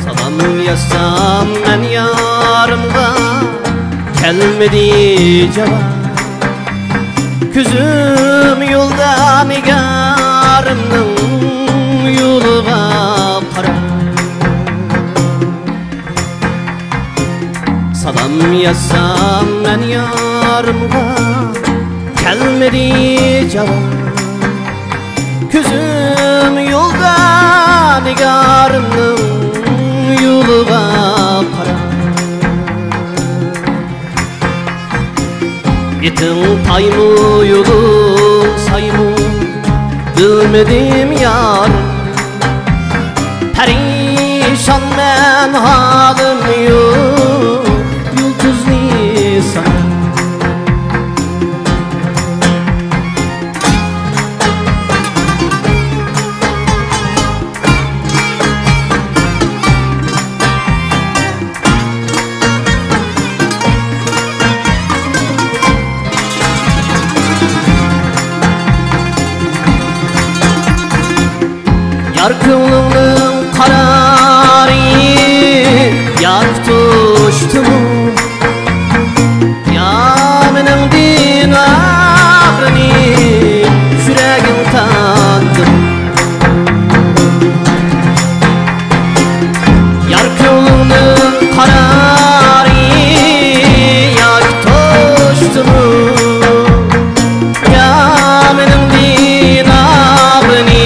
سالام يازسام مەن يارىمغا، كەلمىدى جاۋاب. كۆزۈم يولدا نىگارىمنىڭ يولىغا قاراپ. يازسام مەن يارىمغا، كەلمىدى جاۋاب. كۆزۈم يولدا نىگارىمنىڭ يولىغا قاراپ. ئېتىڭ تايمۇ، يولۇڭ سايمۇ، بىلمىدىم يارىم. پەرىشانمەن، ھالىم يوق، يۇلتۇزنى ساناپ. يار كۆڭلۈڭنىڭ قارارى ياكى توشتىمۇ؟ يا مېنىڭدىن ئاخىرىنى يۈرەكىڭ تاندىمۇ؟ يار كۆڭلۈڭنىڭ قارارى ياكى توشتىمۇ؟ يا مېنىڭدىن ئاخىرىنى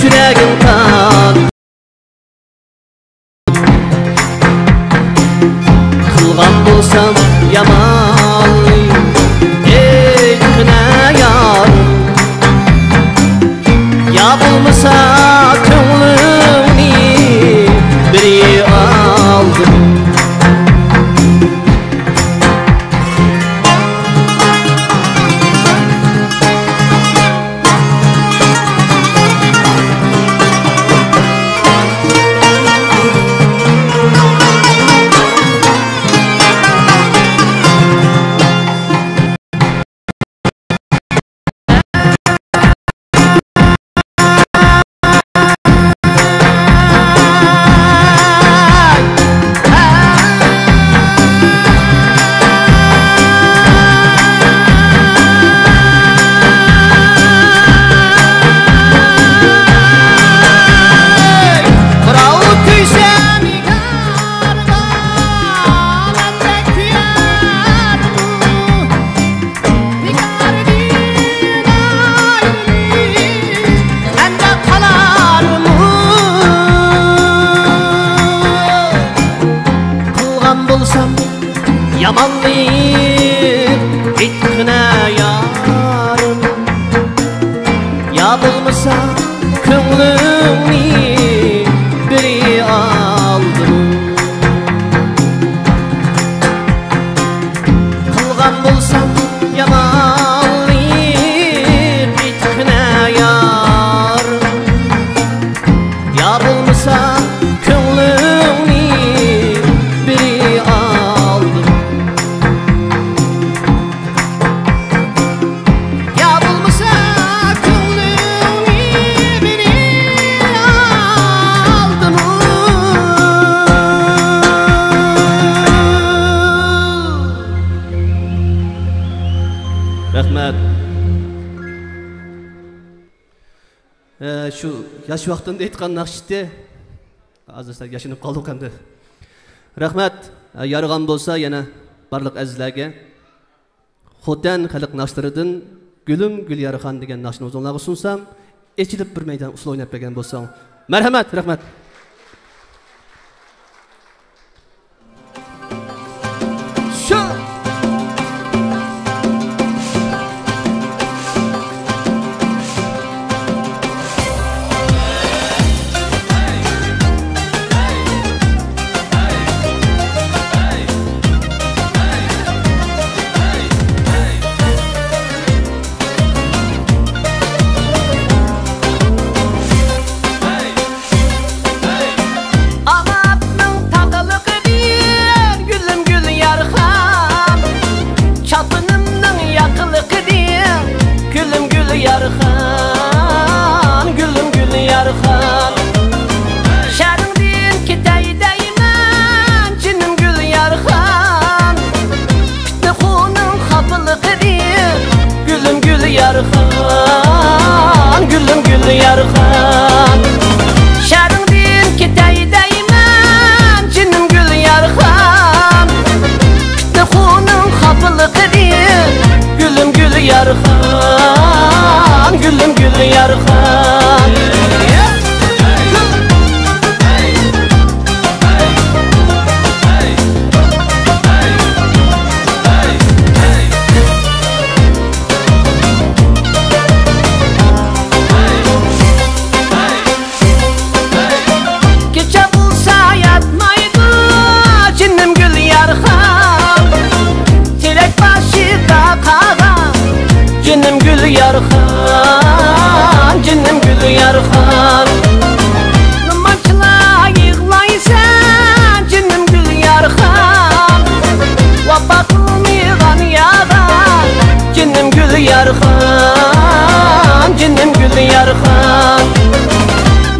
يۈرەكىڭ تاندىمۇ؟ قىلغان بولسام يامانلىق، ئېيتقىنە يارىم. يا بولمىسا كۆڭلۈڭنى بىرى ئالدىمۇ؟ قىلغان بولسام يامانلىق، ئېيتقىنە يارىم. يا بولمىسا كۆڭلۈڭنى بىرى ئالدىمۇ؟ قىلغان بولسام يامانلىق، ئېيتقىنە يارىم. يا بولمىسا كۆڭلۈڭنى بىرى ئالدىمۇ؟ يا بولمىسا كۆڭلۈڭنى بىرى ئالدىمۇ؟ رەھمەت. ئە، شۇ ياش ۋاقتىمدا ئېيتقان ناخشا ئىدى. ھازىر سەل ياشىنىپ قالدۇق ئەمدى. رەھمەت. ئە، يارىغان بولسا يەنە بارلىق ئەزىزلەرگە خوتەن خەلق ناخشىلىرىدىن گۈلۈم گۈليارخان دېگەن ناخشىنى ئۆزۈڭلارغا سۇنسام، ئېچىلىپ بىر مەيدان ئۇسسۇل ئويناپ بەرگەن بولساڭ. مەرھەمەت، رەھمەت.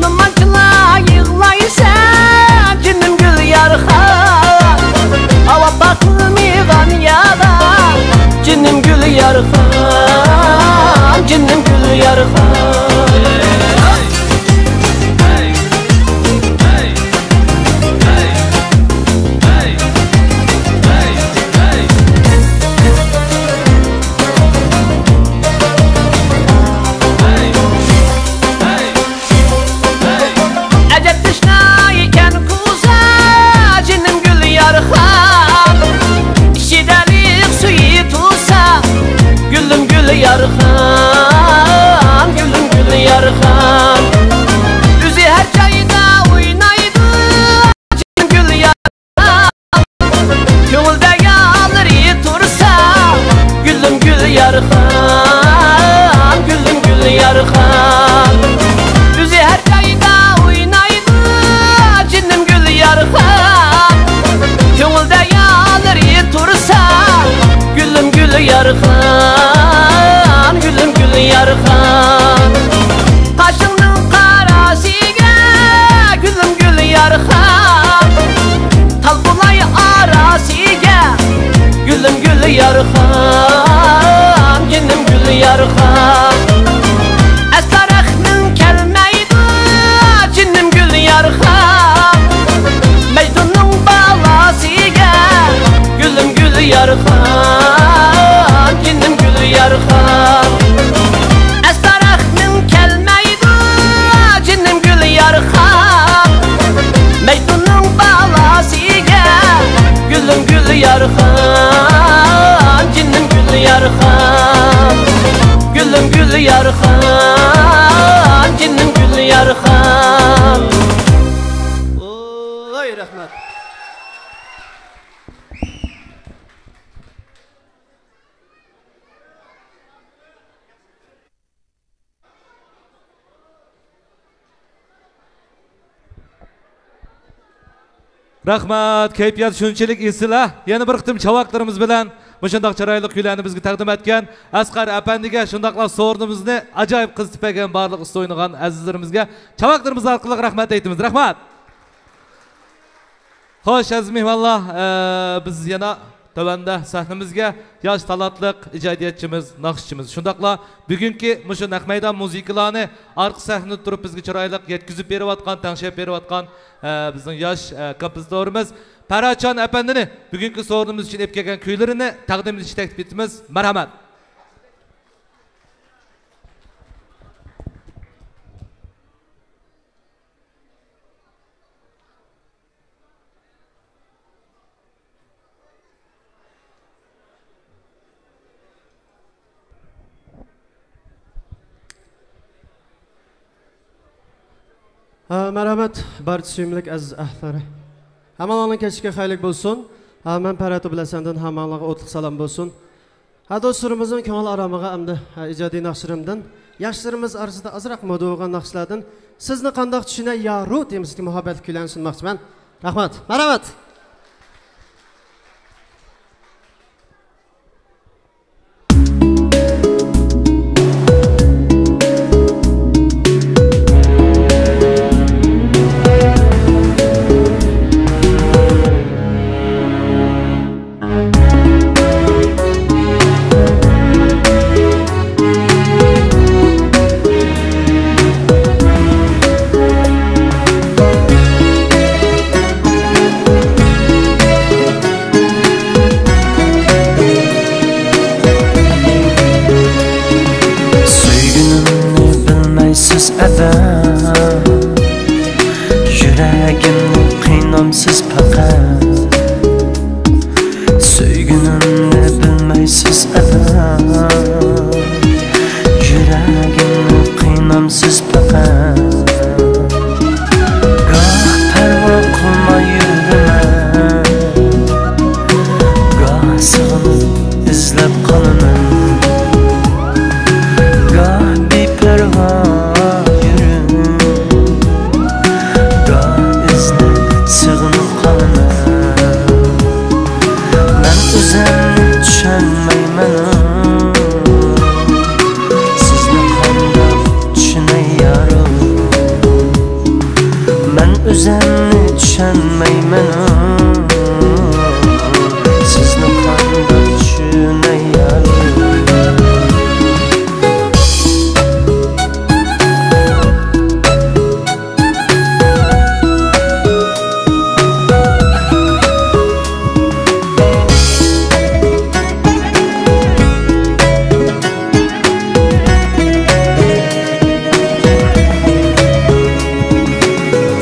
نېمانچىلا يىغلايسەن، جېنىم گۈليارخان؟ ئاۋاپا قىلمىغان يادا، جېنىم گۈليارخان، جېنىم گۈليارخان. ئەجەب تەشنا ئىكەن كوزا، جېنىم گۈليارخان. ئىچىدە لىق سۈيى تۇرسا، گۈلۈم گۈليارخان، گۈلۈم گۈليارخان. ئۆزى ھەر جايدا ئوينايدۇ، جېنىم گۈليارخان. كۆڭۈلدە يارلىرى تۇرسا، گۈلۈم گۈليارخان، گۈلۈم گۈليارخان. ئۆزى ھەر جايدا ئوينايدۇ، جېنىم گۈليارخان. كۆڭۈلدە يارلىرى تۇرسا، گۈلۈم گۈليارخان، گۈلۈم گۈليارخان. قاشىڭنىڭ قاراسىگە، گۈلۈم گۈليارخان. تال بۇلاي ئاراسىگە، گۈلۈم گۈليارخان، جېنىم گۈليارخان. ئەسلا رەھمىڭ كەلمەيدۇ، جېنىم گۈليارخان. مەجنۇننىڭ بالاسىگە، گۈلۈم گۈليارخان، جېنىم گۈليارخان. ئەسلا رەھمىڭ كەلمەيدۇ، جېنىم گۈليارخان. مەجنۇننىڭ بالاسىگە، گۈلۈم گۈليارخان، جېنىم گۈليارخان. گۈلۈم گۈليارخان، جېنىم گۈليارخان. ۋاي، رەھمەت. رەھمەت، كەيپىيات شۇنچىلىك ئېسىل ھە. يەنە بىر قېتىم چاۋاكلىرىمىز بىلەن مۇشۇنداق چىرايلىق كۈيلەرنى بىزگە تەقدىم ئەتكەن ئەسقەر ئەپەندىگە، شۇنداقلا سورۇنىمىزنى ئاجايىپ قىزىتىپ بەرگەن بارلىق ئۇستا ئوينىغان ئەزىزلىرىمىزگە چاۋاكلىرىمىز ئارقىلىق رەھمەت ئېيتىمىز. رەھمەت. خوش، ئەزىز مېھمانلار، ئە، بىز يەنە تۆۋەندە سەھنىمىزگە ياش تالانتلىق ئىجادىيەتچىمىز، ناخشىچىمىز، شۇنداقلا بۈگۈنكى مۇشۇ نەق مەيدان مۇزىكىلارنى ئارقا سەھنىدە تۇرۇپ بىزگە چىرايلىق يەتكۈزۈپ بېرىۋاتقان، تەڭشەپ بېرىۋاتقان، ئە، بىزنىڭ ياش، ئە، كومپوزىتورىمىز پەرھاتجان ئەپەندىنى بۈگۈنكى سورۇنىمىز ئۈچۈن ئېلىپ كەلگەن كۈيلىرىنى تەقدىم ئېتىشكە تەكلىپ ئېتىمىز. مەرھەمەت. ھە، مەرھەمەت، بارچە سۆيۈملۈك ئەزىز ئەھلىلەر. ھەممىڭلارنىڭ كەچلىكى خەيرلىك بولسۇن. ھە، مەن پەرھات ئابۇلھەسەندىن ھەممىڭلارغا ئوتلۇق سالام بولسۇن. ھە، دوستلىرىمىزنىڭ كۆڭۈل ئارامىغا ئەمدى، ھە، ئىجادىي ناخشىلىرىمدىن ياشلىرىمىز ئارىسىدا ئازراق مودا بولغان ناخشىلاردىن سىزنى قانداق چۈشىنەي يارۇ تېمىسىدىكى مۇھەببەتلىك كۈيلەرنى سۇنماقچىمەن. رەھمەت. مەرھەمەت. سۆيگىنىمنى بىلمەيسىز ئەبەد، يۈرەكىمنى قىينامسىز پەقەت. سۆيگىنىمنى بىلمەيسىز ئەبەد، يۈرەكىمنى قىينامسىز پەقەت. گاھ پەرۋا قىلماي يۈرىمەن، گاھ سېغىنىپ ئىزدەپ قالىمەن. گاھ بىپەرۋا يۈرۈپ، گاھ ئىزدەپ سېغىنىپ قالىمەن. چۈشەنمەيمەن، سىزنى قانداق چۈشىنەي يارىم.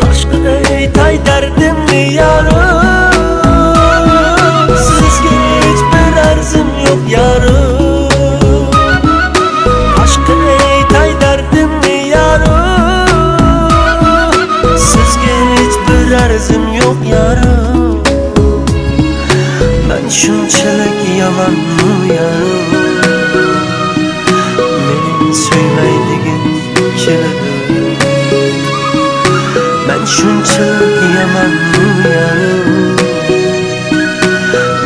تاشقا ئېيتاي دەردىمنى يارىم، سىزگە ھېچ بىر ئەرزىم يوق يارىم. تاشقا ئېيتاي دەردىمنى يارىم، سىزگە ھېچ بىر ئەرزىم يوق يارىم. مەن شۇنچىلىك يامانمۇ يارىم، مېنى سۆيمەيدىغىن كېلىدۇ. مەن شۇنچىلىك يامانمۇ يارىم،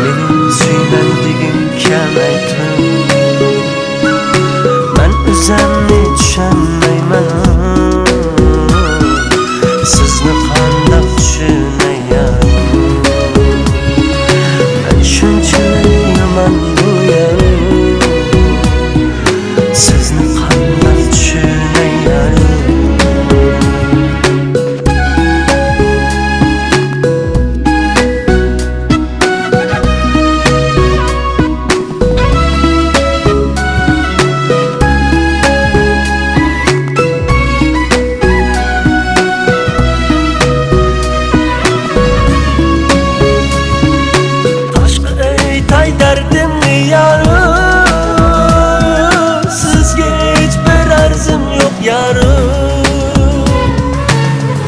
مېنى سۆيمەيدىغىن كەلمەيدۇ. مەن ئۆزۈمنى چۈشەنمەيمەن، سىزنى قانداق چۈشىنەي يارىم. مەن شۇنچىلىك يامانمۇ يارىم، سىزنى قانداق چۈشىنەي يارىم. تاشقا ئېيتاي دەردىمنى يارىم، سىزگە ھېچ بىر ئەرزىم يوق يارىم.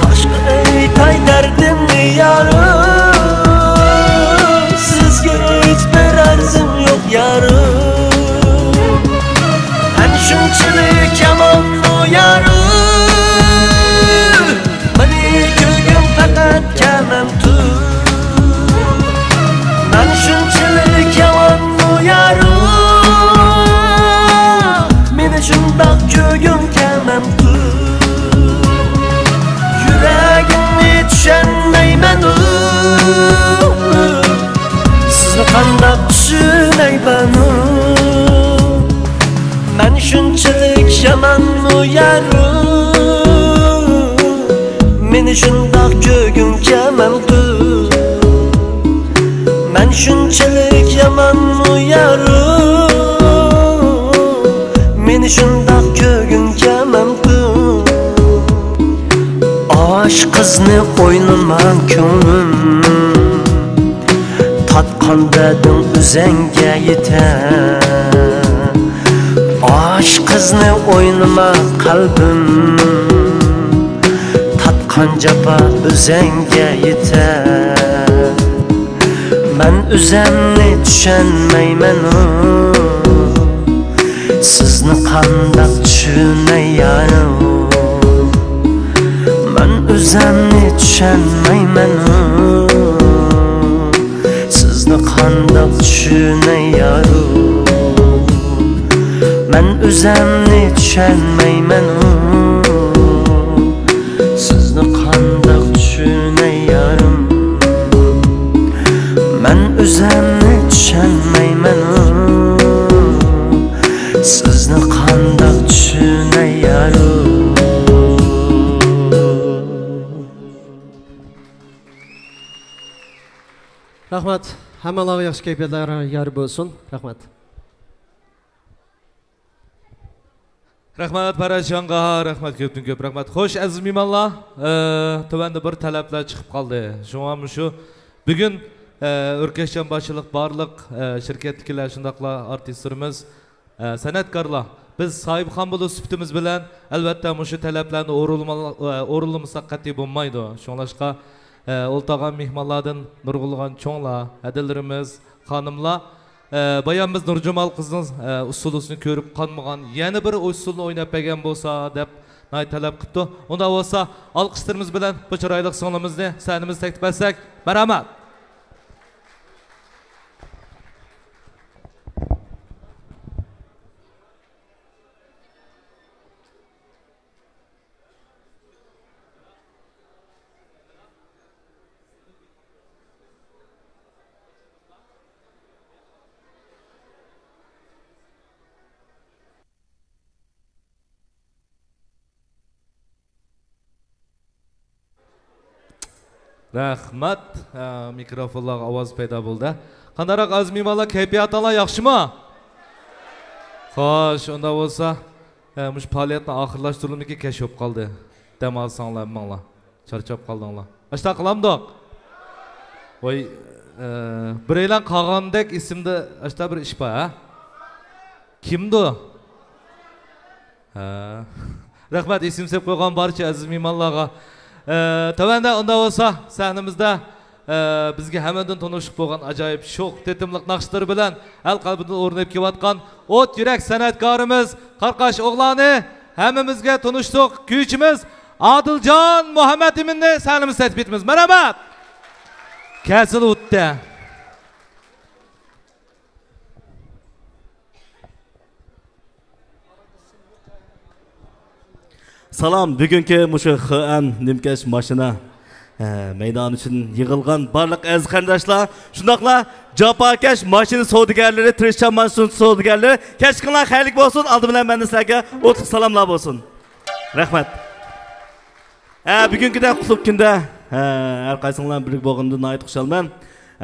تاشقا ئېيتاي دەردىمنى يارىم، سىزگە ھېچ بىر ئەرزىم يوق يارىم. مەن شۇنچىلىك يامانمۇ يارىم، مېنى كۆرگۈڭ پەقەت كەلمەمدۇ. مەن شۇنچىلىك يامانمۇ يارىم، مېنى شۇنداق كۆرگۈڭ كەلمەمدۇ. يۈرەكىمنى چۈشەنمەيمەنۇ، سىزنى قانداق چۈشىنەي بانۇ. مەن شۇنچىلىك يامانمۇ يارىم، مېنى شۇنداق كۆرگۈڭ كەلمەمدۇ. مەن شۇنچىلىك يامانمۇ يارىم، مېنى شۇنداق كۆرگۈڭ كەلمەمدۇ. ئاشۇ قىزنى ئويلىما كۆڭلۈم، تارتقان دەردىڭ ئۆزەڭگە يېتەر. ئاشۇ قىزنى ئويلىما قەلبىم، تارتقان جاپا ئۆزەڭگە يېتەر. مەن ئۆزەمنى چۈشەنمەيمەنۇ، سىزنى قانداق چۈشىنەي يارىم. مەن ئۆزەمنى چۈشەنمەيمەنۇ، سىزنى قانداق چۈشىنەي يارىم. مەن ئۆزەمنى چۈشەنمەيمەنۇ، سىزنى قانداق چۈشىنەي يارىم. مەن ئۆزەمنى چۈشەنمەيمەنۇ، سىزنى قانداق چۈشىنەي يارىم. رەھمەت. ھەممىڭلارغا ياخشى كەيپىياتلار يار بولسۇن. رەھمەت. رەھمەت پەرھازجانغا، رەھمەت، كۆپتىن كۆپ رەھمەت. خوش، ئەزىز مېھمانلار، ئە، تۆۋەندە بىر تەلەپلەر چىقىپ قالدى. شۇڭا مۇشۇ بۈگۈن، ئە، ئۆركەشجان باشچىلىق بارلىق، ئە، شىركەتتىكىلەر، شۇنداقلا ئارتىسلىرىمىز، ئە، سەنئەتكارلار، بىز ساھىبخان بولۇش سۈپىتىمىز بىلەن، ئەلۋەتتە، مۇشۇ تەلەپلەرنى ئورۇنلىما-، ئە، ئورۇنلىمىساق قەتئىي بولمايدۇ. شۇڭلاشقا، ئە، ئولتۇرغان مېھمانلاردىن نۇرغۇنلىغان چوڭلار، ھەدىلىرىمىز، خانىملار، ئە، بايان بىز نۇرجامال قىزنىڭ، ئە، ئۇسسۇلىسىنى كۆرۈپ قانمىغان، يەنە بىر ئۇسسۇلنى ئويناپ بەرگەن بولسا دەپ ناھايىتى تەلەپ قىپتۇ. ئۇنداق بولسا، ئالقىشلىرىمىز بىلەن بۇ چىرايلىق سىڭلىمىزنى سەھنىمىزگە تەكلىپ ئەتسەك، مەرھەمەت. رەھمەت. ھە، مىكروفونلارغا ئاۋاز پەيدا بولدى. قانداقراق ئەزىز مېھمانلار، كەيپىياتىڭلار ياخشىمۇ؟ خوش، ئۇنداق بولسا، ھە، مۇشۇ پائالىيەتنى ئاخىرلاشتۇرۇلمىكى كەچ بولۇپ قالدى. دەم ئالساڭلار ھەممىڭلار. چارچاپ قالدىڭلار. ئاشتا قىلامدۇق؟ ۋاي، ئە، بىرەيلەن قالغاندەك ئېسىمدە ئاشتا بىر ئىش بار، ھە؟ كىمدۇ؟ ھە. رەھمەت، ئېسىم سېلىپ قويغان بارچە ئەزىز مېھمانلارغا. ئە، تۆۋەندە ئۇنداق بولسا سەھنىمىزدە، ئە، بىزگە ھەممىدىن تونۇشلۇق بولغان ئاجايىپ شوخ تېتىملىق ناخشىلىرى بىلەن ئەل قەلبىدىن ئورۇن ئېلىپ كېلىۋاتقان ئوت يۈرەك سەنئەتكارىمىز قاراقاش ئوغلانى، ھەممىمىزگە تونۇشلۇق كۈيچىمىز ئادىلجان مۇھەممەتئىمىننى سەھنىمىزگە تەكلىپ ئېتىمىز. مەرھەمەت! كەسىل ئۆتتى. سالام، بۈگۈنكى مۇشۇ خېئەن نىمكەش ماشىنا، ئە، مەيدانى ئۈچۈن يىغىلغان بارلىق ئەزىز قېرىنداشلار، شۇنداقلا جاپاكەش ماشىنا سودىگەرلىرى، تىرىشچان ماشىنا سودىگەرلىرى، كەچلىكىڭلار خەيرلىك بولسۇن. ئالدى بىلەن مەندىن سىلەرگە ئوتلۇق سالاملار بولسۇن. رەھمەت. ھە، بۈگۈنكىدەك قۇتلۇق كۈندە، ھە، ھەر قايسىڭلار بىرگە بولغىنىمدىن ناھايىتى خۇشالمەن.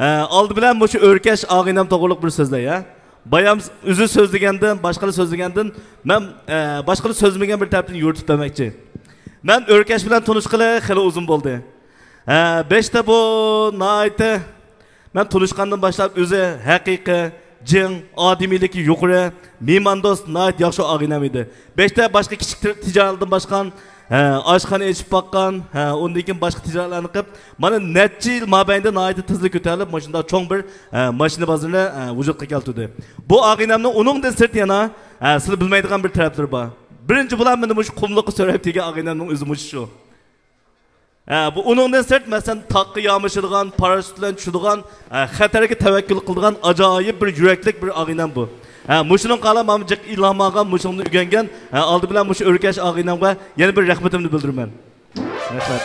ھە، ئالدى بىلەن مۇشۇ ئۆركەش ئاغىنەم توغرۇلۇق بىر سۆزلەي، ھە. بايام ئۆزى سۆزلىگەندىن، باشقىلار سۆزلىگەندىن، مەن، ھە، باشقىلار سۆزلىمىگەن بىر تەرەپتىن يورۇتۇپ بەرمەكچى. مەن ئۆركەش بىلەن تونۇشقىلى خېلى ئۇزۇن بولدى. ھە، بېشىدا بۇ ناھايىتى مەن تونۇشقاندىن باشلاپ ئۆزى ھەقىقىي، جىڭ، ئادىمىيلىكى يۇقىرى، مېھماندوست، ناھايىتى ياخشى ئاغىنەم ئىدى. بەشتە باشقا كىچىك تىر-، تىجارەتلەردىن باشقان، ھە، ئاشخانا ئېچىپ باققان، ھە، ئۇندىن كېيىن باشقا تىجارەتلەرنى قىلىپ، مانا نەچچە يىل مابەينىدە ناھايىتى تېزلا كۆتۈرۈلۈپ، مۇشۇنداق چوڭ بىر، ھە، ماشىنا بازىرىنى، ھە، ۋۇجۇدقا كەلتۈردى. بۇ ئاغىنەمنىڭ ئۇنىڭدىن سىرت يەنە، ھە، سىلەر بىلمەيدىغان بىر تەرەپلىرى بار. بىرىنچى بولار مېنى مۇشۇ قۇملۇققا سۆرەپ كەلگەن ئاغىنەمنىڭ ئۆزى مۇشۇ شۇ. ھە، بۇ ئۇنىڭدىن سىرت، مەسىلەن، تاغقا يامىشىدىغان، پاراشوت بىلەن چۈشىدىغان، ھە، خەتەرگە تەۋەككۈل قىلىدىغان ئاجايىپ بىر يۈرەكلىك بىر ئاغىنەم بۇ. ھە، مۇشۇنىڭغا ئالا مانا جىق ئىلھام ئالغان، مۇشۇنىڭدىن ئۆگەنگەن، ھە، ئالدى بىلەن مۇشۇ ئۆركەش ئاغىنەمگە يەنە بىر رەھمىتىمنى بىلدۈرىمەن. رەھمەت.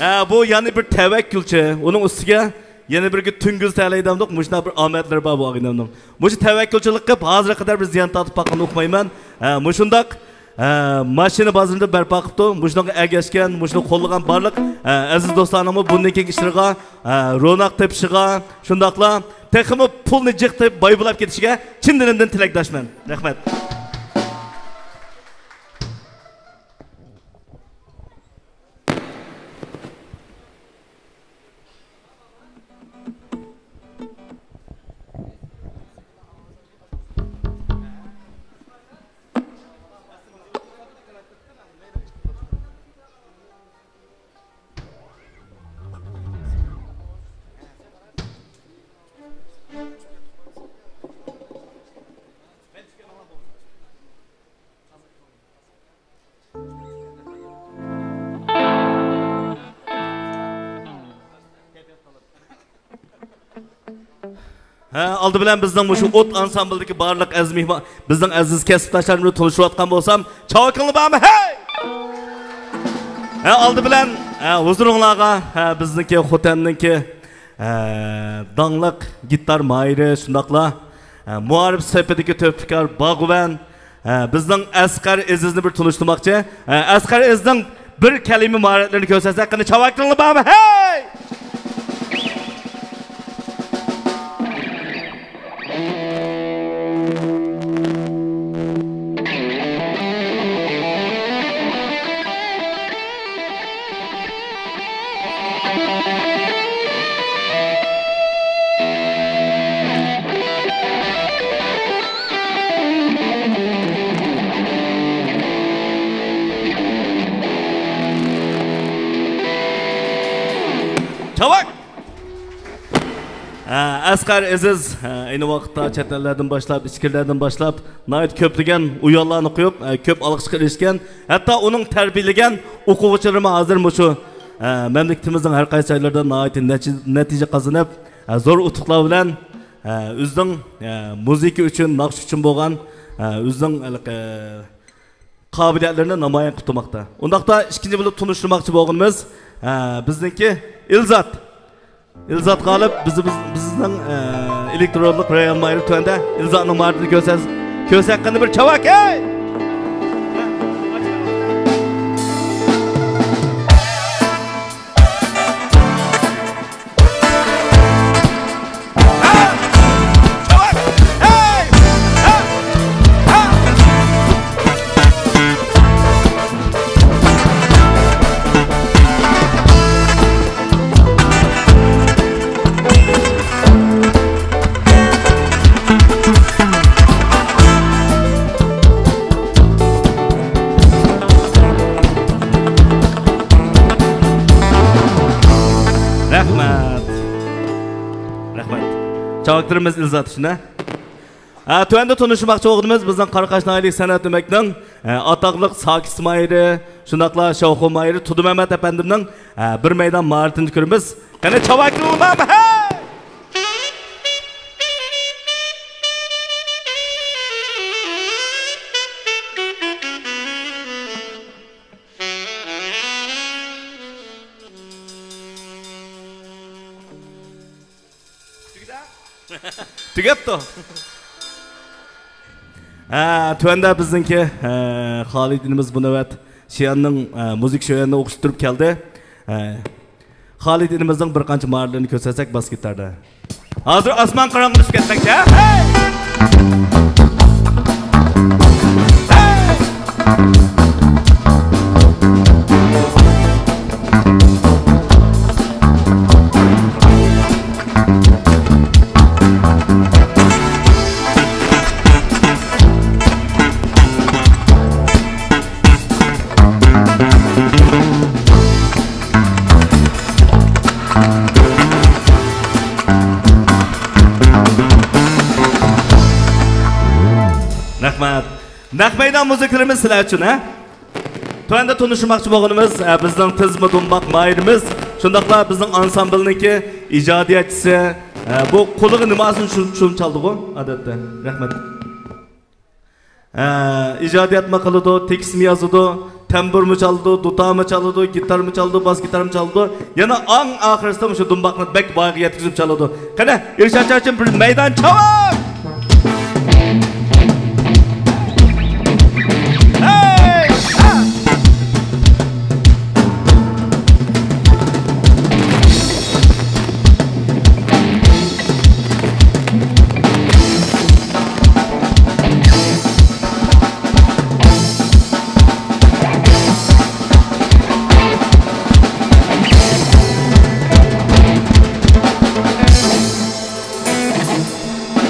ھە، بۇ يەنە بىر تەۋەككۈلچى. ئۇنىڭ ئۈستىگە يەنە بىرگە تۈڭگۈز تەلەي دەمدۇق، مۇشۇنداق بىر ئامەتلىرى بار بۇ ئاغىنەمنىڭ. مۇشۇ تەۋەككۈلچىلىك قىلىپ، ھازىرغا قەدەر بىر زىيان تارتىپ باققىنىنى ئۇقمايمەن. ھە، مۇشۇنداق، ھە، ماشىنا بازىرىنى بەرپا قىپتۇ. مۇشۇنىڭغا ئەگەشكەن، مۇشۇنى قوللىغان بارلىق، ھە، ئەزىز دوستلارنىڭمۇ بۇندىن كېيىنكى ئىشلىرىغا، ھە، روناق تېپىشىغا، شۇنداقلا تېخىمۇ پۇلنى جىق تېپىپ، باي بولاپ كېتىشىگە چىن دىلىمدىن تىلەكداشمەن. رەھمەت. ھە، ئالدى بىلەن بىزنىڭ مۇشۇ ئوت ئانسامبىلدىكى بارلىق ئەزىز مېھمان، بىزنىڭ ئەزىز كەسىپداشلار بىلەن تونۇشۇۋاتقان بولسام، چاۋاكىڭلار بارمۇ؟ ھەي! ھە، ئالدى بىلەن، ھە، ھۇزۇرۇڭلارغا، ھە، بىزنىڭكى خوتەننىڭكى، ھە، داڭلىق گىتار ماھىرى، شۇنداقلا، ھە، مۇھارىپ سېپىدىكى تۆھپىكار باغۋەن، ھە، بىزنىڭ ئەسقەر ئېزىزنى بىر تونۇشتۇرماقچى. ھە، ئەسقەر ئېزىزنىڭ بىر كەلىمە ماھارەتلىرىنى كۆرسەتسەك، قېنى، چاۋاكلىرىڭلار بارمۇ؟ ھەي! چاۋاك! ھە، ئەسقەر ئېزىز، ھە، ئەينى ۋاقىتتا چەت ئەللەردىن باشلاپ، ئىچكىرىلەردىن باشلاپ، ناھايىتى كۆپلىگەن ئويۇنلارنى قويۇپ، ھە، كۆپ ئالقىشقا ئېرىشكەن. ھەتتا ئۇنىڭ تەربىيەلىگەن ئوقۇغۇچىلىرىمۇ ھازىر مۇشۇ، ھە، مەملىكىتىمىزنىڭ ھەر قايسى جايلىرىدا ناھايىتى نەتىجە، نەتىجە قازىنىپ، ھە، زور ئۇتۇقلار بىلەن، ھە، ئۆزىنىڭ، ھە، مۇزىكا ئۈچۈن، ناخشا ئۈچۈن بولغان، ھە، ئۆزىنىڭ ھېلىقى قابىلىيەتلىرىنى نامايان قىلىپ تۇرماقتا. ئۇنداقتا ئىككىنچى بولۇپ تونۇشتۇرماقچى بولغىنىمىز، ھە، بىزنىڭكى ئىلزات. ئىلزات غالىپ بىز، بىز، بىزنىڭ، ھە، ئېلېكترونلۇق رېئال مايرى تۆۋەندە ئىلزاتنىڭ ماھارىتىنى كۆرسەتسە، كۆرسەتكەندە بىر چاۋاك، ھەي! چاۋاكلىرىمىز ئىلزات ئۈچۈن، ھە؟ ھە، تۆۋەندە تونۇشماقچى بولغىنىمىز بىزنىڭ قاراقاش ناھىيەلىك سەنئەت ئۆمەكنىڭ، ئە، ئاتاقلىق ساكىس ماھىرى، شۇنداقلا شاۋخۇ ماھىرى تۇردىمەمەت ئەپەندىمنىڭ، ئە، بىر مەيدان ماھارىتىنى كۆرىمىز. قېنى، چاۋاكلىرىڭلار بار، ھەي! تۈگەپتۇ. ھە، تۆۋەندە بىزنىڭكى، ھە، خالىد ئىنىمىز بۇ نۆۋەت شىئاننىڭ، ھە، مۇزىكا شۆيۈنىنى ئوخشىتىپ كەلدى. ھە، خالىد ئىنىمىزنىڭ بىر قانچە ماھارەتلىرىنى كۆرسەتسەك باس گىتاردا. ھازىر ئاسمان قاراڭغۇلىشىپ كەتمەكچى، ھە؟ ھەي! ھەي! رەھمەت. نەق مەيدان مۇزىكىلىرىمىز سىلەر ئۈچۈن، ھە؟ تۆۋەندە تونۇشماقچى بولغىنىمىز، ئە، بىزنىڭ تىزما دۇمباق ماھىرىمىز، شۇنداقلا بىزنىڭ ئانسامبىلنىڭكى ئىجادىيەتچىسى، ئە، بۇ قولىغا نېمە ئالسۇن شۇ، شۇنى چالىدىغۇ، ئادەتتە. رەھمەت. ئە، ئىجادىيەتمۇ قىلىدۇ، تېكىستمۇ يازىدۇ، تەمبۇرمۇ چالىدۇ، دۇتارمۇ چالىدۇ، گىتارمۇ چالىدۇ، باس گىتارمۇ چالىدۇ. يەنە ئەڭ ئاخىرىسىدا مۇشۇ دۇمباقنى بەك بايىغا يەتكۈزۈپ چالىدۇ. قېنى، ئىرشات ئاچا ئۈچۈن بىر مەيدان چاۋاك! ھەي! ھە!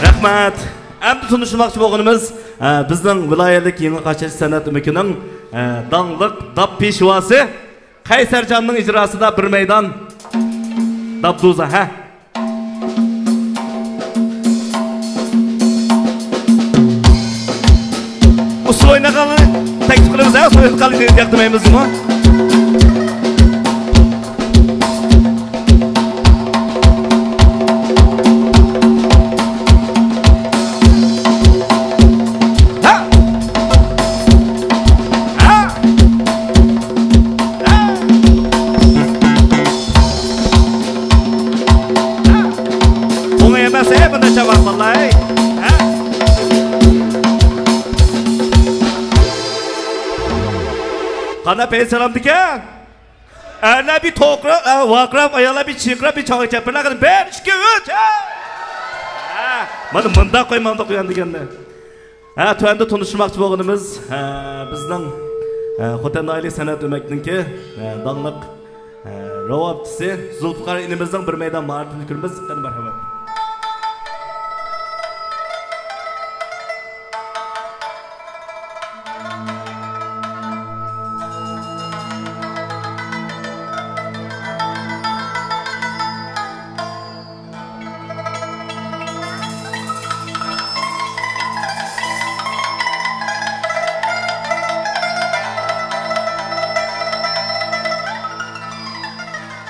رەھمەت. ئەمدى تونۇشماقچى بولغىنىمىز، ئە، بىزنىڭ ۋىلايەتلىك يېڭى قاچىلىچى سەنئەت ئۆمىكىنىڭ، ئە، داڭلىق داپ پېشۋاسى قەيسەرجاننىڭ ئىجراسىدا بىر مەيدان داپ دوزا، ھە؟ ئۇسسۇل ئوينىغاننى تەكلىپ قىلىمىز، ھە؟ ئۇسسۇل ئوينىغاننى ياقتۇرمايمىزمۇ؟ ھە! ھە! ھە! ھە! ئوڭاي ئەمەس، ھە، بۇنداق چاۋاك بالىلار، ھە؟ ھە؟ قانداق پەيزى سالامدىكەن؟ ئەرلەر بىر توقۇراپ، ئە، ۋارقىراپ، ئاياللار بىر چىرقىراپ، بىر چاۋاك چېلىپ، بىر قېتىم، بىر، ئىككى، ئۈچ، ھە! ھە، مانا مۇنداق قوي، مانداق قويغان دېگەندە. ھە، تۆۋەندە تونۇشماقچى بولغىنىمىز، ھە، بىزنىڭ، ھە، خوتەن ناھىيەلىك سەنئەت ئۆمەكنىڭكى، ھە، داڭلىق، ھە، راۋابچىسى زۇلپىقار ئىنىمىزنىڭ بىر مەيدان ماھارىتىنى كۆرىمىز. قېنى، مەرھەمەت.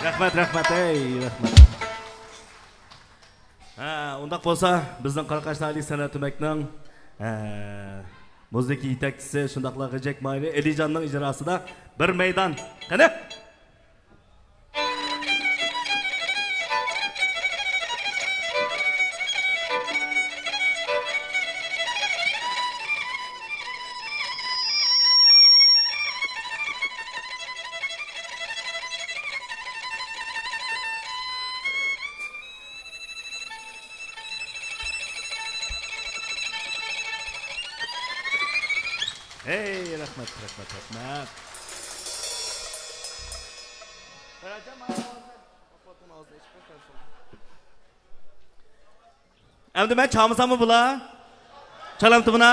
رەھمەت، رەھمەت، ئەي، رەھمەت. ھە، ئۇنداق بولسا، بىزنىڭ قاراقاش ناھىيەلىك سەنئەت ئۆمەكنىڭ، ھە، مۇزىكا يېتەكچىسى، شۇنداقلا غىجەك ماھىرى ئېلىجاننىڭ ئىجراسىدا بىر مەيدان. قېنى؟ ھەي، رەھمەت، رەھمەت، رەھمەت. ئەمدى مەن چالمىساممۇ بولا؟ چالامتىمىنا؟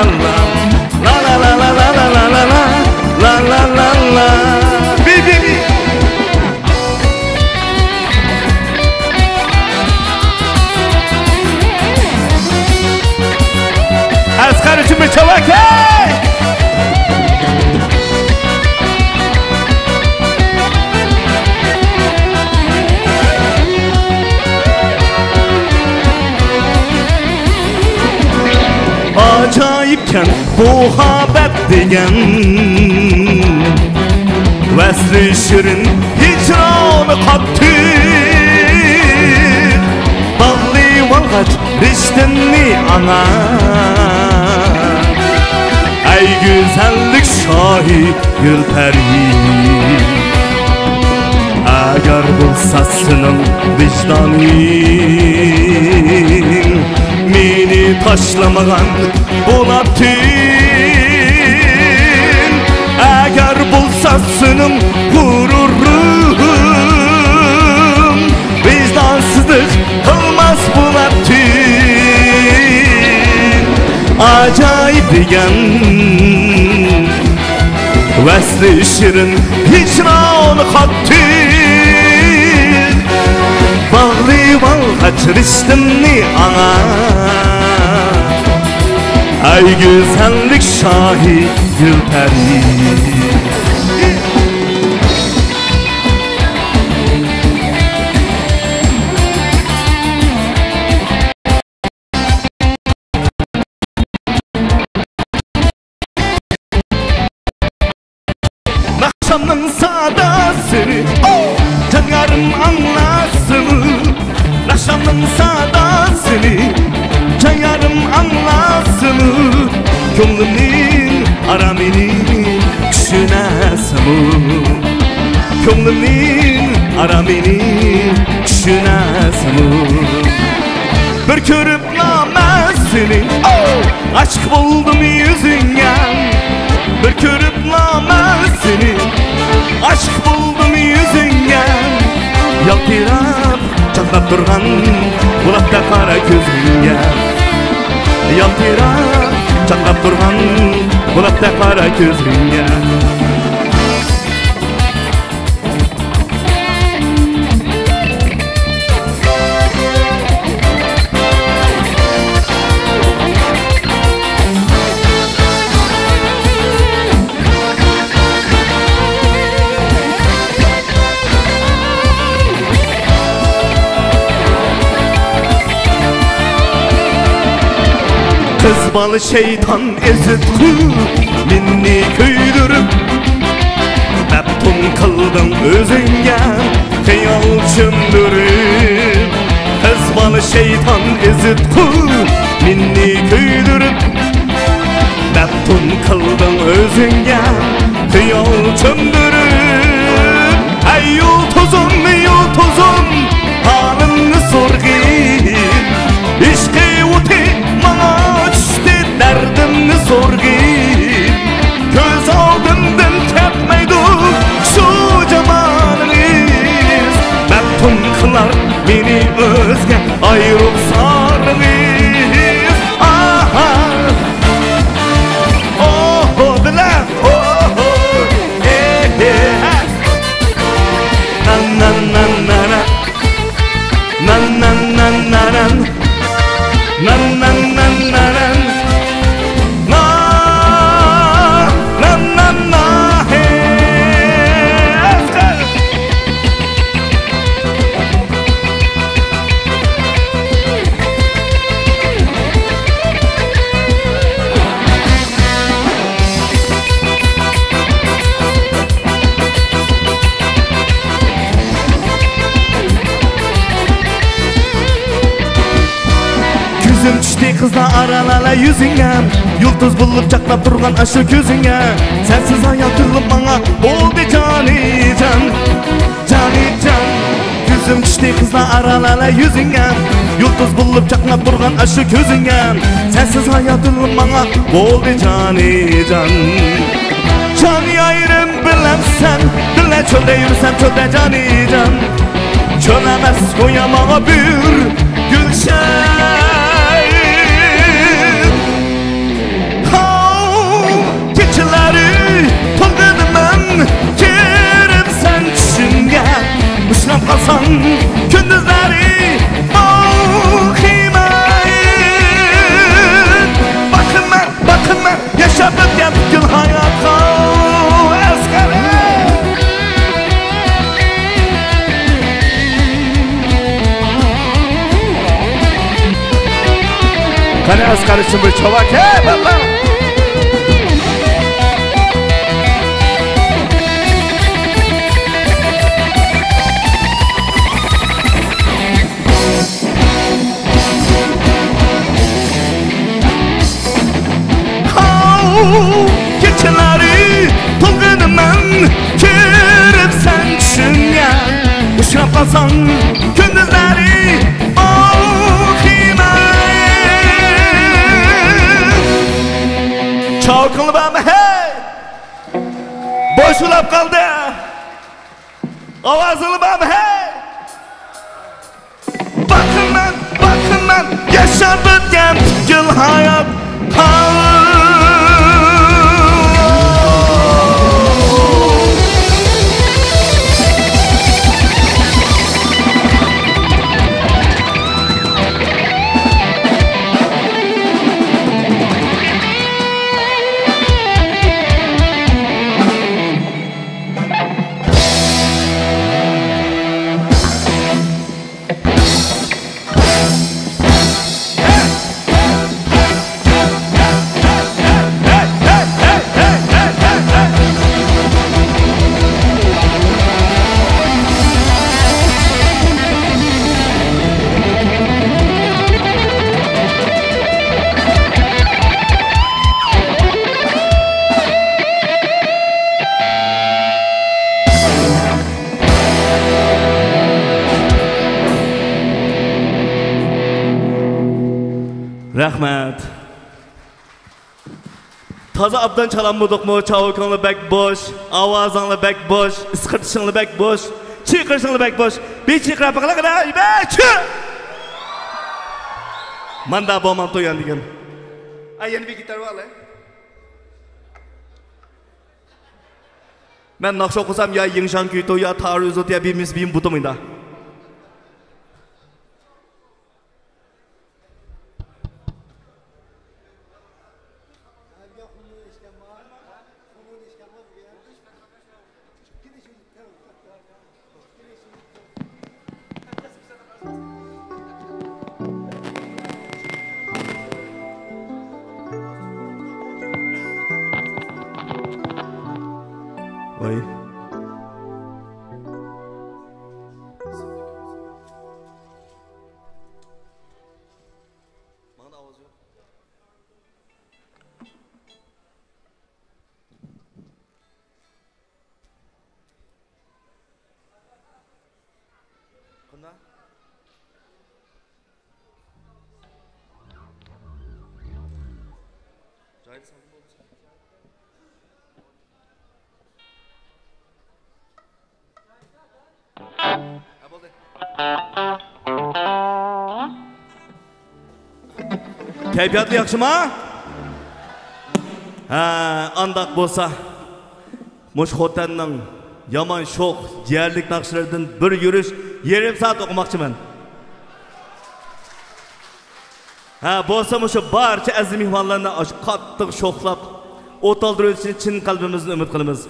لا، لا، لا، لا، لا، لا، لا، لا، لا، لا. بي، بي، بي. ئەسقەر ئۈچۈن بىر چاۋاك، ھەي! ئاجايىپكەن مۇھەببەت دېگەن، ۋەسلى شېرىن، ھىجرانى قاتتىق، باغلىۋالغاچ رىشتەمنى ئاڭا. ئەي گۈزەللىك شاھى گۈلپەرى، ئەگەر بولسا سېنىڭ ۋىجدانىڭ مېنى تاشلىمىغان بولاتتىڭ، ئەگەر بولسا سېنىڭ غۇرۇرۇڭ ۋىجدانسىزلىق قىلماس بولاتتىڭ. ئاجايىپ دېگەن ۋەسلى شېرىن، ھىجرانى قاتتىق، باغلىۋالغاچ رىشتەمنى ئاڭا. ئەي گۈزەللىك شاھى گۈلپەرى. ناخشامنىڭ ساداسىنى، ئو! جان يارىم ئاڭلاسىمۇ؟ ناخشامنىڭ ساداسىنى جان يارىم ئاڭلاسىمۇ؟ كۆڭلۈمنىڭ ئارامىنى چۈشىنەسىمۇ؟ كۆڭلۈمنىڭ ئارامىنى چۈشىنەسىمۇ؟ بىر كۆرۈپلا مەن سېنى، ئاشىق بولدۇم يۈزۈڭگە. بىر كۆرۈپلا مەن سېنى، ئاشىق بولدۇم يۈزۈڭگە. يالتىراپ چاقناپ تۇرغان بۇلاتتەك قارا كۆزۈڭگە. يالتىراپ تىڭلاپ تۇرغان بۇلاقتەك قارا كۆزۈڭگە. قىز بالا شەيتان ئېزىتقۇ مېنى كۆيدۈرۈپ، مەپتۇن قىلدىڭ ئۆزۈڭگە خىيال چۆمدۈرۈپ. قىز بالا شەيتان ئېزىتقۇ مېنى كۆيدۈرۈپ، مەپتۇن قىلدىڭ ئۆزۈڭگە خىيال چۆمدۈرۈپ. ئەي يۇلتۇزۇم، يۇلتۇزۇم، ھالىمنى سورىغىن. ئىشقى ئوتى ماڭا چۈشتى، دەردىمنى سورىغىن. كۆز ئالدىمدىن كەتمەيدۇ شۇ جامالىڭىز. مەپتۇن قىلار مېنى ئۆزگە ئاي رۇخسارىڭىز. ئاھا. ئوھو بىلە، ئوھو. ئېھ، ئېھ. نان، نان، نان، نان، نان. نان، نان، نان، نان، نان. نان، نان، نان، نان، نان. نان، نان، نان، نان. ھەي، ئەسقەر. كۆزۈم چۈشتى قىزلار ئارا لالە يۈزۈڭگە، يۇلتۇز بولۇپ چاقناپ تۇرغان ئاشۇ كۆزۈڭگە. سەنسىز ھاياتىم ماڭا بولدى جانىجان، جانىجان. كۆزۈم چۈشتى قىزلار ئارا لالە يۈزۈڭگە، يۇلتۇز بولۇپ چاقناپ تۇرغان ئاشۇ كۆزۈڭگە. سەنسىز ھاياتىم ماڭا بولدى جانىجان. جان يارىم بىلەمسەن، بىللە چۆلدە يۈرسەم چۆلدە جانىجان. چۆل ئەمەس گويا ماڭا بىر گۈلشەن. ھاو، كېچىلەرنى تولغىنىمەن، كىرىمسەن چۈشۈمگە. ئۇچراپ قالساڭ كۈندۈزلەرنى باقىمەن. باقىمەن، باقىمەن، ياشاپ ئۆتكەن پۈتكۈل ھاياتقا ئەسقەر. قېنى ئەسقەر ئۈچۈن بىر چاۋاك، ھەي بالىلار! ھاۋ، كېچىلەرنى تولغىنىمەن، كىرىمسەن چۈشۈمگە. ئۇچراپ قالساڭ كۈندۈزلەرنى باقىمەن. چاۋىكىڭلار بارمۇ ھەي؟ بوش ئۇلاپ قالدى. ئاۋازىڭلار بارمۇ ھەي؟ باقىمەن، باقىمەن، ياشاپ ئۆتكەن پۈتكۈل ھايات. رەھمەت. تازا ئابدان چالالمىدۇقمۇ؟ چاۋىكىڭلار بەك بوش، ئاۋازىڭلار بەك بوش، ئىسقىرتىشىڭلار بەك بوش، چىقىرىشىڭلار بەك بوش. بىر چىقىراپ بېقىڭلار، بەك چۈ! ماندا بولمامتۇ يان دېگەن. ھە، يەنە بىر گىتار بار. مەن ناخشا ئوقۇسام يا يىڭشاڭ كۈيتۇ يا تارۇ زوت يا بىمىس بىم بۇتۇمىدا. ۋاي. ماڭا ئاۋاز يوق. قانداق؟ جايىدا سالدىم بولمىسا. ھە، بولدى. كەيپىياتلار ياخشىما؟ ھە، ئانداق بولسا، مۇشۇ خوتەننىڭ يامان شوخ، يەرلىك ناخشىلىرىدىن بىر يۈرۈش، يېرىم سائەت ئوقۇماقچىمەن. ھە، بولسا مۇشۇ بارچە ئەزىز مېھمانلارنى ئاشۇ قاتتىق شوخلاپ، ئوت ئالدۇرۇۋېتىشىنى چىن قەلبىمىزدىن ئۈمىد قىلىمىز.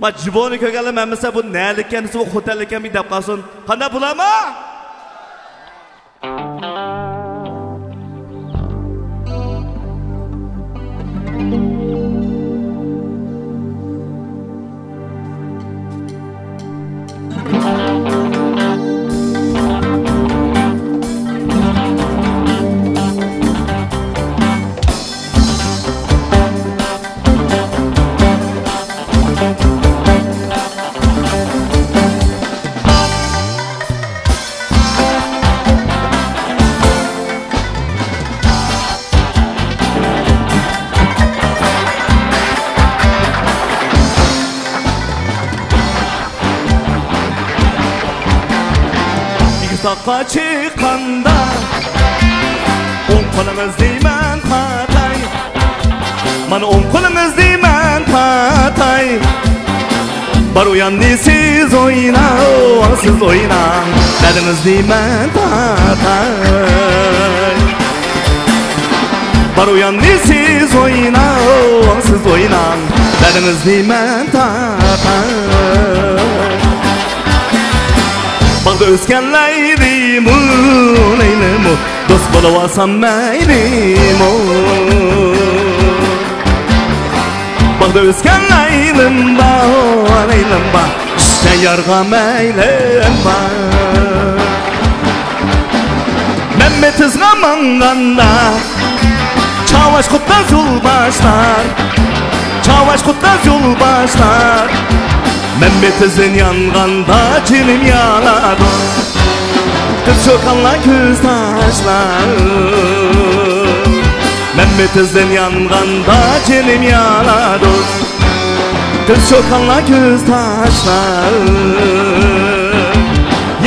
ما جىبونى كۆرگەنلەر مەن بىلسە بۇ نەلىككەن دېسە، بۇ خوتەنلىككەن دەپ قالسۇن. قانداق بولامۇ؟ يۈكسەككە چىققاندا، ئوڭ قولىڭىزنى مەن تارتاي. مانا ئوڭ قولىڭىزنى مەن تارتاي. بار ئۇياننى سىز ئويناڭ، سىز ئويناڭ. بەدىڭىزنى مەن تارتاي. بار ئۇياننى سىز ئويناڭ، سىز ئويناڭ. بەدىڭىزنى مەن تارتاي. باغدا ئۆسكەن لەيلىمۇ، لەيلىمۇ، دوست بولۇۋالسام مەيلىمۇ. باغدا ئۆسكەن لەيلىم بار، لەيلىم بار، ئىشتە يارغا مەيلىم بار. مەممەت ئىزغا ماڭغاندا، چاۋاش قۇتتا يول باشلار، چاۋاش قۇتتا يول باشلار. مەممەت ئىزدىن يانغاندا جېنىم يانىدۇ، قىز چوكانلار كۆز تاشلار. مەممەت ئىزدىن يانغاندا جېنىم يانىدۇ، قىز چوكانلار كۆز تاشلار.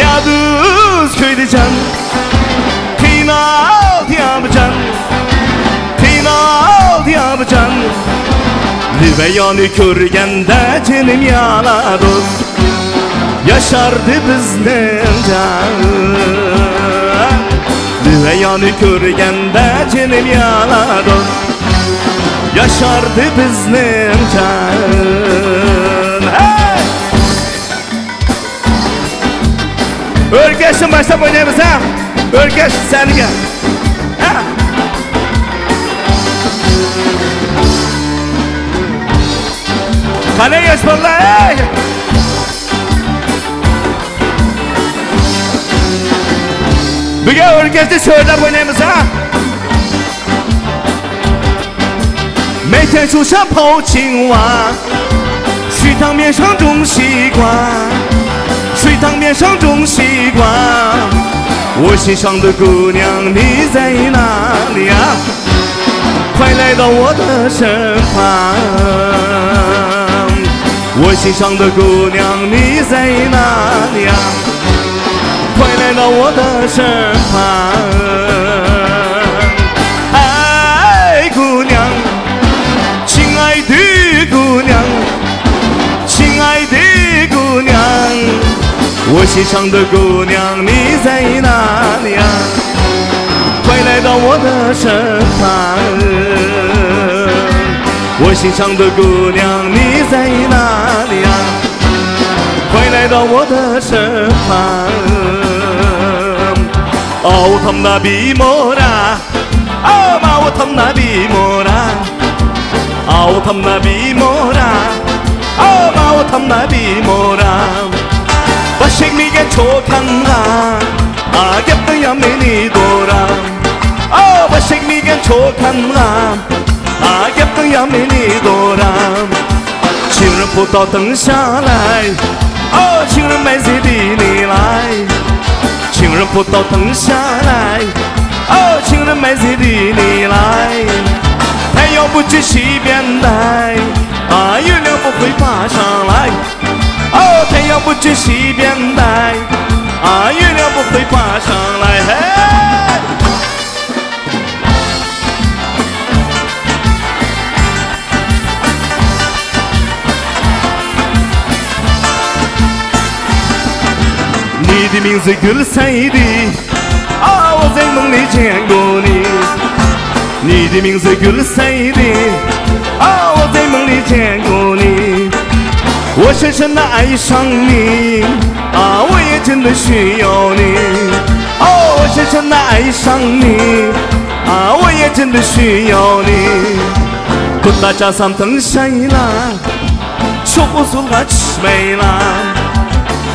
يا دوست كۆيدى جان، قىينالدى يا بىجان، قىينالدى يا بىجان. لىۋەيانى كۆرگەندە جېنىم يانىدۇ، ياشاردى بىزنىڭ جان. لىۋەيانى كۆرگەندە جېنىم يانىدۇ، ياشاردى بىزنىڭ جان. ھەي! ئۆركەشتىن باشلاپ ئوينايمىز ھە. ئۆركەش سەھنىگە. ھە. قېنى ياش بالىلار، ھەي! بۈگۈن ئۆركەشتە شۆرلەپ ئوينايمىز ھە. 每天就像泡青蛙，水塘面上种西瓜，水塘面上种西瓜。我心上的姑娘，你在哪里呀？快来到我的身旁。我心上的姑娘，你在哪里呀？快来到我的身旁。哎，姑娘。我欣赏的姑娘你在哪里呀？快来到我的身旁。我欣赏的姑娘你在哪里呀？快来到我的身旁。哦，他们那比莫拉。 ئاۋۇ تامدا بىمورا، ئاۋۇ تامدا بىمورا، ئاۋۇ تامدا بىمورا. باش تەگمىگەن چوكانغا، ئا، گەپ قىليا مېنى دورا. ئاۋۇ باش تەگمىگەن چوكانغا، ئا، گەپ قىليا مېنى دورا. 情人不到灯下来，哦，情人埋在地里来。情人不到灯下来，哦，情人埋在地里来。太阳不去西边来，啊，月亮不会爬上来。哦，太阳不去西边来，啊，月亮不会爬上来。嘿！ 你的名字叫谁的？啊，我在梦里见过你。你的名字叫谁的？啊，我在梦里见过你。我深深地爱上你，啊，我也真的需要你。哦，我深深地爱上你，啊，我也真的需要你。 كۇرتا چالسام تىڭشايلا، شوخ ئۇسسۇلغا چۈشمەيلا.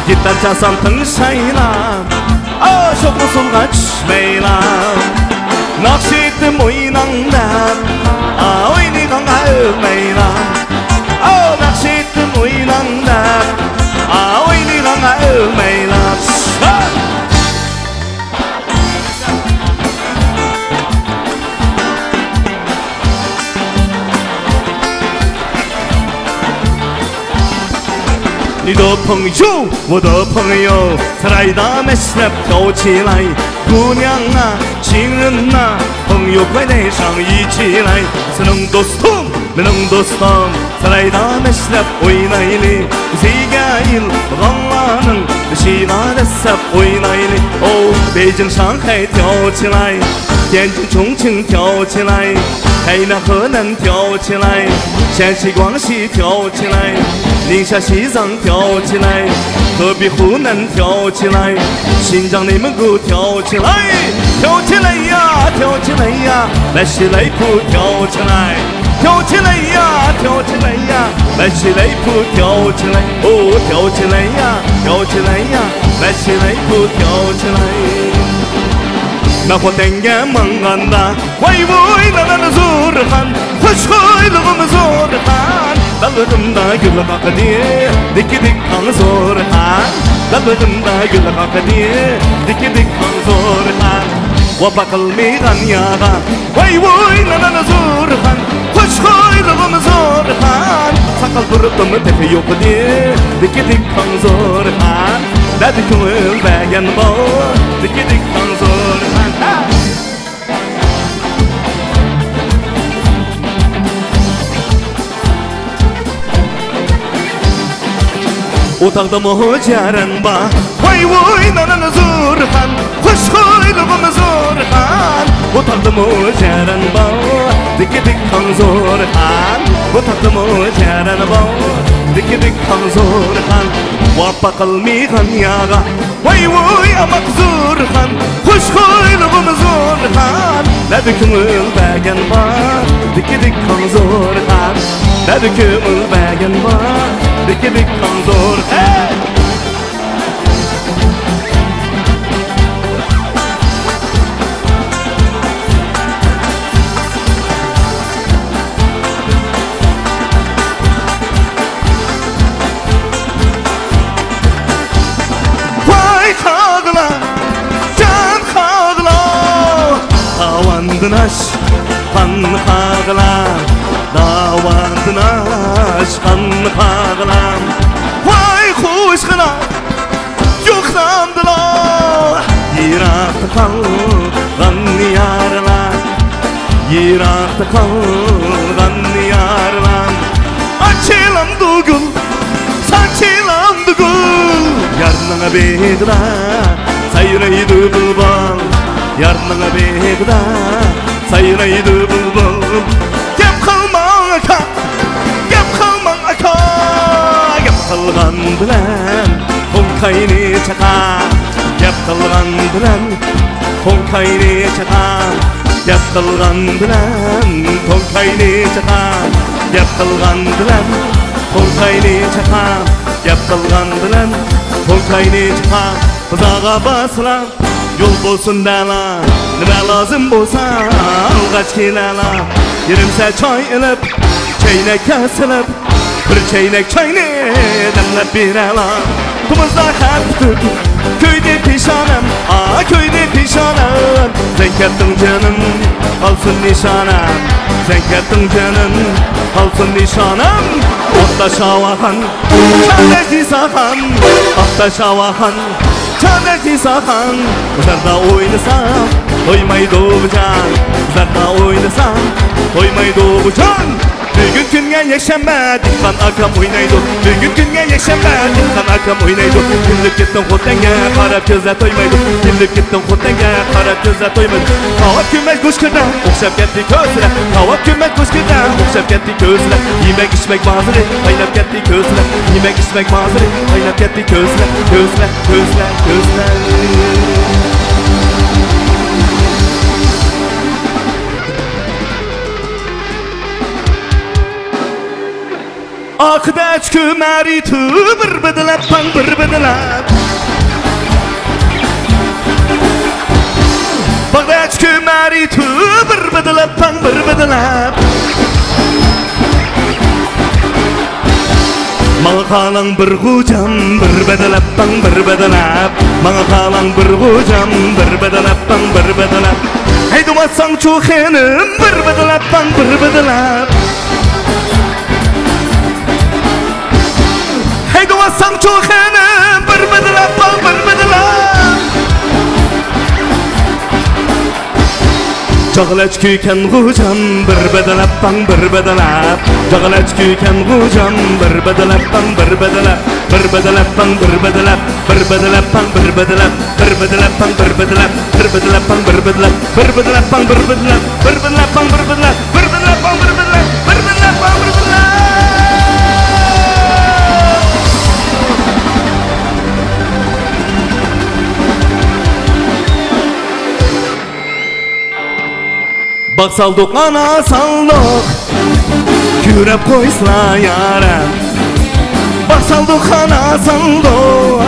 گىتار چالسام تىڭشايلا، ئا، شوخ ئۇسسۇلغا چۈشمەيلا. ناخشا ئېيتىم ئويناڭ دەپ، ئا، ئوينىغانغا ئۆلمەيلا. ئاۋۇ ناخشا ئېيتىم ئويناڭ دەپ، ئا، ئوينىغانغا ئۆلمەيلا. 你的朋友，我的朋友，在那面前跳起来，姑娘啊，情人啊，朋友快带上一起来。سېنىڭ دوستۇڭ، مېنىڭ دوستۇم، سارايدا مەشرەپ ئوينايلى. زىگەيىل غاڭلارنىڭ بېشىغا دەسسەپ ئوينايلى. ئو، بېيجىڭ، شاڭخەي تياۋچىلاي، تيەنجىن، چۇڭچىڭ تياۋچىلاي، خەينەن، خېنەن تياۋچىلاي، شەنشى، گۇاڭشى تياۋچىلاي، نىڭشا، شىزاڭ تياۋچىلاي، خېبېي، خۇنەن تياۋچىلاي، شىنجاڭ، نېمىنگۇ تياۋچىلاي. تياۋچىلاي يا، تياۋچىلاي يا، مەشىلەي پۇ تياۋچىلاي. 跳起来呀，跳起来呀，来起来不跳起来，哦，跳起来呀，跳起来呀，来起来不跳起来。 مەن خوتەنگە ماڭغاندا، ۋاي ۋۇي نانان زورخان، خۇش خۇيلۇغۇم زورخان. دالىغىمدا گۈل قاقىدى، دىككىدىك قاڭ زورخان. دالىغىمدا گۈل قاقىدى، دىككىدىك قاڭ زورخان. ۋاپا قىلمىغان يارغا، ۋاي ۋۇي نانان زورخان، خۇش خۇيلۇغۇم زورخان. ساقال بۇرۇتۇم تېخى يوقىدى، دىككىدىك قاڭ زورخان. نەدە كۆڭۈل بەرگەن بار، دىككىدىك قاڭ زورخان. ئۇ تاغدىمۇ جاران بار، ۋاي ۋۇي نانان زورخان، خۇش خۇيلۇغۇم زورخان. ئۇ تاغدىمۇ جاران بار، دىككىدىك قاڭ زورخان. ئۇ تاغدىمۇ جاران بار، دىككىدىك قاڭ زورخان. ۋاپا قىلمىغان يارغا، ۋاي ۋۇي ئاماق زورخان، خۇش خۇيلۇغۇم زورخان. نەدە كۆڭۈل بەرگەن بار، دىككىدىك قاڭ زورخان. نەدە كۆڭۈل بەرگەن بار، دىككىدىك قاڭ زورخان. ۋاي قاغىلار، جان قاغىلار، داۋاندىن ئاشقان قاغىلار، داۋاندىن ئاشقان قاغىلار. ۋاي قوشقىلار، يوقسامدىلا يىراقتا قالغان يارلار، يىراقتا قالغان يارلار. ئاچىلامدۇ گۈل، ساچىلامدۇ گۈل، يارنى بېغىدا سايرايدۇ بۇلبۇل، يارنىڭ بېغىدا سايرايدۇ بۇلبۇل. گەپ قىلماڭ ئاكا، گەپ قىلماڭ ئاكا، گەپ قىلغان بىلەن توڭكاينى چاقا، گەپ قىلغان بىلەن توڭكاينى چاقا، گەپ قىلغان بىلەن توڭكاينى چاقا، گەپ قىلغان بىلەن توڭكاينى چاقا، گەپ قىلغان بىلەن توڭكاينى چاقا. بازارغا بارسىلا يول بولسۇن دەلا، نېمە لازىم بولسا ئالغاچ كېلەلا. يېرىمسە چاي ئېلىپ، چەينەككە سېلىپ، بىر چەينەك چاينى دەملەپ بېرەلا. تومۇزدا خەپ پۈتۈپ، كۆيدى پېشانەم، ئا، كۆيدى پېشانەم. سەن كەتتىڭ جېنىم، قالسۇن نىشانەم. سەن كەتتىڭ جېنىم، قالسۇن نىشانەم. ئوتتا شاۋاخان، چاندەك جىساخان، ئاقتا شاۋاخان، چاندەك جىساخان. زەردە ئوينىسا تويمايدۇ بۇ جان، زەردە ئوينىسا تويمايدۇ بۇ جان. بۈگۈن كۈنگە يەكشەنبە، دېھقان ئاكام ئوينايدۇ. بۈگۈن كۈنگە يەكشەنبە، دېھقان ئاكام ئوينايدۇ. كۈلۈپ كەتتىڭ خوتەنگە، قاراپ كۆزلەر تويمايدۇ. كۈلۈپ كەتتىڭ خوتەنگە، قاراپ كۆزلەر تويمايدۇ. كاۋاپ كۆمەچ گۆشكىردە ئوخشاپ كەتتى كۆزلەر. كاۋاپ كۆمەچ گۆشكىردە ئوخشاپ كەتتى كۆزلەر. يېمەك ئىچمەك بازىرى قايناپ كەتتى كۆزلەر. يېمەك ئىچمەك بازىرى قايناپ كەتتى كۆزلەر. كۆزلەر، كۆزلەر، كۆزلەر. ئاقدەچكۈ مەرىتۇ بىر بىدىلەپ، پاڭ بىر بىدىلەپ. باغدەچكۈ مەرىتۇ بىر بىدىلەپ، پاڭ بىر بىدىلەپ. ماڭا قالاڭ بىر غوجام بىر بىدىلەپ، پاڭ بىر بىدىلەپ. ماڭا قالاڭ بىر غوجام بىر بىدىلەپ، پاڭ بىر بىدىلەپ. ھەيدىۋاتساڭچۇ خېنىم بىر بىدىلەپ، پاڭ بىر بىدىلەپ. ھەيدىۋاتساڭچۇ خېنىم بىر بىدىلەپ، پاڭ بىر بىدىلەپ. جاغلەچكۈ كەن غوجام بىر بىدىلەپ، پاڭ بىر بىدىلەپ. جاغلەچكۈ كەن غوجام بىر بىدىلەپ، پاڭ بىر بىدىلەپ. بىر بىدىلەپ، پاڭ بىر بىدىلەپ. بىر بىدىلەپ، پاڭ بىر بىدىلەپ. بىر بىدىلەپ، پاڭ بىر بىدىلەپ. بىر بىدىلەپ، پاڭ بىر بىدىلەپ. بىر بىدىلەپ، پاڭ بىر بىدىلەپ. بىر بىدىلەپ، پاڭ بىر بىدىلەپ. بىر بىدىلەپ، پاڭ بىر بىدىلەپ. بىر بىدىلەپ، پاڭ بىر بىدىلەپ. باغ سالدۇق، ئانا سالدۇق، كۆرەپ قويسىلا يارەم. باغ سالدۇق، ئانا سالدۇق،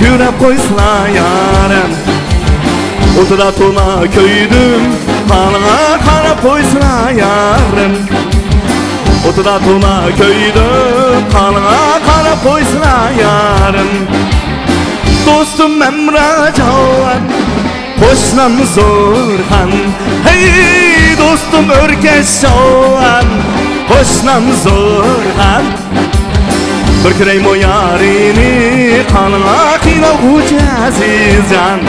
كۆرەپ قويسىلا يارەم. ئوتىدا تولا كۆيدۈم، قانغا قاراپ قويسىلا يارەم. ئوتىدا تولا كۆيدۈم، قانغا قاراپ قويسىلا يارەم. دوستۇم ئەمراجان، قوشنام زورخان، ھەي دوستۇم ئۆركەش شاۋان، قوشنام زورخان. بىر كۆرەيمۇ يارىنى، قانغا قىينالغۇچى ئەزىزجان.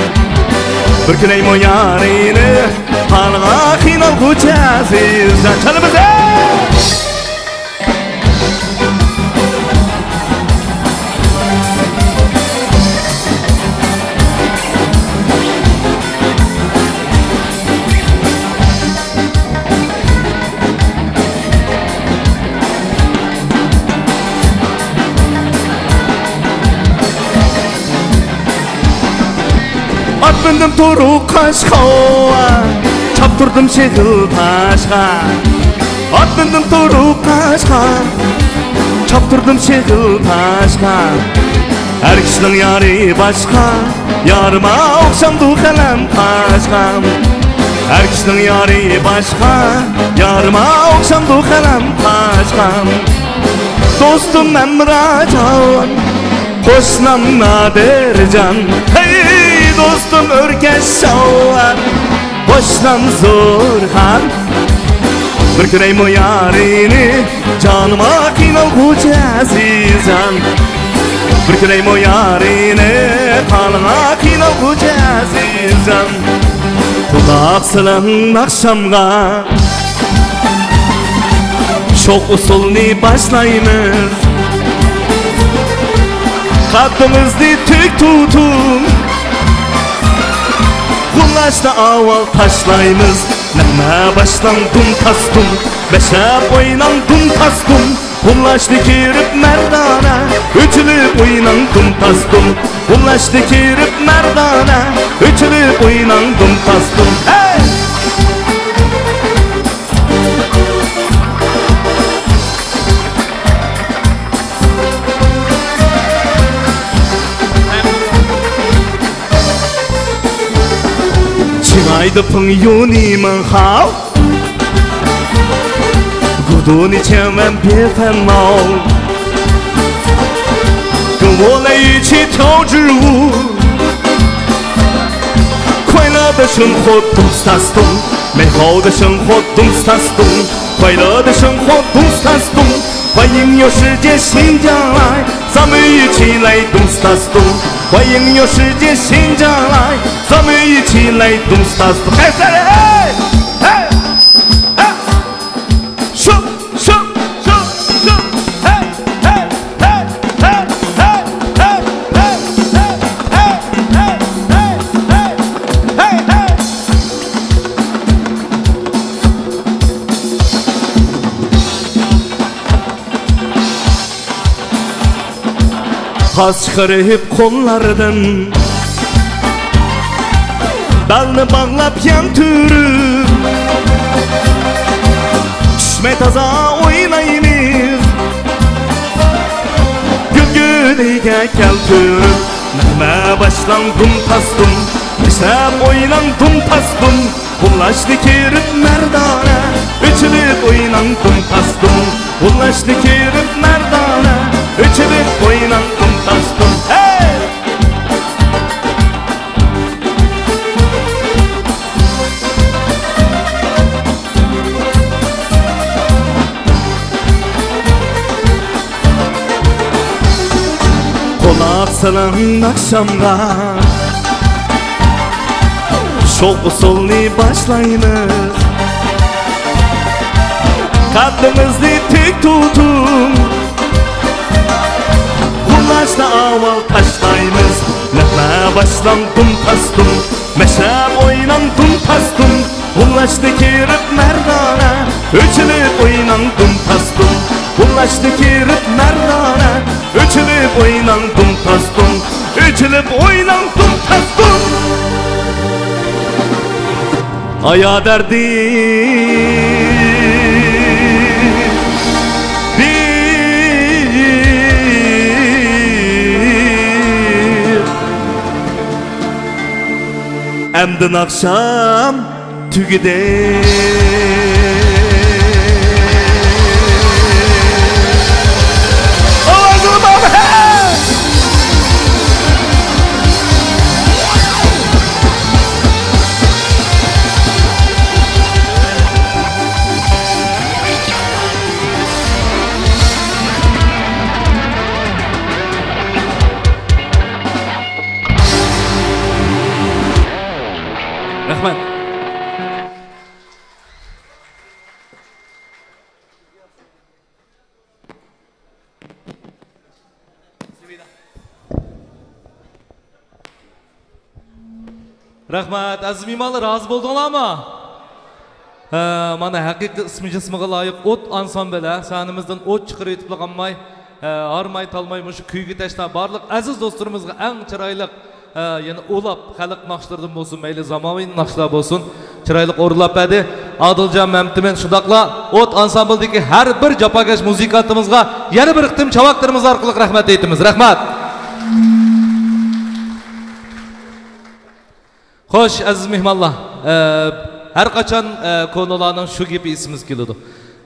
بىر كۆرەيمۇ يارىنى، قانغا قىينالغۇچى ئەزىزجان. چالىمىز، ھەي! ئات مىندىم تۇرۇپ قاشقا، چاپتۇردۇم شېغىل تاشقا. ئات مىندىم تۇرۇپ قاشقا، چاپتۇردۇم شېغىل تاشقا. ھەر كىشىنىڭ يارى باشقا، يارىما ئوخشامدۇ قەلەم قاشقام. ھەر كىشىنىڭ يارى باشقا، يارىما ئوخشامدۇ قەلەم قاشقام. دوستۇم ئەمراجان، قوشنام نادىرجان، ھەي دوستۇم ئۆركەش شاۋان، قوشنام زورخان. بىر كۆرەيمۇ يارىنى، جانىما قىينالغۇچى ئەزىزجان. بىر كۆرەيمۇ يارىنى، قانىما قىينالغۇچى ئەزىزجان. قۇلاق سېلىڭ ناخشامغا، شوق ئۇسسۇلنى باشلايمىز. قەددىمىزنى تىك تۇتۇڭ. غۇللاشنى ئاۋۋال تاشلايمىز. نەغمە باشلاڭ دۇم تاس دۇم. مەشرەپ ئويناڭ دۇم تاس دۇم. غۇللاشنى كىرىپ مەردانە، ئۆچۈلۈپ ئويناڭ دۇم تاس دۇم. غۇللاشنى كىرىپ مەردانە، ئۆچۈلۈپ ئويناڭ دۇم تاس دۇم. ھەي! چىرايدا پىڭ يۇنى مىڭ خاۋ. گۇدۇنى چيەن ۋەن بيې فەن ماۋ. گېنگ ۋو لەي يۈ چى تياۋ جىر ۋۇ. كۇايلېدا شېن خو دۇڭ ساس دۇڭ. مەي خاۋدا شېن خو دۇڭ ساس دۇڭ. كۇايلېدا شېن خو دۇڭ ساس دۇڭ. 欢迎又世界新疆来，咱们一起来动次打次动。欢迎又世界新疆来，咱们一起来动次打次动。哎，再来，哎，哎，哎，咻，咻，咻，咻，嘿，嘿，嘿，嘿，嘿，嘿，嘿，嘿，嘿，嘿，嘿，嘿，嘿。 خاس چىقىرىپ قوللاردىن، بەلنى باغلاپ يەڭ تۈرۈپ، چۈشمەي تازا ئوينايمىز. گۈلگۈلىگە كەلتۈرۈپ، نەغمە باشلاڭ دۇم تاس دۇم، مەشرەپ ئويناڭ دۇم تاس دۇم. غۇللاشنى كىرىپ مەردانە، ئۆچۈلۈپ ئويناڭ دۇم تاس دۇم. غۇللاشنى كىرىپ مەردانە، ئۆچۈلۈپ ئويناڭ دۇم تاس دۇم. ھەي! قۇلاق سېلىڭ ناخشامغا، شوخ ئۇسسۇلنى باشلايمىز. قەددىمىزنى تىك تۇتۇڭ. غۇللاشنى ئاۋۋال تاشلايمىز. نەغمە باشلاڭ دۇم تاس دۇم. مەشرەپ ئويناڭ دۇم تاس دۇم. غۇللاشنى كىرىپ مەردانە، ئۆچۈلۈپ ئويناڭ دۇم تاس دۇم. غۇللاشنى كىرىپ مەردانە، ئۆچۈلۈپ ئويناڭ دۇم تاس دۇم. ئۆچۈلۈپ ئويناڭ دۇم تاس دۇم. ئايا دەردى بىر. ئەمدى ناخشام تۈگىدى. ئاۋازىنى بار! رەھمەت. رەھمەت، ئەزىز مېھمانلار، رازى بولدۇڭلارمۇ؟ ھە، مانا ھەقىقىي ئىسمى جىسمىغا لايىق ئوت ئانسامبىلى، ھە، سەھنىمىزدىن ئوت چىقىرىۋېتىپلا قالماي، ھە، ھارماي تالماي مۇشۇ كۈيگە تەشنا بارلىق ئەزىز دوستلىرىمىزغا ئەڭ چىرايلىق، ھە، يەنە ئۇلاپ خەلق ناخشىلىرىدىن بولسۇن، مەيلى زامانىۋى ناخشىلار بولسۇن، چىرايلىق ئورۇنلاپ بەردى. ئادىلجان مەمتىمىن شۇنداقلا ئوت ئانسامبىلدىكى ھەر بىر جاپاكەش مۇزىكانتىمىزغا يەنە بىر قېتىم چاۋاكلىرىمىز ئارقىلىق رەھمەت ئېيتىمىز. رەھمەت. خوش، ئەزىز مېھمانلار، ئە، ھەر قاچان، ئە، كونىلارنىڭ شۇ گېپى ئېسىمىزگە كېلىدۇ.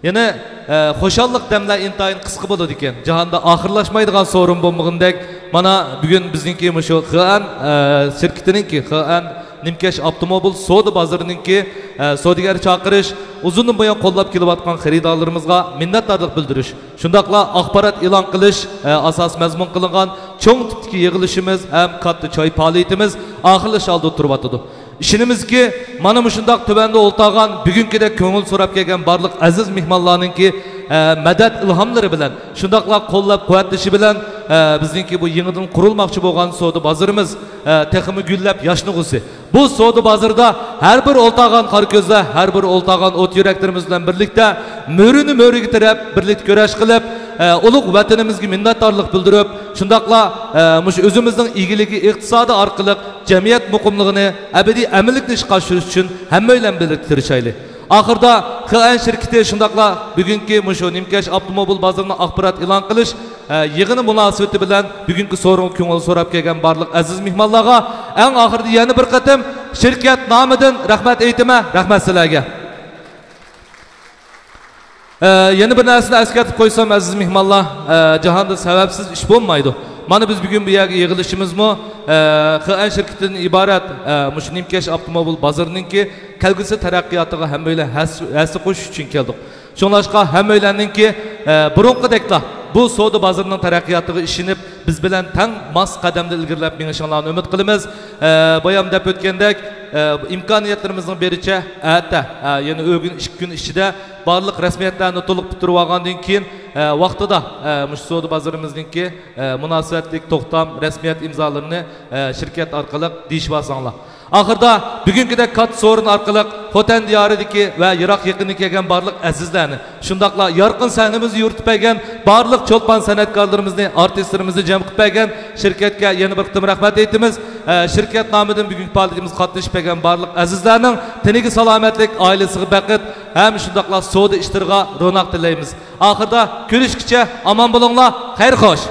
يەنە، ئە، خۇشاللىق دەملەر ئىنتايىن قىسقا بولىدىكەن. جاھاندا ئاخىرلاشمايدىغان سورۇن بولمىغىنىدەك، مانا بۈگۈن بىزنىڭكى مۇشۇ خېئەن، ئە، شىركىتىنىڭكى، خېئەن نىمكەش ئاپتوموبىل سودا بازىرىنىڭكى، ئە، سودىگەر چاقىرىش، ئۇزۇندىن بۇيان قوللاپ كېلىۋاتقان خېرىدارلىرىمىزغا مىننەتدارلىق بىلدۈرۈش، شۇنداقلا ئاخبارات ئېلان قىلىش، ئە، ئاساسىي مەزمۇن قىلىنغان چوڭ تىپتىكى يىغىلىشىمىز ھەم كاتتا چاي پائالىيىتىمىز ئاخىرلىشىش ئالدىدا تۇرۇۋاتىدۇ. ئىشىنىمىزكى، مانا مۇشۇنداق تۆۋەندە ئولتۇرغان، بۈگۈنكىدەك كۆڭۈل سوراپ كەلگەن بارلىق ئەزىز مېھمانلارنىڭكى، ئە، مەدەت ئىلھاملىرى بىلەن، شۇنداقلا قوللاپ قۇۋۋەتلىشى بىلەن، ئە، بىزنىڭكى بۇ يېڭىدىن قۇرۇلماقچى بولغان سودا بازىرىمىز، ئە، تېخىمۇ گۈللەپ ياشنىغۇسى. بۇ سودا بازىرىدا ھەر بىر ئولتۇرغان قارا كۆزلەر، ھەر بىر ئولتۇرغان ئوت يۈرەكلىرىمىز بىلەن بىرلىكتە مۈرىنى مۈرىگە تىرەپ، بىرلىكتە كۈرەش قىلىپ، ئە، ئۇلۇغ ۋەتىنىمىزگە مىننەتدارلىق بىلدۈرۈپ، شۇنداقلا، ئە، مۇشۇ ئۆزىمىزنىڭ ئىگىلىكى ئىقتىسادى ئارقىلىق جەمئىيەت مۇقىملىقىنى، ئەبەدىي ئەمىنلىكنى ئىشقا ئاشۇرۇش ئۈچۈن ھەممەيلەن بىرلىكتە تىرىشايلى. ئاخىرىدا خېئەن شىركىتى شۇنداقلا بۈگۈنكى مۇشۇ نىمكەش ئاپتوموبىل بازىرىنىڭ ئاخبارات ئېلان قىلىش، ئە، يىغىنى مۇناسىۋىتى بىلەن بۈگۈنكى سورۇنغا كۆڭۈل سوراپ كەلگەن بارلىق ئەزىز مېھمانلارغا ئەڭ ئاخىرىدا يەنە بىر قېتىم شىركەت نامىدىن رەھمەت ئېيتىمەن. رەھمەت سىلەرگە. ئە، يەنە بىر نەرسىنى ئەسكەرتىپ قويسام، ئەزىز مېھمانلار، ئە، جاھاندا سەۋەبسىز ئىش بولمايدۇ. مانا بىز بۈگۈن بۇ يەرگە يىغىلىشىمىزمۇ، ئە، خېئەن شىركىتىدىن ئىبارەت، ئە، مۇشۇ نىمكەش ئاپتوموبىل بازىرىنىڭكى كەلگۈسى تەرەققىياتىغا ھەممەيلەن ھەس-، ھەسسە قوشۇش ئۈچۈن كەلدۇق. شۇڭلاشقا ھەممەيلەننىڭكى، ئە، بۇرۇنقىدەكلا بۇ سودا بازىرىنىڭ تەرەققىياتىغا ئىشىنىپ، بىز بىلەن تەڭ ماس قەدەمدە ئىلگىرىلەپ مېڭىشىڭلارنى ئۈمىد قىلىمىز. ئە، بايام دەپ ئۆتكەندەك، ئە، ئىمكانىيەتلىرىمىزنىڭ بېرىچە ئەتە، ئە، يەنى ئۆگۈن ئىككى كۈن ئىچىدە بارلىق رەسمىيەتلەرنى تولۇق پۈتتۈرۈۋالغاندىن كېيىن، ئە، ۋاقتىدا، ئە، مۇشۇ سودا بازىرىمىزنىڭكى، ئە، مۇناسىۋەتلىك توختام، رەسمىيەت ئىمزالىرىنى، ئە، شىركەت ئارقىلىق دېيىشىۋالساڭلار. ئاخىرىدا بۈگۈنكىدەك كاتتا سورۇن ئارقىلىق خوتەن دىيارىدىكى ۋە يىراق يېقىندىن كەلگەن بارلىق ئەزىزلەرنى، شۇنداقلا يارقىن سەھنىمىزنى يورۇتۇپ بەرگەن بارلىق چولپان سەنئەتكارلىرىمىزنى، ئارتىسلىرىمىزنى جەم قىلىپ بەرگەن شىركەتكە يەنە بىر قېتىم رەھمەت ئېيتىمىز. ئە، شىركەت نامىدىن بۈگۈنكى پائالىيىتىمىزگە قاتنىشىپ بەرگەن بارلىق ئەزىزلەرنىڭ تېنىگە سالامەتلىك، ئائىلىسىگە بەخت ھەم شۇنداقلا سودا ئىشلىرىغا روناق تىلەيمىز. ئاخىرىدا كۆرۈشكىچە ئامان بولۇڭلار، خەير خوش.